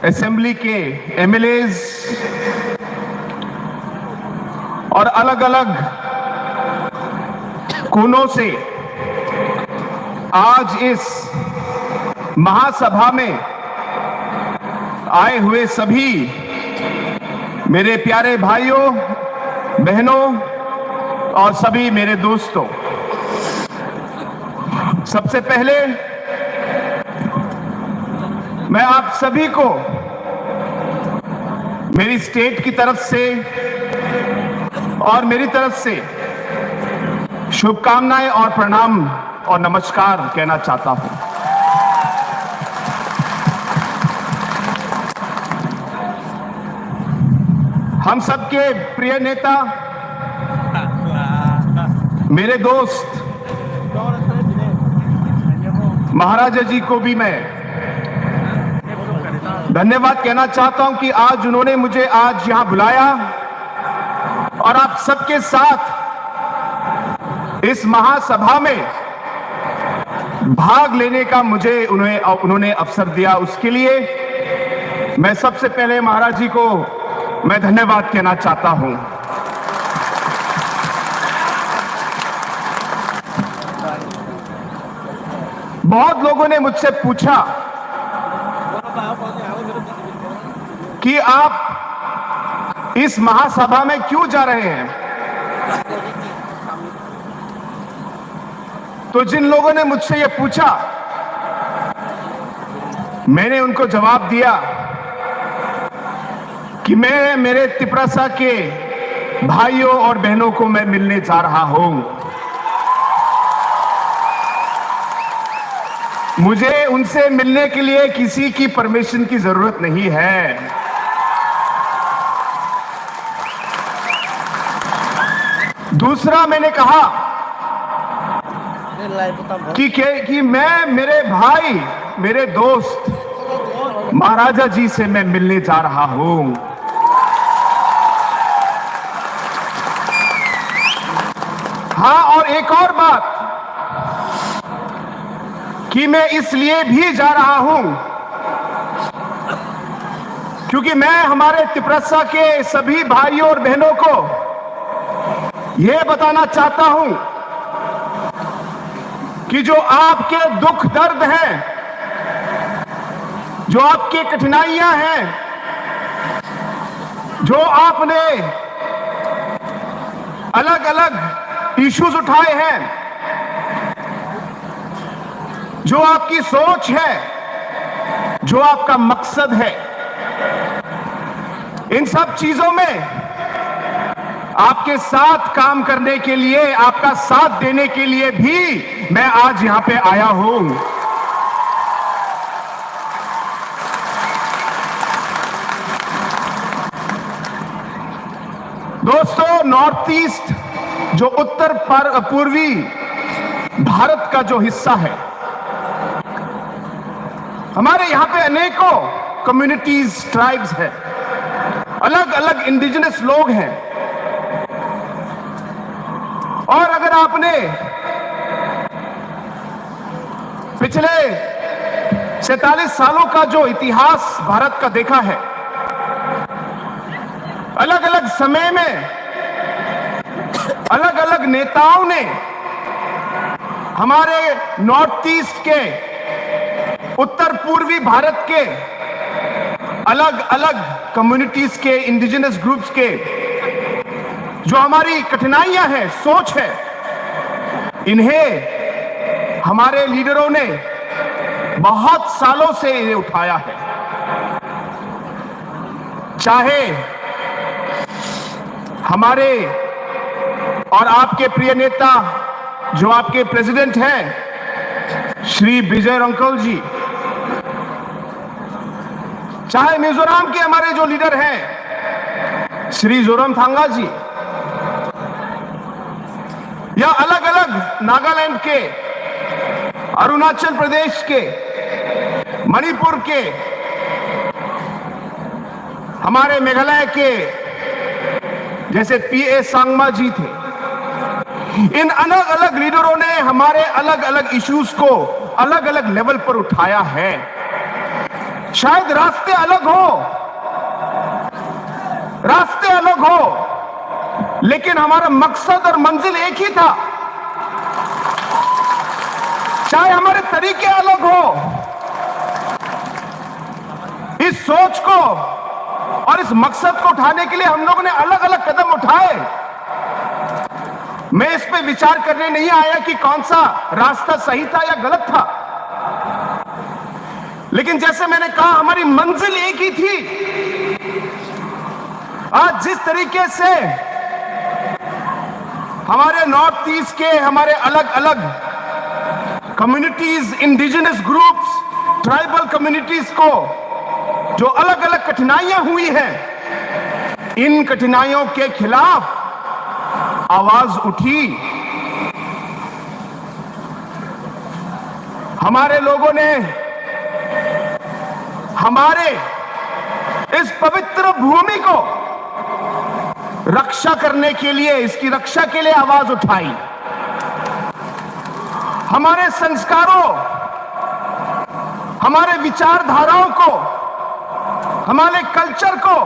असेंबली के एमएलएज और अलग-अलग कोनों से आज इस महासभा में आए हुए सभी मेरे प्यारे भाइयों, बहनों और सभी मेरे दोस्तों, सबसे पहले मैं आप सभी को मेरी स्टेट की तरफ से और मेरी तरफ से शुभकामनाएं और प्रणाम और नमस्कार कहना चाहता हूं। हम सबके प्रिय नेता, मेरे दोस्त महाराजा जी को भी मैं धन्यवाद कहना चाहता हूं कि आज उन्होंने मुझे आज यहां बुलाया और आप सबके साथ इस महासभा में भाग लेने का मुझे उन्हें, उन्होंने अवसर दिया, उसके लिए मैं सबसे पहले महाराज जी को मैं धन्यवाद कहना चाहता हूं। बहुत लोगों ने मुझसे पूछा कि आप इस महासभा में क्यों जा रहे हैं, तो जिन लोगों ने मुझसे ये पूछा, मैंने उनको जवाब दिया कि मैं मेरे तिपरासा के भाइयों और बहनों को मैं मिलने जा रहा हूं। मुझे उनसे मिलने के लिए किसी की परमिशन की जरूरत नहीं है। दूसरा, मैंने कहा कि, कि, कि मैं मेरे भाई, मेरे दोस्त महाराजा जी से मैं मिलने जा रहा हूं। हाँ, और एक और बात कि मैं इसलिए भी जा रहा हूं क्योंकि मैं हमारे तिपरासा के सभी भाइयों और बहनों को यह बताना चाहता हूं कि जो आपके दुख दर्द हैं, जो आपकी कठिनाइयां हैं, जो आपने अलग-अलग इश्यूज उठाए हैं, जो आपकी सोच है, जो आपका मकसद है, इन सब चीजों में आपके साथ काम करने के लिए, आपका साथ देने के लिए भी मैं आज यहां पे आया हूं। दोस्तों, नॉर्थ ईस्ट जो उत्तर पर-, पूर्वी भारत का जो हिस्सा है, हमारे यहाँ पे अनेकों कम्युनिटीज, ट्राइब्स हैं, अलग-अलग इंडिजिनस लोग हैं। और अगर आपने पिछले सैंतालीस सालों का जो इतिहास भारत का देखा है, अलग-अलग समय में अलग-अलग नेताओं ने हमारे नॉर्थ ईस्ट के, उत्तर पूर्वी भारत के अलग-अलग कम्युनिटीज के, इंडिजिनस ग्रुप्स के जो हमारी कठिनाइयां हैं, सोच है, इन्हें हमारे लीडरों ने बहुत सालों से इन्हें उठाया है। चाहे हमारे और आपके प्रिय नेता, जो आपके प्रेसिडेंट हैं, श्री विजय रंखल जी, चाहे मिजोरम के हमारे जो लीडर हैं, श्री जोरमथंगा जी, या अलग-अलग नागालैंड के, अरुणाचल प्रदेश के, मणिपुर के, हमारे मेघालय के, जैसे पीए संगमा जी थे, इन अलग-अलग लीडरों ने हमारे अलग-अलग इश्यूज को अलग-अलग लेवल पर उठाया है। शायद रास्ते अलग हो, रास्ते अलग हो, लेकिन हमारा मकसद और मंजिल एक ही था। चाहे हमारे तरीके अलग हो, इस सोच को और इस मकसद को उठाने के लिए हम लोगों ने अलग-अलग कदम उठाए। मैं इस पे विचार करने नहीं आया कि कौन सा रास्ता सही था या गलत था, लेकिन जैसे मैंने कहा, हमारी मंजिल एक ही थी। आज जिस तरीके से हमारे नॉर्थ ईस्ट के हमारे अलग-अलग communities, indigenous groups, tribal communities को जो अलग-अलग कठिनाइयां हुई हैं, इन कठिनाइयों के खिलाफ आवाज उठी। हमारे लोगों ने हमारे इस पवित्र भूमि को रक्षा करने के लिए, इसकी रक्षा के लिए आवाज उठाई। हमारे संस्कारों, हमारे विचारधाराओं को, हमारे कल्चर को,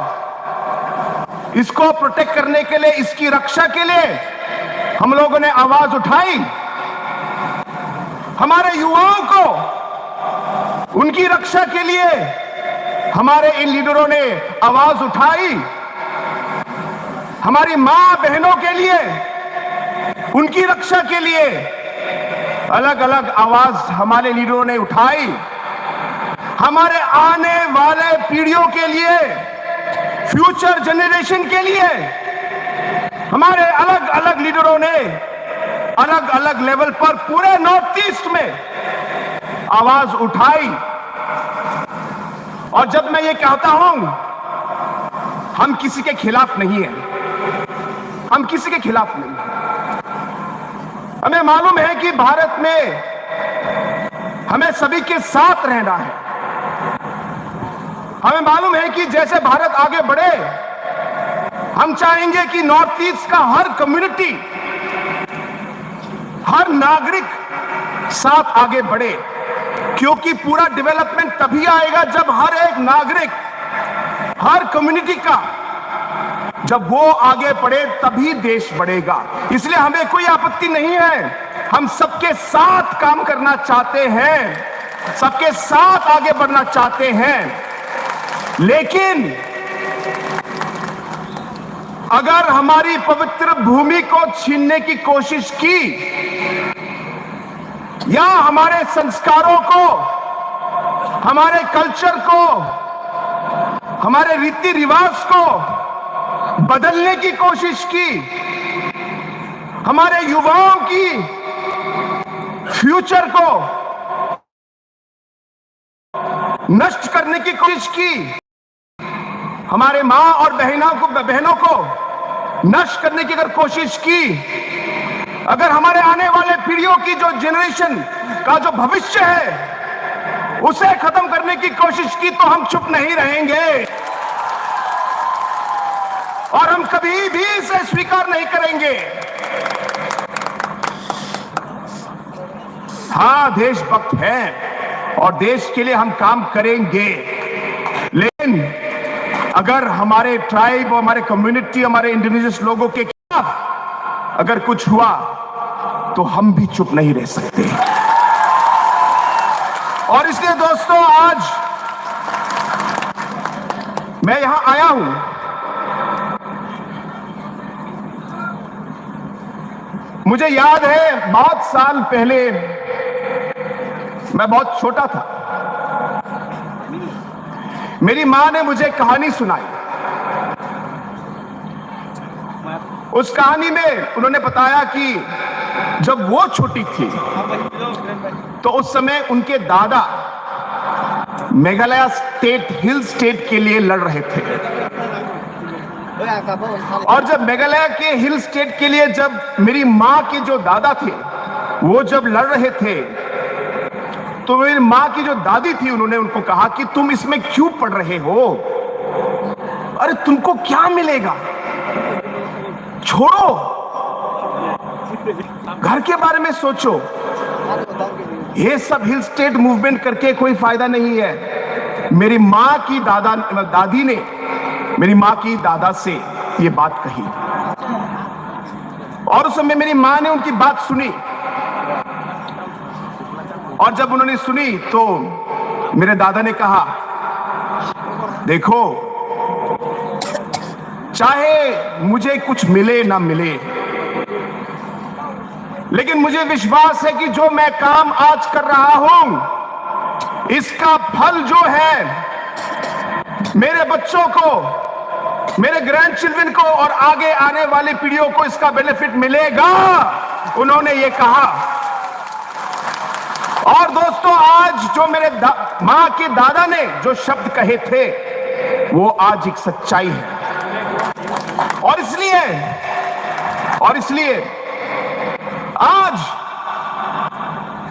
इसको प्रोटेक्ट करने के लिए, इसकी रक्षा के लिए हम लोगों ने आवाज उठाई। हमारे युवाओं को, उनकी रक्षा के लिए हमारे इन लीडरों ने आवाज उठाई। हमारी माँ बहनों के लिए, उनकी रक्षा के लिए अलग-अलग आवाज हमारे लीडरों ने उठाई। हमारे आने वाले पीढ़ियों के लिए, फ्यूचर जनरेशन के लिए हमारे अलग-अलग लीडरों ने अलग-अलग लेवल पर पूरे नॉर्थ ईस्ट में आवाज उठाई। और जब मैं ये कहता हूं, हम किसी के खिलाफ नहीं है, हम किसी के खिलाफ नहीं है। हमें मालूम है कि भारत में हमें सभी के साथ रहना है। हमें मालूम है कि जैसे भारत आगे बढ़े, हम चाहेंगे कि नॉर्थ ईस्ट का हर कम्युनिटी, हर नागरिक साथ आगे बढ़े, क्योंकि पूरा डेवलपमेंट तभी आएगा जब हर एक नागरिक, हर कम्युनिटी का, जब वो आगे बढ़े तभी देश बढ़ेगा। इसलिए हमें कोई आपत्ति नहीं है, हम सबके साथ काम करना चाहते हैं, सबके साथ आगे बढ़ना चाहते हैं, लेकिन अगर हमारी पवित्र भूमि को छीनने की कोशिश की या हमारे संस्कारों को, हमारे कल्चर को, हमारे रीति रिवाज को बदलने की कोशिश की, हमारे युवाओं की फ्यूचर को नष्ट करने की कोशिश की, हमारे माँ और बहनों को, बहनों को नष्ट करने की अगर कोशिश की, अगर हमारे आने वाले पीढ़ियों की जो जनरेशन का जो भविष्य है, उसे खत्म करने की कोशिश की, तो हम चुप नहीं रहेंगे और हम कभी भी इसे स्वीकार नहीं करेंगे। हाँ, देशभक्त हैं और देश के लिए हम काम करेंगे, लेकिन अगर हमारे ट्राइब, हमारे कम्युनिटी, हमारे इंडिजिनस लोगों के खिलाफ अगर कुछ हुआ, तो हम भी चुप नहीं रह सकते। और इसलिए दोस्तों, आज मैं यहां आया हूं। मुझे याद है, बहुत साल पहले मैं बहुत छोटा था, मेरी माँ ने मुझे कहानी सुनाई। उस कहानी में उन्होंने बताया कि जब वो छोटी थी, तो उस समय उनके दादा मेघालय स्टेट, हिल स्टेट के लिए लड़ रहे थे। और जब मेघालय के हिल स्टेट के लिए जब मेरी माँ के जो दादा थे, वो जब लड़ रहे थे, तो मेरी माँ की जो दादी थी, उन्होंने उनको कहा कि तुम इसमें क्यों पड़ रहे हो? अरे, तुमको क्या मिलेगा? छोड़ो, घर के बारे में सोचो। ये सब हिल स्टेट मूवमेंट करके कोई फायदा नहीं है। मेरी माँ की दादा, दादी ने मेरी माँ की दादा से ये बात कही, और उस समय मेरी माँ ने उनकी बात सुनी। और जब उन्होंने सुनी, तो मेरे दादा ने कहा, देखो, चाहे मुझे कुछ मिले ना मिले, लेकिन मुझे विश्वास है कि जो मैं काम आज कर रहा हूं, इसका फल जो है, मेरे बच्चों को, मेरे ग्रैंड चिल्ड्रन को और आगे आने वाली पीढ़ियों को इसका बेनिफिट मिलेगा, उन्होंने ये कहा। और दोस्तों, आज जो मेरे दा-, माँ के दादा ने जो शब्द कहे थे, वो आज एक सच्चाई है। और इसलिए, और इसलिए आज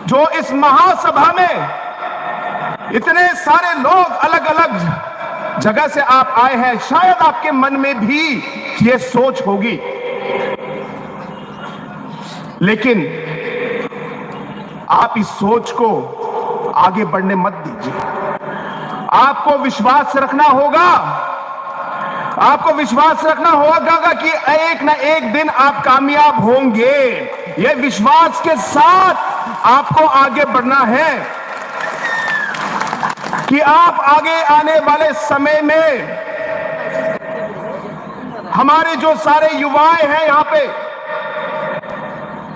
जो इस महासभा में इतने सारे लोग अलग-अलग जगह से आप आए हैं, शायद आपके मन में भी ये सोच होगी, लेकिन आप इस सोच को आगे बढ़ने मत दीजिए। आपको विश्वास रखना होगा, आपको विश्वास रखना होगा कि एक ना एक दिन आप कामयाब होंगे। ये विश्वास के साथ आपको आगे बढ़ना है कि आप आगे आने वाले समय में, हमारे जो सारे युवाएं हैं यहाँ पे,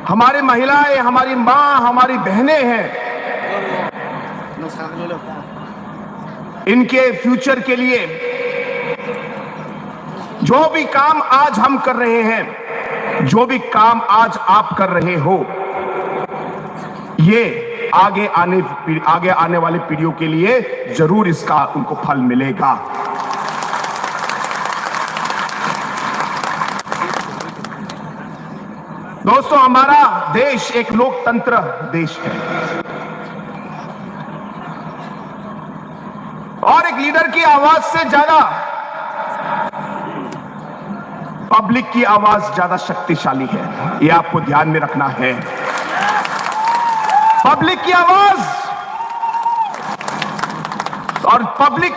हमारी महिलाएं, हमारी माँ, हमारी बहनें हैं, इनके फ्यूचर के लिए जो भी काम आज हम कर रहे हैं, जो भी काम आज आप कर रहे हो, ये आगे आने पी-, आगे आने वाली पीढ़ियों के लिए जरूर इसका उनको फल मिलेगा। दोस्तों, हमारा देश एक लोकतंत्र देश है, और एक लीडर की आवाज से ज्यादा पब्लिक की आवाज ज्यादा शक्तिशाली है। ये आपको ध्यान में रखना है। पब्लिक की आवाज और पब्लिक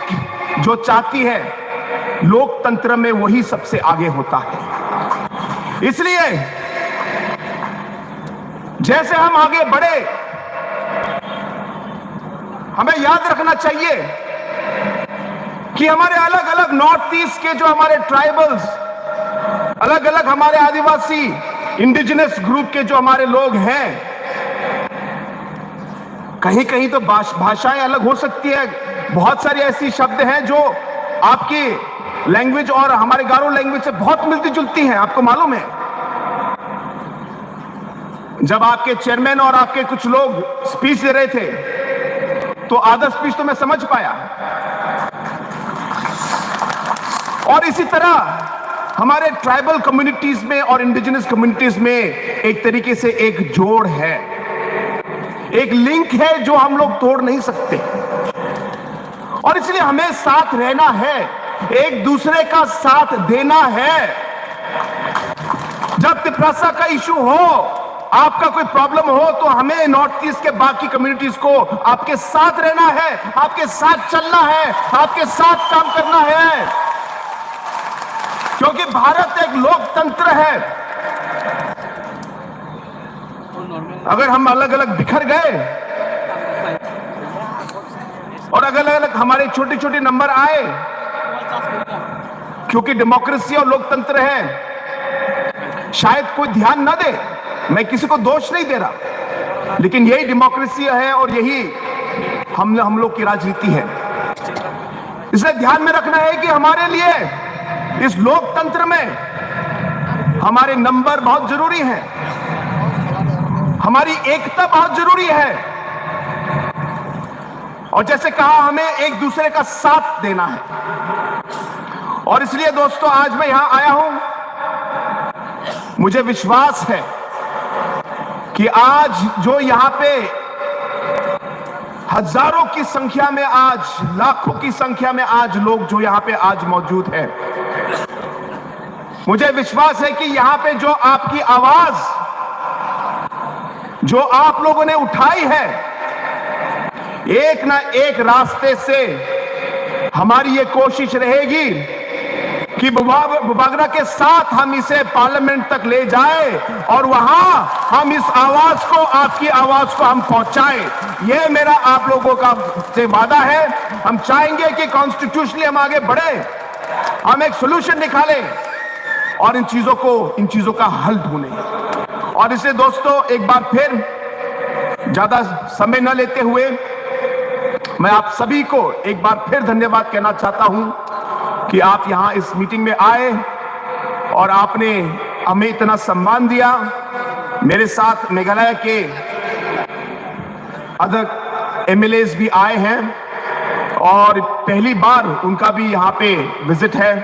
जो चाहती है, लोकतंत्र में वही सबसे आगे होता है। इसलिए जैसे हम आगे बढ़े, हमें याद रखना चाहिए कि हमारे अलग-अलग नॉर्थ ईस्ट के जो हमारे ट्राइबल्स, अलग-अलग हमारे आदिवासी इंडिजिनस ग्रुप के जो हमारे लोग हैं, कहीं-कहीं तो भाष-, भाषाएं अलग हो सकती है। बहुत सारी ऐसी शब्द हैं जो आपकी लैंग्वेज और हमारे गारो लैंग्वेज से बहुत मिलती जुलती हैं, आपको मालूम है। जब आपके चेयरमैन और आपके कुछ लोग स्पीच दे रहे थे, तो आधा स्पीच तो मैं समझ पाया। और इसी तरह हमारे ट्राइबल कम्युनिटीज में और इंडिजिनस कम्युनिटीज में एक तरीके से एक जोड़ है, एक लिंक है, जो हम लोग तोड़ नहीं सकते। और इसलिए हमें साथ रहना है, एक दूसरे का साथ देना है। जब तिप्रासा का इशू हो, आपका कोई प्रॉब्लम हो, तो हमें नॉर्थ ईस्ट के बाकी कम्युनिटीज को आपके साथ रहना है, आपके साथ चलना है, आपके साथ काम करना है, क्योंकि भारत एक लोकतंत्र है। अगर हम अलग-अलग बिखर गए और अगर अलग-अलग हमारे छोटे-छोटे नंबर आए, क्योंकि डेमोक्रेसी और लोकतंत्र है, शायद कोई ध्यान ना दे, मैं किसी को दोष नहीं दे रहा, लेकिन यही डेमोक्रेसी है और यही हम, हम लोग की राजनीति है। इसे ध्यान में रखना है कि हमारे लिए इस लोकतंत्र में हमारे नंबर बहुत जरूरी हैं, हमारी एकता बहुत जरूरी है। और जैसे कहा, हमें एक दूसरे का साथ देना है। और इसलिए दोस्तों, आज मैं यहाँ आया हूँ, मुझे विश्वास है कि आज जो यहाँ पे हजारों की संख्या में, आज लाखों की संख्या में आज लोग जो यहाँ पे आज मौजूद हैं, मुझे विश्वास है कि यहाँ पे जो आपकी आवाज, जो आप लोगों ने उठाई है, एक ना एक रास्ते से हमारी ये कोशिश रहेगी कि बुबा-, बुबागरा के साथ हम इसे पार्लियामेंट तक ले जाए और वहां हम इस आवाज को, आपकी आवाज को हम पहुंचाए। ये मेरा आप लोगों का से वादा है। हम चाहेंगे कि कॉन्स्टिट्यूशनली हम आगे बढ़े, हम एक सोल्यूशन निकालें और इन चीजों को, इन चीजों का हल ढूंढें। और इसलिए दोस्तों, एक बार फिर ज्यादा समय न लेते हुए मैं आप सभी को एक बार फिर धन्यवाद कहना चाहता हूं कि आप यहां इस मीटिंग में आए और आपने हमें इतना सम्मान दिया। मेरे साथ मेघालय के अदर एमएलएज भी आए हैं और पहली बार उनका भी यहाँ पे विजिट है।